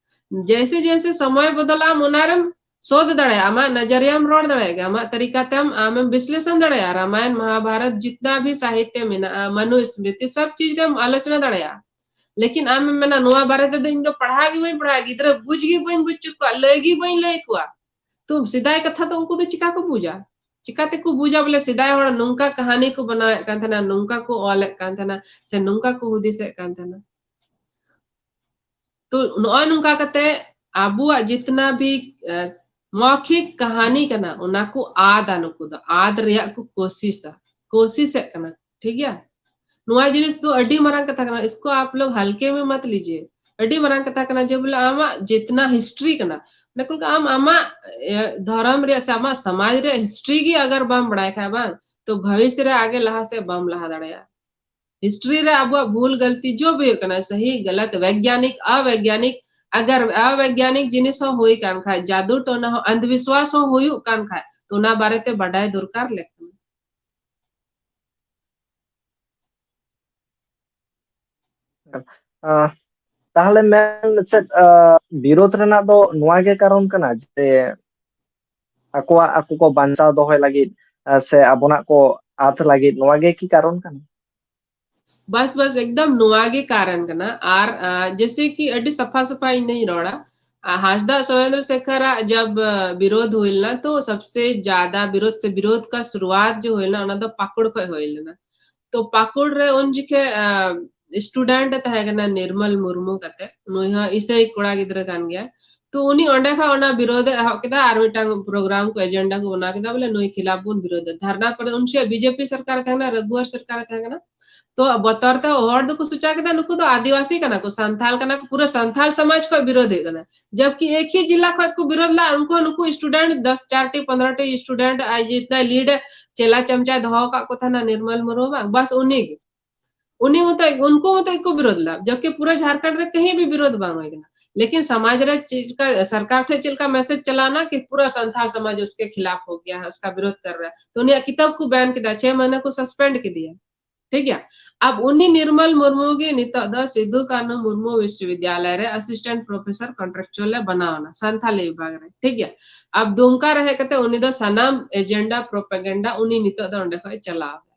ᱡᱮᱭᱥᱮ ᱡᱮᱭᱥᱮ ᱥᱚᱢᱚᱭ ᱵᱚᱫᱚᱞᱟ, ᱟᱢ ᱚᱱᱟ ᱨᱮᱢ ᱥᱳᱫᱷ ᱫᱟᱲᱮᱭᱟᱜᱼᱟ, ᱟᱢᱟᱜ ᱱᱟᱡᱟᱨᱤᱭᱟᱢ ᱨᱚᱲ ᱫᱟᱲᱮᱭᱟᱜ ᱜᱮᱭᱟ, ᱟᱢᱟᱜ ᱛᱟᱨᱤᱠᱟ ᱛᱮᱢ ᱟᱢᱮᱢ ᱵᱤᱥᱞᱮᱥᱚᱱ ᱫᱟᱲᱮᱭᱟᱜᱼᱟ, ᱨᱟᱢᱟᱭᱚᱱ ᱢᱟᱦᱟᱵᱷᱟᱨᱚᱛ ᱡᱤᱛᱱᱟ ᱵᱷᱤ ᱥᱟᱦᱤᱛᱭᱚ ᱢᱮᱱᱟᱜᱼᱟ, ᱢᱟᱱᱩ ᱥᱢᱨᱤᱛᱤ ᱥᱚᱵ ᱪᱤᱡᱽ ᱨᱮᱢ ᱟᱞᱳᱪᱚᱱᱟ ᱫᱟᱲᱮᱭᱟᱜᱼᱟ᱾ ᱞᱮᱠᱤᱱ ᱟᱢᱮᱢ ᱢᱮᱱᱟ ᱱᱚᱣᱟ ᱵᱟᱨᱮ ᱛᱮᱫᱚ ᱤᱧ ᱫᱚ ᱯᱟᱲᱦᱟᱣ ᱜᱮ ᱵᱟᱹᱧ ᱯᱟᱲᱦᱟᱣᱟ, ᱜᱤᱫᱽᱨᱟᱹ ᱵᱩᱡᱽ ᱜᱮ ᱵᱟᱹᱧ ᱵᱩᱡᱽ ᱦᱚᱪᱚ ᱠᱚᱣᱟ, ᱞᱟᱹᱭ ᱜᱮ ᱵᱟᱹᱧ ᱞᱟᱹᱭ ᱟᱠᱚᱣᱟ᱾ ᱛᱚ ᱥᱮᱫᱟᱭ ᱠᱟᱛᱷᱟ ᱫᱚ ᱩᱱᱠᱩ ᱫᱚ ᱪᱤᱠᱟ ᱠᱚ ᱵᱩᱡᱟ? ᱪᱤᱠᱟᱹᱛᱮᱠᱚ ᱵᱩᱡᱟ ᱵᱚᱞᱮ ᱥᱮᱫᱟᱭ ᱦᱚᱲ ᱱᱚᱝᱠᱟ ᱠᱟᱹᱦᱱᱤ ᱠᱚ ᱵᱮᱱᱟᱣᱮᱫ ᱠᱟᱱ ᱛᱟᱦᱮᱱᱟ, ᱱᱚᱝᱠᱟ ᱠᱚ ᱚᱞᱮᱫ ᱠᱟᱱ ᱛᱟᱦᱮᱱᱟ, ᱥᱮ ᱱᱚᱝᱠᱟ ᱠᱚ ᱦᱩᱫᱤᱥᱮᱫ ᱠᱟᱱ ᱛᱟᱦᱮᱱᱟ? ᱛᱚ ᱱᱚᱜᱼᱚᱭ ᱱᱚᱝᱠᱟ ᱠᱟᱛᱮ ᱟᱵᱚᱣᱟᱜ ᱡᱤᱛᱱᱟ ᱵᱷᱤ, ᱮ, ᱢᱚᱣᱠᱷᱤᱠ ᱠᱟᱹᱦᱱᱤ ᱠᱟᱱᱟ, ᱚᱱᱟ ᱠᱚ ᱟᱫᱟ, ᱱᱩᱠᱩ ᱫᱚ ᱟᱫ ᱨᱮᱭᱟᱜ ᱠᱚ ᱠᱳᱥᱤᱥᱟ, ᱠᱳᱥᱤᱥᱮᱫ ᱠᱟᱱᱟ, ᱴᱷᱤᱠ ᱜᱮᱭᱟ? ᱱᱚᱣᱟ ᱡᱤᱱᱤᱥ ᱫᱚ ᱟᱹᱰᱤ ᱢᱟᱨᱟᱝ ᱠᱟᱛᱷᱟ ᱠᱟᱱᱟ, ᱤᱥᱠᱳ ᱟᱯ ᱞᱳᱜ ᱦᱟᱞᱠᱮ ᱢᱮ ᱢᱟᱛ ᱞᱤᱡᱤᱭᱮ᱾ ᱟᱹᱰᱤ ᱢᱟᱨᱟᱝ ᱠᱟᱛᱷᱟ ᱠᱟᱱᱟ ᱡᱮ ᱵᱚᱞᱮ ᱟᱢᱟᱜ ᱡᱤᱛᱱᱟ ᱦᱤᱥᱴᱨᱤ ᱠᱟᱱᱟ, ᱢᱟᱱᱮ ᱠᱩᱞ ᱠᱟ ᱟᱢ ᱟᱢᱟᱜ, ᱮ, ᱫᱷᱚᱨᱚᱢ ᱨᱮᱭᱟᱜ ᱥᱮ ᱟᱢᱟᱜ ᱥᱚᱢᱟᱡᱽ ᱨᱮᱭᱟᱜ ᱦᱤᱥᱴᱨᱤ ᱜᱮ ᱟᱜᱟᱨ ᱵᱟᱢ ᱵᱟᱲᱟᱭ ᱠᱷᱟᱡ ᱵᱟᱝ, ᱛᱚ ᱵᱷᱚᱵᱤᱥ ᱨᱮ ᱟᱜᱮ ᱞᱟᱦᱟ ᱥᱮᱫ ᱵᱟᱢ ᱞᱟᱦᱟ ᱫᱟᱲᱮᱭᱟᱜᱼᱟ᱾ ᱦᱤᱥᱴᱨᱤ ᱨᱮ ᱟᱵᱚᱣᱟᱜ ᱵᱷᱩᱞ ᱜᱟᱞᱛᱤ ᱡᱚ ᱵᱷᱤ ᱦᱩᱭᱩᱜ ᱠᱟᱱᱟ, ᱥᱟᱦᱤ ᱜᱟᱞᱟᱛ, ᱵᱮᱜᱽᱭᱟᱱᱤᱠ ᱚᱵᱮᱜᱽᱭᱟᱱᱤᱠ, ᱟᱜᱟᱨ ᱚᱵᱮᱜᱽᱭᱟᱱᱤᱠ ᱡᱤᱱᱤᱥ ᱦᱚᱸ ᱦᱩᱭ ᱠᱟᱱ ᱠᱷᱟᱡ, ᱡᱟᱫᱩ ᱴᱚᱱᱟ ᱦᱚᱸ, ᱚᱱᱫᱷᱵᱤᱥᱣᱟᱥ ᱦᱚᱸ ᱦᱩᱭᱩᱜ ᱠᱟᱱ ᱠᱷᱟᱡ, ᱛᱚ ᱚᱱᱟ ᱵᱟᱨᱮᱛᱮ ᱵᱟᱰᱟᱭ ᱫᱚᱨᱠᱟᱨ ᱞᱮᱠ ᱠᱟᱱᱟ᱾ ᱟᱦ, ᱛᱟᱦᱞᱮ ᱢᱮᱱ ᱪᱮᱫ, ᱟᱦ, ᱵᱤᱨᱳᱫᱷ ᱨᱮᱱᱟᱜ ᱫᱚ ᱱᱚᱣᱟ ᱜᱮ ᱠᱟᱨᱚᱱ ᱠᱟᱱᱟ ᱡᱮ ᱟᱠᱚᱣᱟᱜ, ᱟᱠᱚ ᱠᱚ ᱵᱟᱧᱪᱟᱣ ᱫᱚᱦᱚᱭ ᱞᱟᱹᱜᱤᱫ, ᱟᱦ, ᱥᱮ ᱟᱵᱚᱱᱟᱜ ᱠᱚ ᱟᱫ ᱞᱟᱹᱜᱤᱫ, ᱱᱚᱣᱟ ᱜᱮ ᱠᱤ ᱠᱟᱨᱚᱱ ᱠᱟᱱᱟ? ᱵᱟᱥ, ᱵᱟᱥ, ᱮᱠᱫᱚᱢ ᱱᱚᱣᱟ ᱜᱮ ᱠᱟᱨᱚᱱ ᱠᱟᱱᱟ᱾ ᱟᱨ, ᱟᱦ, ᱡᱮᱥᱮ ᱠᱤ ᱟᱹᱰᱤ ᱥᱟᱯᱷᱟ ᱥᱟᱯᱷᱟ ᱤᱧ ᱫᱚᱧ ᱨᱚᱲᱟ, ᱟᱦ, ᱦᱟᱸᱥᱫᱟ ᱥᱚᱨᱮᱱᱫᱨᱚ ᱥᱮᱠᱷᱚᱨ ᱟᱜ ᱡᱟᱵ, ᱟᱦ, ᱵᱤᱨᱳᱫᱷ ᱦᱩᱭ ᱞᱮᱱᱟ, ᱛᱚ ᱥᱚᱵᱥᱮ ᱡᱟᱫᱟ ᱵᱤᱨᱳᱫᱷ ᱥᱮ ᱵᱤᱨᱳᱫᱷ ᱠᱟ ᱥᱩᱨᱩᱣᱟᱛ ᱡᱚ ᱦᱩᱭ ᱞᱮᱱᱟ, ᱚᱱᱟ ᱫᱚ ᱯᱟᱠᱩᱲ ᱠᱷᱚᱡ ᱦᱩᱭ ᱞᱮᱱᱟ᱾ ᱛᱚ ᱯᱟᱠᱩᱲ ᱨᱮ ᱩᱱ ᱡᱚᱠᱷᱮᱡ, ᱟᱦ, student ᱮ ᱛᱟᱦᱮᱸ ᱠᱟᱱᱟ ᱱᱤᱨᱢᱚᱞ ᱢᱩᱨᱢᱩ ᱠᱟᱛᱮ, ᱱᱩᱭ ᱦᱚᱸ ᱤᱥᱟᱹᱭ ᱠᱚᱲᱟ ᱜᱤᱫᱽᱨᱟᱹ ᱠᱟᱱ ᱜᱮᱭᱟ᱾ ᱛᱚ ᱩᱱᱤ ᱚᱸᱰᱮ ᱠᱷᱚᱡ ᱚᱱᱟ ᱵᱤᱨᱳᱫᱷ ᱮ ᱮᱦᱚᱵ ᱠᱮᱫᱟ, ᱟᱨ ᱢᱤᱫᱴᱟᱝ program ᱠᱚ agenda ᱠᱚ ᱵᱮᱱᱟᱣ ᱠᱮᱫᱟ, ᱵᱚᱞᱮ ᱱᱩᱭ ᱠᱷᱤᱞᱟᱯ ᱵᱚᱱ ᱵᱤᱨᱳᱫᱷ ᱮᱫᱟ᱾ ᱫᱷᱟᱨᱱᱟ ᱯᱚᱨᱮ ᱩᱱ ᱥᱚᱢᱚᱭ ᱵᱤᱡᱮᱯᱤ ᱥᱚᱨᱠᱟᱨ ᱮ ᱛᱟᱦᱮᱸ ᱠᱟᱱᱟ, ᱨᱟᱜᱷᱩᱣᱟᱨ ᱥᱚᱨᱠᱟᱨ ᱮ ᱛᱟᱦᱮᱸ ᱠᱟᱱᱟ᱾ ᱛᱚ ᱵᱚᱛᱚᱨ ᱛᱮ ᱦᱚᱲ ᱫᱚᱠᱚ ᱥᱚᱪᱟ ᱠᱮᱫᱟ, ᱱᱩᱠᱩ ᱫᱚ ᱟᱹᱫᱤᱵᱟᱹᱥᱤ ᱠᱟᱱᱟ ᱠᱚ, ᱥᱟᱱᱛᱟᱞ ᱠᱟᱱᱟ ᱠᱚ, ᱯᱩᱨᱟᱹ ᱥᱟᱱᱛᱟᱞ ᱥᱚᱢᱟᱡᱽ ᱠᱷᱚᱡ ᱵᱤᱨᱳᱫᱷ ᱦᱩᱭᱩᱜ ᱠᱟᱱᱟ᱾ ᱡᱟᱵᱠᱤ ᱮᱠ ᱦᱤ ᱡᱤᱞᱟ ᱠᱷᱚᱡ ᱠᱚ ᱵᱤᱨᱳᱫᱷ ᱞᱮᱫᱟ, ᱩᱱᱠᱩ ᱦᱚᱸ ᱱᱩᱠᱩ student ᱫᱚᱥ, ᱪᱟᱨ ᱴᱤ, ᱯᱚᱱᱨᱚ ᱴᱤ student ᱟᱡ ᱡᱤᱛᱱᱟ lead ᱮ ᱪᱮᱞᱟ ᱪᱟᱢᱪᱟᱭ ᱫᱚᱦᱚ ᱟᱠᱟᱫ ᱠᱚ ᱛᱟᱦᱮᱱᱟ, ᱱᱤᱨᱢᱚᱞ ᱢᱩᱨᱢᱩ ᱵᱟᱝ, ᱵᱟᱥ ᱩᱱᱤ ᱜᱮ᱾ ᱩᱱᱤ ᱦᱚᱸᱛᱚ, ᱩᱱᱠᱩ ᱦᱚᱸᱛᱚ ᱠᱚ ᱵᱤᱨᱳᱫ ᱞᱮᱫᱟ, ᱡᱚᱵᱠᱤ ᱯᱩᱨᱟᱹ ᱡᱷᱟᱨᱠᱷᱚᱸᱰ ᱨᱮ ᱠᱟᱹᱦᱤ ᱵᱷᱤ ᱵᱤᱨᱳᱫ ᱵᱟᱝ ᱦᱩᱭ ᱠᱟᱱᱟ᱾ ᱞᱮᱠᱤᱱ ᱥᱚᱢᱟᱡᱽ ᱨᱮ ᱪᱮᱫ ᱞᱮᱠᱟ, ᱥᱚᱨᱠᱟᱨ ᱴᱷᱮᱱ ᱪᱮᱫ ᱞᱮᱠᱟ message ᱪᱟᱞᱟᱣᱱᱟ ᱠᱤ ᱯᱩᱨᱟᱹ ᱥᱟᱱᱛᱟᱲ ᱥᱚᱢᱟᱡᱽ ᱩᱥᱠᱮ ᱠᱷᱤᱞᱟᱯ ᱦᱳ ᱜᱮᱭᱟ ᱦᱟᱭ, ᱩᱥᱠᱟ ᱵᱤᱨᱳᱫ ᱠᱟᱨ ᱨᱟᱦᱟ ᱦᱟᱭ, ᱛᱚ ᱩᱱᱤᱭᱟᱜ ᱠᱤᱛᱟᱹᱵ ᱠᱚ ban ᱠᱮᱫᱟ, ᱪᱷᱮ ᱢᱟᱦᱤᱱᱟ ᱠᱚ suspend ᱠᱮᱫᱮᱭᱟ, ᱴᱷᱤᱠ ᱜᱮᱭᱟ᱾ ᱟᱵ ᱩᱱᱤ ᱱᱤᱨᱢᱚᱞ ᱢᱩᱨᱢᱩ ᱜᱮ ᱱᱤᱛᱚᱜ ᱫᱚ ᱥᱤᱫᱷᱩ ᱠᱟᱹᱱᱦᱩ ᱢᱩᱨᱢᱩ ᱵᱤᱥᱣᱚᱵᱤᱫᱽᱭᱟᱞᱚᱭ ᱨᱮ assistant professor contractual ᱮ ᱵᱮᱱᱟᱣ ᱮᱱᱟ ᱥᱟᱱᱛᱷᱟᱞᱤ ᱵᱤᱵᱷᱟᱜᱽ ᱨᱮ, ᱴᱷᱤᱠ ᱜᱮᱭᱟ᱾ ᱟᱵ ᱫᱩᱢᱠᱟ ᱨᱮ ᱦᱮᱡ ᱠᱟᱛᱮ ᱩᱱᱤ ᱫᱚ ᱥᱟᱱᱟᱢ agenda propaganda ᱩᱱᱤ ᱱᱤᱛᱚᱜ ᱫᱚ ᱚᱸᱰᱮ ᱠᱷᱚᱡ ᱮ ᱪᱟᱞᱟᱣ ᱮᱫᱟ᱾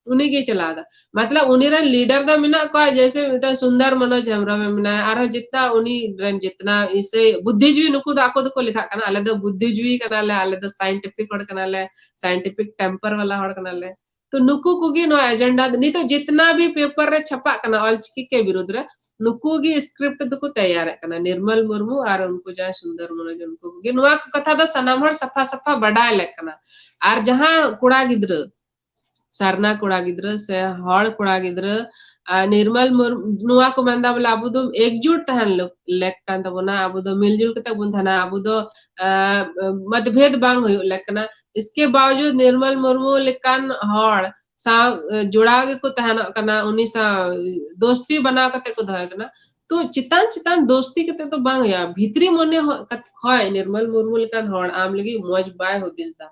ᱩᱱᱤ ᱜᱮᱭ ᱪᱟᱞᱟᱣ ᱮᱫᱟ᱾ ᱢᱚᱛᱞᱚᱵ ᱩᱱᱤ ᱨᱮᱱ leader ᱫᱚ ᱢᱮᱱᱟᱜ ᱠᱚᱣᱟ, ᱡᱮᱭᱥᱮ ᱢᱤᱫᱴᱟᱝ ᱥᱩᱱᱫᱚᱨ ᱢᱚᱱᱳᱡᱽ ᱦᱮᱢᱵᱨᱚᱢ ᱮ ᱢᱮᱱᱟᱭᱟ, ᱟᱨᱦᱚᱸ ᱡᱤᱛᱱᱟ ᱩᱱᱤ ᱨᱮᱱ ᱡᱤᱛᱱᱟ ᱤᱥᱮ ᱵᱩᱫᱽᱫᱷᱤᱡᱤᱵᱤ, ᱱᱩᱠᱩ ᱫᱚ ᱟᱠᱚ ᱫᱚᱠᱚ ᱞᱮᱠᱷᱟᱜ ᱠᱟᱱᱟ, ᱟᱞᱮ ᱫᱚ ᱵᱩᱫᱽᱫᱷᱤᱡᱤᱵᱤ ᱠᱟᱱᱟᱞᱮ, ᱟᱞᱮ ᱫᱚ scientific ᱦᱚᱲ ᱠᱟᱱᱟᱞᱮ, scientific temper ᱣᱟᱞᱟ ᱦᱚᱲ ᱠᱟᱱᱟᱞᱮ᱾ ᱛᱚ ᱱᱩᱠᱩ ᱠᱚᱜᱮ ᱱᱚᱣᱟ agenda ᱫᱚ, ᱱᱤᱛᱚᱜ ᱡᱤᱛᱱᱟ ᱵᱷᱤ paper ᱨᱮ ᱪᱷᱟᱯᱟᱜ ᱠᱟᱱᱟ ᱚᱞᱪᱤᱠᱤ ᱠᱮ ᱵᱤᱨᱩᱫᱷ ᱨᱮ, ᱱᱩᱠᱩ ᱜᱮ script ᱫᱚᱠᱚ ᱛᱮᱭᱟᱨᱮᱫ ᱠᱟᱱᱟ, ᱱᱤᱨᱢᱚᱞ ᱢᱩᱨᱢᱩ ᱟᱨ ᱩᱱᱠᱩ ᱡᱟᱦᱟᱸᱭ ᱥᱩᱱᱫᱚᱨ ᱢᱚᱱᱳᱡᱽ, ᱩᱱᱠᱩ ᱠᱚᱜᱮ᱾ ᱱᱚᱣᱟ ᱠᱚ ᱠᱟᱛᱷᱟ ᱫᱚ ᱥᱟᱱᱟᱢ ᱦᱚᱲ ᱥᱟᱯᱷᱟ ᱥᱟᱯᱷᱟ ᱵᱟᱰᱟᱭ ᱞᱮᱠ ᱠᱟᱱᱟ᱾ ᱟᱨ ᱡᱟᱦᱟᱸ ᱠᱚᱲᱟ ᱜᱤᱫᱽᱨᱟᱹ, ᱥᱟᱨᱱᱟ ᱠᱚᱲᱟ ᱜᱤᱫᱽᱨᱟᱹ ᱥᱮ ᱦᱚᱲ ᱠᱚᱲᱟ ᱜᱤᱫᱽᱨᱟᱹ, ᱟᱨ ᱱᱤᱨᱢᱚᱞ ᱢᱩᱨᱢᱩ, ᱱᱚᱣᱟ ᱠᱚ ᱢᱮᱱᱫᱟ ᱵᱚᱞᱮ ᱟᱵᱚ ᱫᱚ ᱮᱠᱡᱩᱴ ᱛᱟᱦᱮᱱ ᱞᱮᱠ-, ᱞᱮᱠ ᱠᱟᱱ ᱛᱟᱵᱚᱱᱟ, ᱟᱵᱚ ᱫᱚ ᱢᱤᱞᱡᱩᱞ ᱠᱟᱛᱮ ᱵᱚᱱ ᱛᱟᱦᱮᱱᱟ, ᱟᱵᱚ ᱫᱚ, ᱟᱸ, ᱢᱚᱛᱵᱷᱮᱫ ᱵᱟᱝ ᱦᱩᱭᱩᱜ ᱞᱮᱠ ᱠᱟᱱᱟ᱾ ᱤᱥᱠᱮ ᱵᱟᱣᱡᱩᱫ ᱱᱤᱨᱢᱚᱞ ᱢᱩᱨᱢᱩ ᱞᱮᱠᱟᱱ ᱦᱚᱲ ᱥᱟᱶ, ᱟᱸ, ᱡᱚᱲᱟᱣ ᱜᱮᱠᱚ ᱛᱟᱦᱮᱱᱚᱜ ᱠᱟᱱᱟ, ᱩᱱᱤ ᱥᱟᱶ ᱫᱳᱥᱛᱤ ᱵᱮᱱᱟᱣ ᱠᱟᱛᱮ ᱠᱚ ᱫᱚᱦᱚᱭ ᱠᱟᱱᱟ᱾ ᱛᱚ ᱪᱮᱛᱟᱱ ᱪᱮᱛᱟᱱ ᱫᱳᱥᱛᱤ ᱠᱟᱛᱮ ᱫᱚ ᱵᱟᱝ ᱦᱩᱭᱩᱜᱼᱟ᱾ ᱵᱷᱤᱛᱨᱤ ᱢᱚᱱᱮ ᱦᱚ-, ᱠᱟᱛ-, ᱦᱚᱭ ᱱᱤᱨᱢᱚᱞ ᱢᱩᱨᱢᱩ ᱞᱮᱠᱟᱱ ᱦᱚᱲ ᱟᱢ ᱞᱟᱹᱜᱤᱫ ᱢᱚᱡᱽ ᱵᱟᱭ ᱦᱩᱫᱤᱥ ᱫᱟ,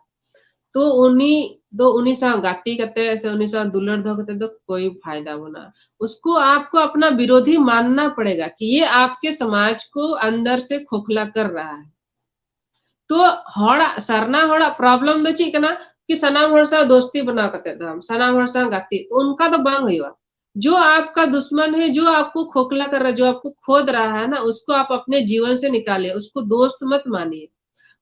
ᱛᱚ ᱩᱱᱤ ᱫᱚ ᱩᱱᱤ ᱥᱟᱶ ᱜᱟᱛᱮ ᱠᱟᱛᱮ ᱥᱮ ᱩᱱᱤ ᱥᱟᱶ ᱫᱩᱞᱟᱹᱲ ᱫᱚᱦᱚ ᱠᱟᱛᱮ ᱫᱚ ᱠᱳᱭ ᱯᱷᱟᱭᱫᱟ ᱵᱟᱹᱱᱩᱜᱼᱟ᱾ उसको आपको अपना विरोधी मानना पड़ेगा कि ये आपके समाज को अंदर से खोखला कर रहा है। ᱛᱚ ᱦᱚᱲᱟᱜ, ᱥᱟᱨᱱᱟ ᱦᱚᱲᱟᱜ problem ᱫᱚ ᱪᱮᱫ ᱠᱟᱱᱟ? ᱠᱤ ᱥᱟᱱᱟᱢ ᱦᱚᱲ ᱥᱟᱶ ᱫᱳᱥᱛᱤ ᱵᱮᱱᱟᱣ ᱠᱟᱛᱮ ᱫᱚ, ᱥᱟᱱᱟᱢ ᱦᱚᱲ ᱥᱟᱶ ᱜᱟᱛᱮ, ᱚᱱᱠᱟ ᱫᱚ ᱵᱟᱝ ᱦᱩᱭᱩᱜᱼᱟ᱾ जो आपका दुश्मन है, जो आपको खोखला कर रहा है, जो आपको खोद रहा है ना, उसको आप अपने जीवन से निकालिए, उसको दोस्त मत मानिए।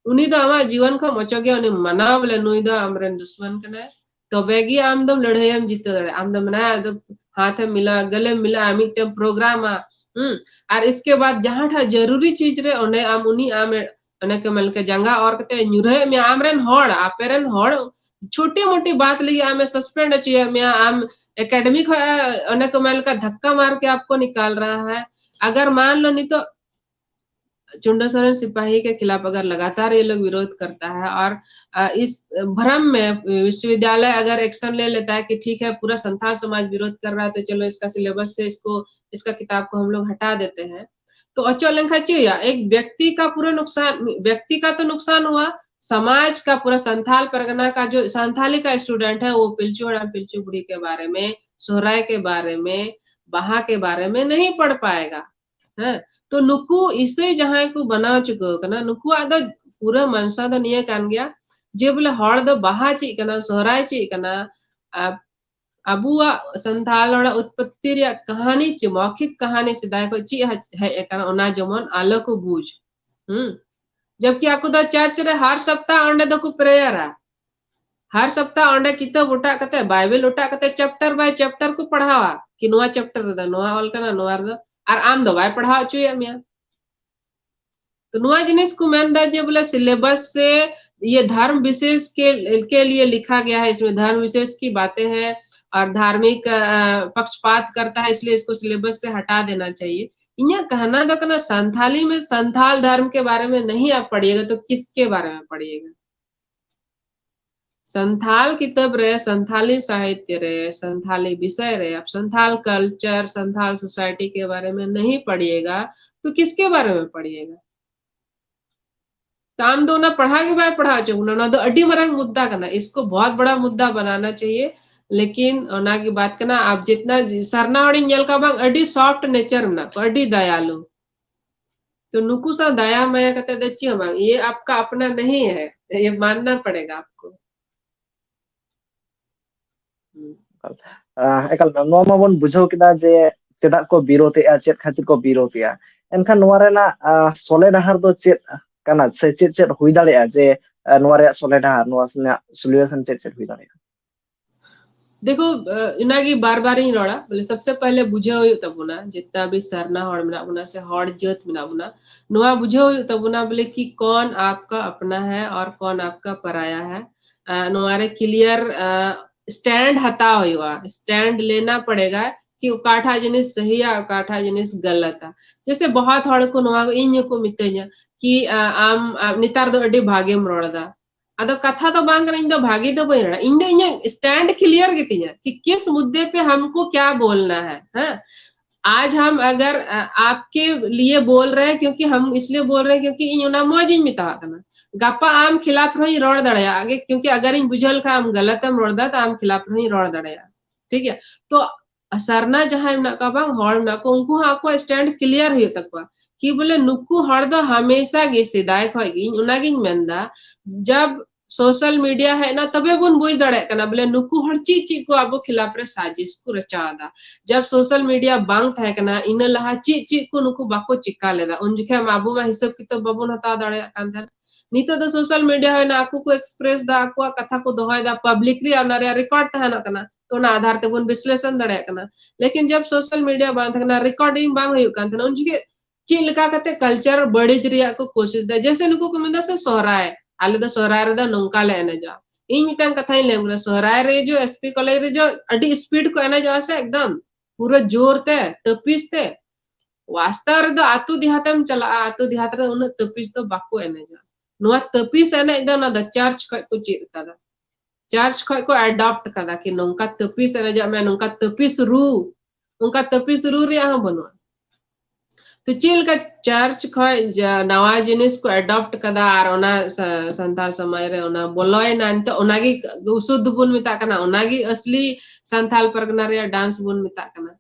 ᱩᱱᱤ ᱫᱚ ᱟᱢᱟᱜ ᱡᱤᱭᱚᱱ ᱠᱷᱚᱱ ᱚᱪᱚᱜᱮ, ᱩᱱᱤ ᱢᱟᱱᱟᱣ ᱵᱚᱞᱮ ᱱᱩᱭ ᱫᱚ ᱟᱢᱨᱮᱱ ᱫᱩᱥᱢᱟᱱ ᱠᱟᱱᱟᱭ, ᱛᱚᱵᱮ ᱜᱮ ᱟᱢ ᱫᱚᱢ ᱞᱟᱹᱲᱦᱟᱹᱭᱮᱢ ᱡᱤᱛᱟᱹᱣ ᱫᱟᱲᱮᱭᱟᱜᱼᱟ᱾ ᱟᱢ ᱫᱚ ᱢᱮᱱᱟᱭᱟ, ᱟᱫᱚ ᱦᱟᱛ ᱮᱢ ᱢᱤᱞᱟᱣᱟ, ᱜᱟᱞᱮᱢ ᱢᱤᱞᱟᱣᱟ, ᱢᱤᱫᱴᱮᱱ ᱯᱨᱳᱜᱨᱟᱢᱟ, ᱦᱩᱸ, ᱟᱨ ᱤᱥᱠᱮ ᱵᱟᱫ ᱡᱟᱦᱟᱸ ᱴᱷᱟᱜ ᱡᱟᱹᱨᱩᱨᱤ ᱪᱤᱡᱽ ᱨᱮ ᱚᱸᱰᱮ ᱟᱢ ᱩᱱᱤ ᱟᱢ ᱚᱱᱮ ᱠᱚ ᱢᱮᱱ ᱞᱮᱠᱟ ᱡᱟᱸᱜᱟ ᱚᱨ ᱠᱟᱛᱮ ᱧᱩᱨᱦᱟᱹᱭᱮᱫ ᱢᱮᱭᱟ, ᱟᱢᱨᱮᱱ ᱦᱚᱲ, ᱟᱯᱮᱨᱮᱱ ᱦᱚᱲ ᱪᱷᱳᱴᱤ ᱢᱳᱴᱤ ᱵᱟᱛ ᱞᱟᱹᱜᱤᱫ ᱟᱢᱮ suspend ᱦᱚᱪᱚᱭᱮᱫ ᱢᱮᱭᱟ, ᱟᱢ academy ᱠᱷᱚᱱ ᱚᱱᱮ ᱠᱚ ᱢᱮᱱ ᱞᱮᱠᱟ ᱫᱷᱟᱠᱠᱟ ᱢᱟᱨ ᱠᱮ ᱟᱯᱠᱳ ᱱᱤᱠᱟᱞ ᱨᱟᱦᱟ ᱦᱟᱭ᱾ अगर मान लो ᱱᱤᱛᱚᱜ चुंडा सोरेन सिपाही के खिलाफ अगर लगातार ये लोग विरोध करता है और, अ, इस भ्रम में विश्वविद्यालय अगर action ले लेता है कि ठीक है, पूरा संथाल समाज विरोध कर रहा है, तो चलो इसका syllabus से इसको, इसका किताब को हम लोग हटा देते हैं, तो ᱚᱪᱚᱜ ᱞᱮᱱᱠᱷᱟᱱ ᱪᱮᱫ ᱦᱩᱭᱩᱜᱼᱟ? एक व्यक्ति का पूरा नुकसान, व्यक्ति का तो नुकसान हुआ, समाज का, पूरा संथाल परगना का जो संथाली का student है, वो ᱯᱤᱞᱪᱩ ᱦᱟᱲᱟᱢ ᱯᱤᱞᱪᱩ ᱵᱩᱲᱦᱤ के बारे में, ᱥᱚᱦᱨᱟᱭ के बारे में, ᱵᱟᱦᱟ के बारे में नहीं पढ़ पाएगा। ᱦᱮᱸ, ᱛᱚ ᱱᱩᱠᱩ ᱤᱥᱟᱹᱭ ᱡᱟᱦᱟᱸᱭ ᱠᱚ ᱵᱮᱱᱟᱣ ᱪᱩᱠᱟᱹᱣ ᱠᱟᱱᱟ, ᱱᱩᱠᱩᱣᱟᱜ ᱫᱚ ᱯᱩᱨᱟᱹ ᱢᱟᱱᱥᱟ ᱫᱚ ᱱᱤᱭᱟᱹ ᱠᱟᱱ ᱜᱮᱭᱟ ᱡᱮ ᱵᱚᱞᱮ ᱦᱚᱲ ᱫᱚ ᱵᱟᱦᱟ ᱪᱮᱫ ᱠᱟᱱᱟ, ᱥᱚᱦᱨᱟᱭ ᱪᱮᱫ ᱠᱟᱱᱟ, ᱟᱨ ᱟᱵᱚᱣᱟᱜ ᱥᱟᱱᱛᱟᱲ ᱨᱚᱲ ᱩᱛᱯᱚᱛᱛᱤ ᱨᱮᱭᱟᱜ ᱠᱟᱹᱦᱱᱤ ᱪᱮ ᱢᱚᱣᱠᱷᱤᱠ ᱠᱟᱹᱦᱱᱤ ᱥᱮᱫᱟᱭ ᱠᱷᱚᱱ ᱪᱮᱫ ᱦᱮᱡ, ᱦᱮᱡ ᱟᱠᱟᱱᱟ, ᱚᱱᱟ ᱡᱮᱢᱚᱱ ᱟᱞᱚ ᱠᱚ ᱵᱩᱡᱽ᱾ ᱦᱩᱸ᱾ ᱡᱚᱵᱠᱤ ᱟᱠᱚ ᱫᱚ ᱪᱟᱨᱪ ᱨᱮ ᱦᱟᱨ ᱥᱚᱯᱛᱟᱦ ᱚᱸᱰᱮ ᱫᱚᱠᱚ ᱯᱨᱮᱭᱟᱨᱟ, ᱦᱟᱨ ᱥᱚᱯᱛᱟᱦ ᱚᱸᱰᱮ ᱠᱤᱛᱟᱹᱵ ᱚᱴᱟᱜ ᱠᱟᱛᱮ, ᱵᱟᱭᱵᱮᱞ ᱚᱴᱟᱜ ᱠᱟᱛᱮ, ᱪᱮᱯᱴᱟᱨ ᱵᱟᱭ ᱪᱮᱯᱴᱟᱨ ᱠᱚ ᱯᱟᱲᱦᱟᱣᱟ ᱠᱤ ᱱᱚᱣᱟ ᱪᱮᱯᱴᱟᱨ ᱨᱮᱫᱚ ᱱᱚᱣᱟ ᱚᱞ ᱠᱟᱱᱟ, ᱱᱚᱣᱟ ᱨᱮᱫᱚ, ᱟᱨ ᱟᱢ ᱫᱚ ᱵᱟᱭ ᱯᱟᱲᱦᱟᱣ ᱦᱚᱪᱚᱭᱮᱫ ᱢᱮᱭᱟ᱾ ᱛᱚ ᱱᱚᱣᱟ ᱡᱤᱱᱤᱥ ᱠᱚ ᱢᱮᱱᱫᱟ ᱡᱮ ᱵᱚᱞᱮ ᱥᱤᱞᱮᱵᱟᱥ ᱥᱮ ᱤᱭᱮ ᱫᱷᱚᱨᱢ ᱵᱤᱥᱮᱥ ᱠᱮ, ᱠᱮ ᱞᱤᱭᱮ ᱞᱤᱠᱷᱟ ᱜᱮᱭᱟ ᱦᱟᱭ, ᱤᱥᱢᱮ ᱫᱷᱚᱨᱢ ᱵᱤᱥᱮᱥ ᱠᱤ ᱵᱟᱛᱮ ᱦᱟᱭ ᱟᱨ ᱫᱷᱟᱨᱢᱤᱠ, ᱟ, ᱯᱟᱠᱥᱯᱟᱛ ᱠᱟᱨᱛᱟ ᱦᱟᱭ, ᱤᱥᱞᱤᱭᱮ ᱤᱥᱠᱳ ᱥᱤᱞᱮᱵᱟᱥ ᱥᱮ ᱦᱟᱴᱟ ᱫᱮᱱᱟ ᱪᱟᱦᱤᱭᱮ᱾ ᱤᱧᱟᱹᱜ ᱠᱟᱦᱱᱟ ᱫᱚ ᱠᱟᱱᱟ, ᱥᱟᱱᱛᱷᱟᱞᱤ ᱢᱮ, ᱥᱟᱱᱛᱷᱟᱞ ᱫᱷᱚᱨᱢ ᱠᱮ ᱵᱟᱨᱮ ᱢᱮ ᱱᱟᱦᱤ ᱟᱯ ᱯᱟᱲᱷᱤᱭᱮᱜᱟ ᱛᱚ ᱠᱤᱥᱠᱮ ᱵᱟᱨᱮ ᱢᱮ ᱯᱟᱲᱷᱤᱭᱮᱜᱟ? ᱥᱟᱱᱛᱷᱟᱞ ᱠᱤᱛᱟᱹᱵ ᱨᱮ, ᱥᱟᱱᱛᱷᱟᱞᱤ ᱥᱟᱦᱤᱛᱭᱚ ᱨᱮ, ᱥᱟᱱᱛᱷᱟᱞᱤ ᱵᱤᱥᱚᱭ ᱨᱮ ᱟᱯ ᱥᱟᱱᱛᱷᱟᱞ ᱠᱟᱞᱪᱟᱨ, ᱥᱟᱱᱛᱷᱟᱞ ᱥᱳᱥᱟᱭᱴᱤ ᱠᱮ ᱵᱟᱨᱮ ᱢᱮ ᱱᱟᱦᱤ ᱯᱟᱲᱷᱤᱭᱮᱜᱟ ᱛᱚ ᱠᱤᱥᱠᱮ ᱵᱟᱨᱮ ᱢᱮ ᱯᱟᱲᱷᱤᱭᱮᱜᱟ? ᱛᱚ ᱟᱢ ᱫᱚ ᱚᱱᱟ ᱯᱟᱲᱦᱟᱣ ᱜᱮ ᱵᱟᱭ ᱯᱟᱲᱦᱟᱣ ᱦᱚᱪᱚ ᱵᱚᱱᱟ᱾ ᱚᱱᱟ ᱫᱚ ᱟᱹᱰᱤ ᱢᱟᱨᱟᱝ ᱢᱩᱫᱽᱫᱟ ᱠᱟᱱᱟ, ᱤᱥᱠᱳ ᱵᱚᱦᱩᱛ ᱵᱟᱲᱟ ᱢᱩᱫᱽᱫᱟ ᱵᱟᱱᱟᱱᱟ ᱪᱟᱦᱤᱭᱮ᱾ ᱞᱮᱠᱤᱱ ᱚᱱᱟ ᱜᱮ ᱵᱟᱛ ᱠᱟᱱᱟ, ᱟᱯ ᱡᱤᱛᱱᱟ ᱥᱟᱨᱱᱟ ᱦᱚᱲᱤᱧ ᱧᱮᱞ ᱠᱟᱜ ᱵᱟᱝ, ᱟᱹᱰᱤ ᱥᱚᱯᱷᱴ ᱱᱮᱪᱟᱨ ᱢᱮᱱᱟᱜ ᱠᱚᱣᱟ, ᱟᱹᱰᱤ ᱫᱟᱭᱟᱞᱩ᱾ ᱛᱚ ᱱᱩᱠᱩ ᱥᱟᱶ ᱫᱟᱭᱟ ᱢᱟᱭᱟ ᱠᱟᱛᱮ ᱫᱚ ᱪᱮᱫ ᱦᱚᱸ ᱵᱟᱝ, ᱤᱭᱮ ᱟᱯᱠᱟ ᱟᱯᱱᱟ ᱱᱟᱦᱤ ᱦᱟᱭ, ᱤᱭᱮ ᱢᱟᱱᱱᱟ ᱯᱟᱲᱮᱜᱟ ᱟᱯᱠᱳ᱾ ᱦᱩᱸ᱾ ᱟᱦ, ᱮᱠᱟᱞ, ᱱᱚᱣᱟ ᱢᱟᱵᱚᱱ ᱵᱩᱡᱷᱟᱹᱣ ᱠᱮᱫᱟ ᱡᱮ ᱪᱮᱫᱟᱜ ᱠᱚ ᱵᱤᱨᱳᱫᱷᱮᱜᱼᱟ, ᱪᱮᱫ ᱠᱷᱟᱹᱛᱤᱨ ᱠᱚ ᱵᱤᱨᱳᱫᱷᱮᱜᱼᱟ᱾ ᱮᱱᱠᱷᱟᱱ ᱱᱚᱣᱟ ᱨᱮᱱᱟᱜ, ᱟᱦ, ᱥᱚᱞᱦᱮ ᱰᱟᱦᱟᱨ ᱫᱚ ᱪᱮᱫ ᱠᱟᱱᱟ ᱥᱮ ᱪᱮᱫ ᱪᱮᱫ ᱦᱩᱭ ᱫᱟᱲᱮᱭᱟᱜᱼᱟ ᱡᱮ, ᱟᱦ, ᱱᱚᱣᱟ ᱨᱮᱭᱟᱜ ᱥᱚᱞᱦᱮ ᱰᱟᱦᱟᱨ, ᱱᱚᱣᱟ ᱨᱮᱱᱟᱜ ᱥᱚᱞᱩᱭᱮᱥᱚᱱ ᱪᱮᱫ ᱪᱮᱫ ᱦᱩᱭ ᱫᱟᱲᱮᱭᱟᱜᱼᱟ? ᱫᱮᱠᱷᱳ, ᱟᱦ, ᱤᱱᱟᱜᱮ ᱵᱟᱨ ᱵᱟᱨ ᱤᱧ ᱨᱚᱲᱟ, ᱵᱚᱞᱮ ᱥᱚᱵᱥᱮ ᱯᱮᱦᱞᱮ ᱵᱩᱡᱷᱟᱹᱣ ᱦᱩᱭᱩᱜ ᱛᱟᱵᱚᱱᱟ, ᱡᱤᱛᱱᱟ ᱵᱷᱤ ᱥᱟᱨᱱᱟ ᱦᱚᱲ ᱢᱮᱱᱟᱜ ᱵᱚᱱᱟ ᱥᱮ ᱦᱚᱲ ᱡᱟᱹᱛ ᱢᱮᱱᱟᱜ ᱵᱚᱱᱟ, ᱱᱚᱣᱟ ᱵᱩᱡᱷᱟᱹᱣ ᱦᱩᱭᱩᱜ ᱛᱟᱵᱚᱱᱟ ᱵᱚᱞᱮ ᱠᱤ ᱠᱚᱱ ᱟᱯᱠᱟ ᱟᱯᱱᱟ ᱦᱟᱭ ᱟᱨ ᱠᱚᱱ ᱟᱯᱠᱟ ᱯᱟᱨᱟᱭᱟ ᱦᱟᱭ᱾ ᱟᱦ, ᱱᱚᱣᱟ ᱨᱮ ᱠᱞᱤᱭᱟᱨ, ᱟᱦ, ᱥᱴᱮᱱᱰ ᱦᱟᱛᱟᱣ ᱦᱩᱭᱩᱜᱼᱟ, ᱥᱴᱮᱱᱰ ᱞᱮᱱᱟ ᱯᱟᱲᱮᱜᱟ ᱠᱤ ᱚᱠᱟᱴᱟᱜ ᱡᱤᱱᱤᱥ ᱥᱟᱦᱤᱭᱟ, ᱚᱠᱟᱴᱟᱜ ᱡᱤᱱᱤᱥ ᱜᱟᱞᱟᱛᱟ᱾ ᱡᱮᱥᱮ ᱵᱚᱦᱩᱛ ᱦᱚᱲ ᱠᱚ ᱱᱚᱣᱟ ᱠᱚ ᱤᱧ ᱦᱚᱸᱠᱚ ᱢᱤᱛᱟᱹᱧᱟ ᱠᱤ, ᱟᱦ, ᱟᱢ, ᱟᱢ ᱱᱮᱛᱟᱨ ᱫᱚ ᱟᱹᱰᱤ ᱵᱷᱟᱜᱮᱢ ᱨᱚᱲ ᱮᱫᱟ᱾ ᱟᱫᱚ ᱠᱟᱛᱷᱟ ᱫᱚ ᱵᱟᱝ ᱠᱟᱱᱟ, ᱤᱧ ᱫᱚ ᱵᱷᱟᱜᱮ ᱫᱚ ᱵᱟᱹᱧ ᱨᱚᱲᱟ, ᱤᱧ ᱫᱚ ᱤᱧᱟᱹᱜ ᱥᱴᱮᱱᱰ ᱠᱞᱤᱭᱟᱨ ᱜᱮᱛᱤᱧᱟ ᱠᱤ ᱠᱤᱥ ᱢᱩᱫᱫᱮ ᱯᱮ ᱦᱟᱢᱠᱳ ᱠᱭᱟ ᱵᱳᱞᱱᱟ ᱦᱟᱭ, ᱦᱮᱸ? ᱟᱡ ᱦᱟᱢ ᱟᱜᱟᱨ, ᱟ, ᱟᱯᱠᱮ ᱞᱤᱭᱮ ᱵᱳᱞ ᱨᱮ ᱦᱮᱸ, ᱠᱭᱩᱸᱠᱤ ᱦᱟᱢ ᱤᱥᱞᱤᱭᱮ ᱵᱳᱞ ᱨᱮ ᱦᱮᱸ, ᱠᱭᱩᱸᱠᱤ ᱤᱧ ᱚᱱᱟ ᱢᱚᱡᱽ ᱤᱧ ᱢᱮᱛᱟᱣᱟᱜ ᱠᱟᱱᱟ᱾ ᱜᱟᱯᱟ ᱟᱢ ᱠᱷᱤᱞᱟᱯ ᱨᱮᱦᱚᱸᱧ ᱨᱚᱲ ᱫᱟᱲᱮᱭᱟᱜᱼᱟ, ᱟᱜᱮ, ᱠᱭᱩᱸᱠᱤ ᱟᱜᱟᱨ ᱤᱧ ᱵᱩᱡᱷᱟᱹᱣ ᱞᱮᱠᱷᱟᱱ ᱟᱢ ᱜᱟᱞᱟᱛ ᱮᱢ ᱨᱚᱲ ᱮᱫᱟ, ᱛᱚ ᱟᱢ ᱠᱷᱤᱞᱟᱯ ᱨᱮᱦᱚᱸᱧ ᱨᱚᱲ ᱫᱟᱲᱮᱭᱟᱜᱼᱟ᱾ ᱴᱷᱤᱠ ᱜᱮᱭᱟ? ᱛᱚ ᱥᱟᱨᱱᱟ ᱡᱟᱦᱟᱸᱭ ᱢᱮᱱᱟᱜ ᱠᱚᱣᱟ ᱵᱟᱝ, ᱦᱚᱲ ᱢᱮᱱᱟᱜ ᱠᱚ, ᱩᱱᱠᱩ ᱦᱚᱸ ᱟᱠᱚᱣᱟᱜ ᱥᱴᱮᱱᱰ ᱠᱞᱤᱭᱟᱨ ᱦᱩᱭᱩᱜ ᱛᱟᱠᱚᱣᱟ ᱠᱤ ᱵᱚᱞᱮ ᱱᱩᱠᱩ ᱦᱚᱲ ᱫᱚ ᱦᱟᱢᱮᱥᱟ ᱜᱮ, ᱥᱮᱫᱟᱭ ᱠᱷᱚᱡ ᱜᱮ, ᱤᱧ ᱚᱱᱟᱜᱤᱧ ᱢᱮᱱᱫᱟ, ᱡᱟᱵ social media ᱦᱮᱡ ᱮᱱᱟ, ᱛᱚᱵᱮ ᱵᱚᱱ ᱵᱩᱡᱽ ᱫᱟᱲᱮᱭᱟᱜ ᱠᱟᱱᱟ ᱵᱚᱞᱮ ᱱᱩᱠᱩ ᱦᱚᱲ ᱪᱮᱫ ᱪᱮᱫ ᱠᱚ ᱟᱵᱚ ᱠᱷᱤᱞᱟᱯ ᱨᱮ ᱥᱟᱡᱤᱥ ᱠᱚ ᱨᱟᱪᱟᱣ ᱮᱫᱟ᱾ ᱡᱟᱵ social media ᱵᱟᱝ ᱛᱟᱦᱮᱸ ᱠᱟᱱᱟ, ᱤᱱᱟᱹ ᱞᱟᱦᱟ ᱪᱮᱫ ᱪᱮᱫ ᱠᱚ ᱱᱩᱠᱩ ᱵᱟᱠᱚ ᱪᱤᱠᱟ ᱞᱮᱫᱟ, ᱩᱱ ᱡᱚᱠᱷᱮᱡ ᱢᱟ ᱟᱵᱚ ᱢᱟ ᱦᱤᱥᱟᱹᱵ ᱠᱤᱛᱟᱹᱵ ᱵᱟᱵᱚᱱ ᱦᱟᱛᱟᱣ ᱫᱟᱲᱮᱭᱟᱜ ᱠᱟᱱ ᱛᱟᱦᱮᱸᱱᱟ᱾ ᱱᱤᱛᱚᱜ ᱫᱚ social media ᱦᱩᱭᱱᱟ, ᱟᱠᱚ ᱠᱚ express ᱫᱟ, ᱟᱠᱚᱣᱟᱜ ᱠᱟᱛᱷᱟ ᱠᱚ ᱫᱚᱦᱚᱭᱮᱫᱟ, public ᱨᱮᱭᱟᱜ ᱚᱱᱟ ᱨᱮᱭᱟᱜ record ᱛᱟᱦᱮᱱᱚᱜ ᱠᱟᱱᱟ, ᱛᱚ ᱚᱱᱟ ᱟᱫᱷᱟᱨ ᱛᱮᱵᱚᱱ ᱵᱤᱥᱞᱮᱥᱚᱱ ᱫᱟᱲᱮᱭᱟᱜ ᱠᱟᱱᱟ᱾ ᱞᱮᱠᱤᱱ ᱡᱟᱵ social media ᱵᱟᱝ ᱛᱟᱦᱮᱸ ᱠᱟᱱᱟ, recording ᱵᱟᱝ ᱦᱩᱭᱩᱜ ᱠᱟᱱ ᱛᱟᱦᱮᱱᱟ, ᱩᱱ ᱡᱚᱠᱷᱮᱡ ᱪᱮᱫ ᱞᱮᱠᱟ ᱠᱟᱛᱮ culture ᱵᱟᱹᱲᱤᱡ ᱨᱮᱭᱟᱜ ᱠᱚ ᱠᱳᱥᱤᱥ ᱫᱟ᱾ ᱡᱮᱭᱥᱮ ᱱᱩᱠᱩ ᱠᱚ ᱢᱮᱱᱫᱟ ᱥᱮ ᱥᱚᱦᱨᱟᱭ, ᱟᱞᱮ ᱫᱚ ᱥᱚᱦᱨᱟᱭ ᱨᱮᱫᱚ ᱱᱚᱝᱠᱟ ᱞᱮ ᱮᱱᱮᱡᱟ᱾ ᱤᱧ ᱢᱤᱫᱴᱟᱝ ᱠᱟᱛᱷᱟᱧ ᱞᱟᱹᱭ ᱟᱢ ᱠᱟᱱᱟ, ᱥᱚᱦᱨᱟᱭ ᱨᱮ ᱡᱚ S P college ᱨᱮ ᱡᱚ ᱟᱹᱰᱤ speed ᱠᱚ ᱮᱱᱮᱡᱚᱜᱼᱟ ᱥᱮ, ᱮᱠᱫᱚᱢ ᱯᱩᱨᱟᱹ ᱡᱳᱨ ᱛᱮ, ᱛᱟᱹᱯᱤᱥ ᱛᱮ᱾ ᱵᱟᱥᱛᱚᱵ ᱨᱮᱫᱚ ᱟᱹᱛᱩ ᱫᱮᱦᱟᱛᱮᱢ ᱪᱟᱞᱟᱜᱼᱟ, ᱟᱹᱛᱩ ᱫᱮᱦᱟᱛ ᱨᱮ ᱩᱱᱟᱹᱜ ᱛᱟᱹᱯᱤᱥ ᱫᱚ ᱵᱟᱠᱚ ᱮᱱᱮᱡᱟ᱾ ᱱᱚᱣᱟ ᱛᱟᱹᱯᱤᱥ ᱮᱱᱮᱡ ᱫᱚ ᱚᱱᱟ ᱫᱚ church ᱠᱷᱚᱡ ᱠᱚ ᱪᱮᱫ ᱟᱠᱟᱫᱟ᱾ Church ᱠᱷᱚᱡ ᱠᱚ adopt ᱠᱟᱫᱟ ᱠᱤ ᱱᱚᱝᱠᱟ ᱛᱟᱹᱯᱤᱥ ᱮᱱᱮᱡᱚᱜ ᱢᱮ, ᱱᱚᱝᱠᱟ ᱛᱟᱹᱯᱤᱥ ᱨᱩ, ᱚᱱᱠᱟ ᱛᱟᱹᱯᱤᱥ ᱨᱩ ᱨᱮᱭᱟᱜ ᱦᱚᱸ ᱵᱟᱹᱱᱩᱜᱼᱟ᱾ ᱛᱚ ᱪᱮᱫ ᱞᱮᱠᱟ church ᱠᱷᱚᱡ ᱡᱟ-, ᱱᱟᱣᱟ ᱡᱤᱱᱤᱥ ᱠᱚ adopt ᱠᱟᱫᱟ ᱟᱨ ᱚᱱᱟ ᱥᱟ-, ᱥᱟᱱᱛᱟᱞ ᱥᱚᱢᱟᱡᱽ ᱨᱮ ᱚᱱᱟ ᱵᱚᱞᱚᱭᱮᱱᱟ, ᱱᱤᱛᱚᱜ ᱚᱱᱟᱜᱮ ᱥᱩᱫᱽᱫᱷ ᱵᱚᱱ ᱢᱮᱛᱟᱜ ᱠᱟᱱᱟ, ᱚᱱᱟᱜᱮ ᱟᱥᱞᱤ ᱥᱟᱱᱛᱟᱞ ᱯᱟᱨᱜᱟᱱᱟ ᱨᱮᱭᱟᱜ dance ᱵᱚᱱ ᱢᱮᱛᱟᱜ ᱠᱟᱱᱟ᱾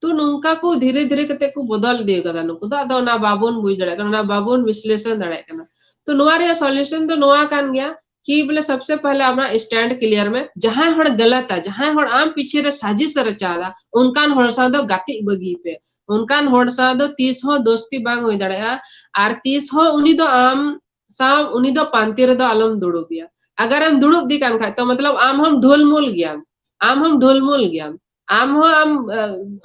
ᱛᱚ ᱱᱚᱝᱠᱟ ᱠᱚ ᱫᱷᱤᱨᱮ ᱫᱷᱤᱨᱮ ᱠᱟᱛᱮ ᱠᱚ ᱵᱚᱫᱚᱞ ᱤᱫᱤ ᱠᱟᱫᱟ ᱱᱩᱠᱩ ᱫᱚ᱾ ᱟᱫᱚ ᱚᱱᱟ ᱵᱟᱵᱚᱱ ᱵᱩᱡᱽ ᱫᱟᱲᱮᱭᱟᱜ ᱠᱟᱱᱟ, ᱚᱱᱟ ᱵᱟᱵᱚᱱ ᱵᱤᱥᱞᱮᱥᱚᱱ ᱫᱟᱲᱮᱭᱟᱜ ᱠᱟᱱᱟ᱾ ᱛᱚ ᱱᱚᱣᱟ ᱨᱮᱭᱟᱜ solution ᱫᱚ ᱱᱚᱣᱟ ᱠᱟᱱ ᱜᱮᱭᱟ ᱠᱤ ᱵᱚᱞᱮ ᱥᱚᱵᱥᱮ ᱯᱟᱦᱞᱮ ᱟᱢᱟᱜ stand clear ᱢᱮ᱾ ᱡᱟᱦᱟᱸᱭ ᱦᱚᱲ ᱜᱟᱞᱟᱛᱟ, ᱡᱟᱦᱟᱸᱭ ᱦᱚᱲ ᱟᱢ ᱯᱤᱪᱷᱮ ᱨᱮ ᱥᱟᱡᱤᱥ ᱮ ᱨᱟᱪᱟᱣ ᱮᱫᱟ, ᱚᱱᱠᱟᱱ ᱦᱚᱲ ᱥᱟᱶ ᱫᱚ ᱜᱟᱛᱮᱜ ᱵᱟᱹᱜᱤ ᱯᱮ᱾ ᱚᱱᱠᱟᱱ ᱦᱚᱲ ᱥᱟᱶ ᱫᱚ ᱛᱤᱥ ᱦᱚᱸ ᱫᱳᱥᱛᱤ ᱵᱟᱝ ᱦᱩᱭ ᱫᱟᱲᱮᱭᱟᱜᱼᱟ᱾ ᱟᱨ ᱛᱤᱥ ᱦᱚᱸ ᱩᱱᱤ ᱫᱚ ᱟᱢ ᱥᱟᱶ, ᱩᱱᱤ ᱫᱚ ᱯᱟᱱᱛᱮ ᱨᱮᱫᱚ ᱟᱞᱚᱢ ᱫᱩᱲᱩᱵᱮᱭᱟ᱾ ᱟᱜᱟᱨ ᱮᱢ ᱫᱩᱲᱩᱵ ᱫᱤ ᱠᱟᱱ ᱠᱷᱟᱡ ᱛᱚ ᱢᱚᱛᱞᱚᱵ ᱟᱢ ᱦᱚᱸᱢ ᱰᱷᱩᱞᱢᱩᱞ ᱜᱮᱭᱟᱢ, ᱟᱢ ᱦᱚᱸᱢ ᱰᱷᱩᱞᱢᱩᱞ ᱜᱮᱭᱟᱢ, ᱟᱢ ᱦᱚᱸ ᱟᱢ, ᱟ,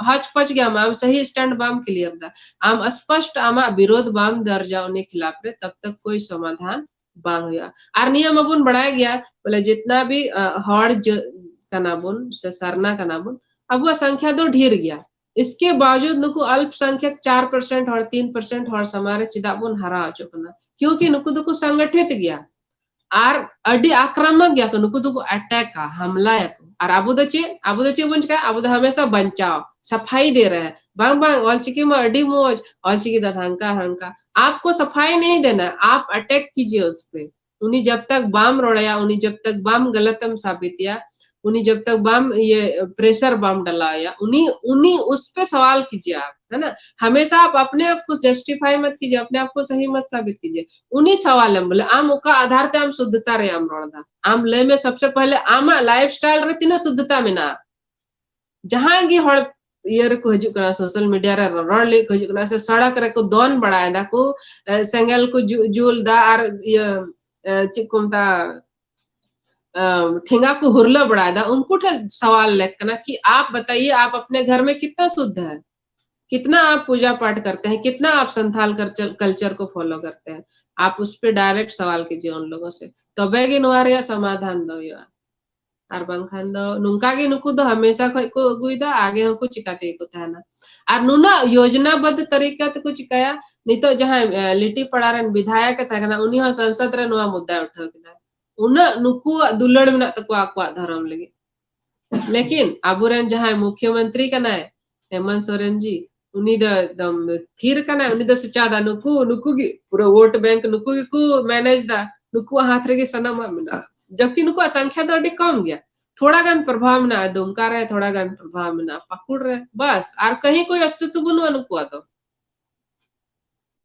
ᱦᱚᱪ ᱯᱚᱪ ᱜᱮᱭᱟᱢ, ᱟᱢ ᱥᱟᱦᱤ stand ᱵᱟᱢ clear ᱫᱟ, ᱟᱢ ᱥᱯᱚᱥᱴ ᱟᱢᱟᱜ ᱵᱤᱨᱳᱫᱷ ᱵᱟᱢ ᱫᱟᱨᱡᱟ ᱩᱱᱤ ᱠᱷᱤᱞᱟᱯ ᱨᱮ, ᱛᱟᱵ ᱛᱟᱠ ᱠᱳᱭ ᱥᱚᱢᱟᱫᱷᱟᱱ ᱵᱟᱝ ᱦᱩᱭᱩᱜᱼᱟ᱾ ᱟᱨ ᱱᱤᱭᱟᱹ ᱢᱟᱵᱚᱱ ᱵᱟᱲᱟᱭ ᱜᱮᱭᱟ ᱵᱚᱞᱮ ᱡᱤᱛᱱᱟ ᱵᱷᱤ, ᱟ, ᱦᱚᱲ ᱡᱟᱹ-, ᱠᱟᱱᱟ ᱵᱚᱱ ᱥᱮ ᱥᱟᱨᱱᱟ ᱠᱟᱱᱟ ᱵᱚᱱ, ᱟᱵᱚᱣᱟᱜ ᱥᱚᱝᱠᱷᱭᱟ ᱫᱚ ᱰᱷᱮᱨ ᱜᱮᱭᱟ᱾ ᱤᱥᱠᱮ ᱵᱟᱣᱡᱩᱫ ᱱᱩᱠᱩ ᱟᱞᱯ ᱥᱚᱝᱠᱷᱭᱟᱠ ᱪᱟᱨ percent ᱦᱚᱲ, ᱛᱤᱱ percent ᱦᱚᱲ ᱥᱟᱢᱟᱝ ᱨᱮ ᱪᱮᱫᱟᱜ ᱵᱚᱱ ᱦᱟᱨᱟ ᱦᱚᱪᱚᱜ ᱠᱟᱱᱟ? ᱠᱤᱭᱩᱸᱠᱤ ᱱᱩᱠᱩ ᱫᱚᱠᱚ ᱥᱚᱝᱜᱚᱴᱷᱤᱛ ᱜᱮᱭᱟ᱾ ᱟᱨ ᱟᱹᱰᱤ ᱟᱠᱨᱟᱢᱚᱠ ᱜᱮᱭᱟ ᱠᱚ, ᱱᱩᱠᱩ ᱫᱚᱠᱚ attackᱟ, ᱦᱟᱢᱞᱟᱭᱟᱠᱚ᱾ ᱟᱨ ᱟᱵᱚ ᱫᱚ ᱪᱮᱫ? ᱟᱵᱚ ᱫᱚ ᱪᱮᱫ ᱵᱚᱱ ᱪᱤᱠᱟᱹᱭᱟ? ᱟᱵᱚ ᱫᱚ ᱦᱟᱢᱮᱥᱟ ᱵᱟᱧᱪᱟᱣ, ᱥᱟᱯᱷᱟᱭ ᱫᱮ ᱨᱮ, ᱵᱟᱝ, ᱵᱟᱝ, ᱚᱞᱪᱤᱠᱤ ᱢᱟ ᱟᱹᱰᱤ ᱢᱚᱡᱽ, ᱚᱞᱪᱤᱠᱤ ᱫᱚ ᱦᱟᱝᱠᱟ, ᱦᱟᱝᱠᱟ᱾ आपको सफाई नहीं देना, आप attack कीजिए उस पे। ᱩᱱᱤ ᱡᱟᱵ ᱛᱟᱠ ᱵᱟᱢ ᱨᱚᱲᱟᱭᱟ, ᱩᱱᱤ ᱡᱟᱵ ᱛᱟᱠ ᱵᱟᱢ ᱜᱟᱞᱟᱛ ᱮᱢ ᱥᱟᱵᱤᱛᱮᱭᱟ, उनी जब तक बाम ये प्रेशर बाम डलाया, उनी उनी उस पे सवाल कीजिए आप, है ना। हमेशा आप अपने आप को जस्टिफाई मत कीजिए, अपने आप को सही मत साबित कीजिए। उनी सवाल हम बोले, आम ओका आधार ते आम शुद्धता रे आम रोड़ा। आम ले में सबसे पहले आम लाइफस्टाइल रे तीना शुद्धता में ना। जहां गी हर ये रे को हजू करना, सोशल मीडिया रे रोड ले को हजू करना, से सड़क रे को दोन बढ़ाए दा को, सेंगल को जूल दा, और ये चिकुमता ठेंगा को हुरला बढ़ाए दा, उनको ठे सवाल लेक करना कि आप बताइए, आप अपने घर में कितना शुद्ध है, कितना आप पूजा पाठ करते हैं, कितना आप संथाल कल्चर को फॉलो करते हैं। आप उस पर डायरेक्ट सवाल कीजिए उन लोगों से, तबे गे नोआ रे समाधान दो। आर बांगखान दो नुंका गे नुकु दो हमेशा खोज को अगुई दा, आगे हों को चिकाते को तहना। आर नुना योजनाबद्ध तरीका ते को चिकाया, नितो जहां लिट्टी पड़ा रेन विधायक तहकना, उनी हो संसद रे नुआ मुद्दा उठाव किदा। उना नुकु दुलड़ मेना तको आकुआ धर्म लगे। लेकिन आबुरेन जहां मुख्यमंत्री कनाए हेमंत सोरेन जी, उनी द दम थीर कनाए, उनी द सोचा दा नुकु नुकु गी पूरा वोट बैंक नुकु गी को मैनेज दा, नुकु हाथ रे गे सनामा मेना। जबकि नुकु संख्या दो अड़ी कम गया, थोड़ा गान प्रभाव मेना दुमका रे, थोड़ा गान प्रभाव मेना पाकुड़ रे, बस आर कहीं कोई अस्तित्व बनुआ नुकु दो।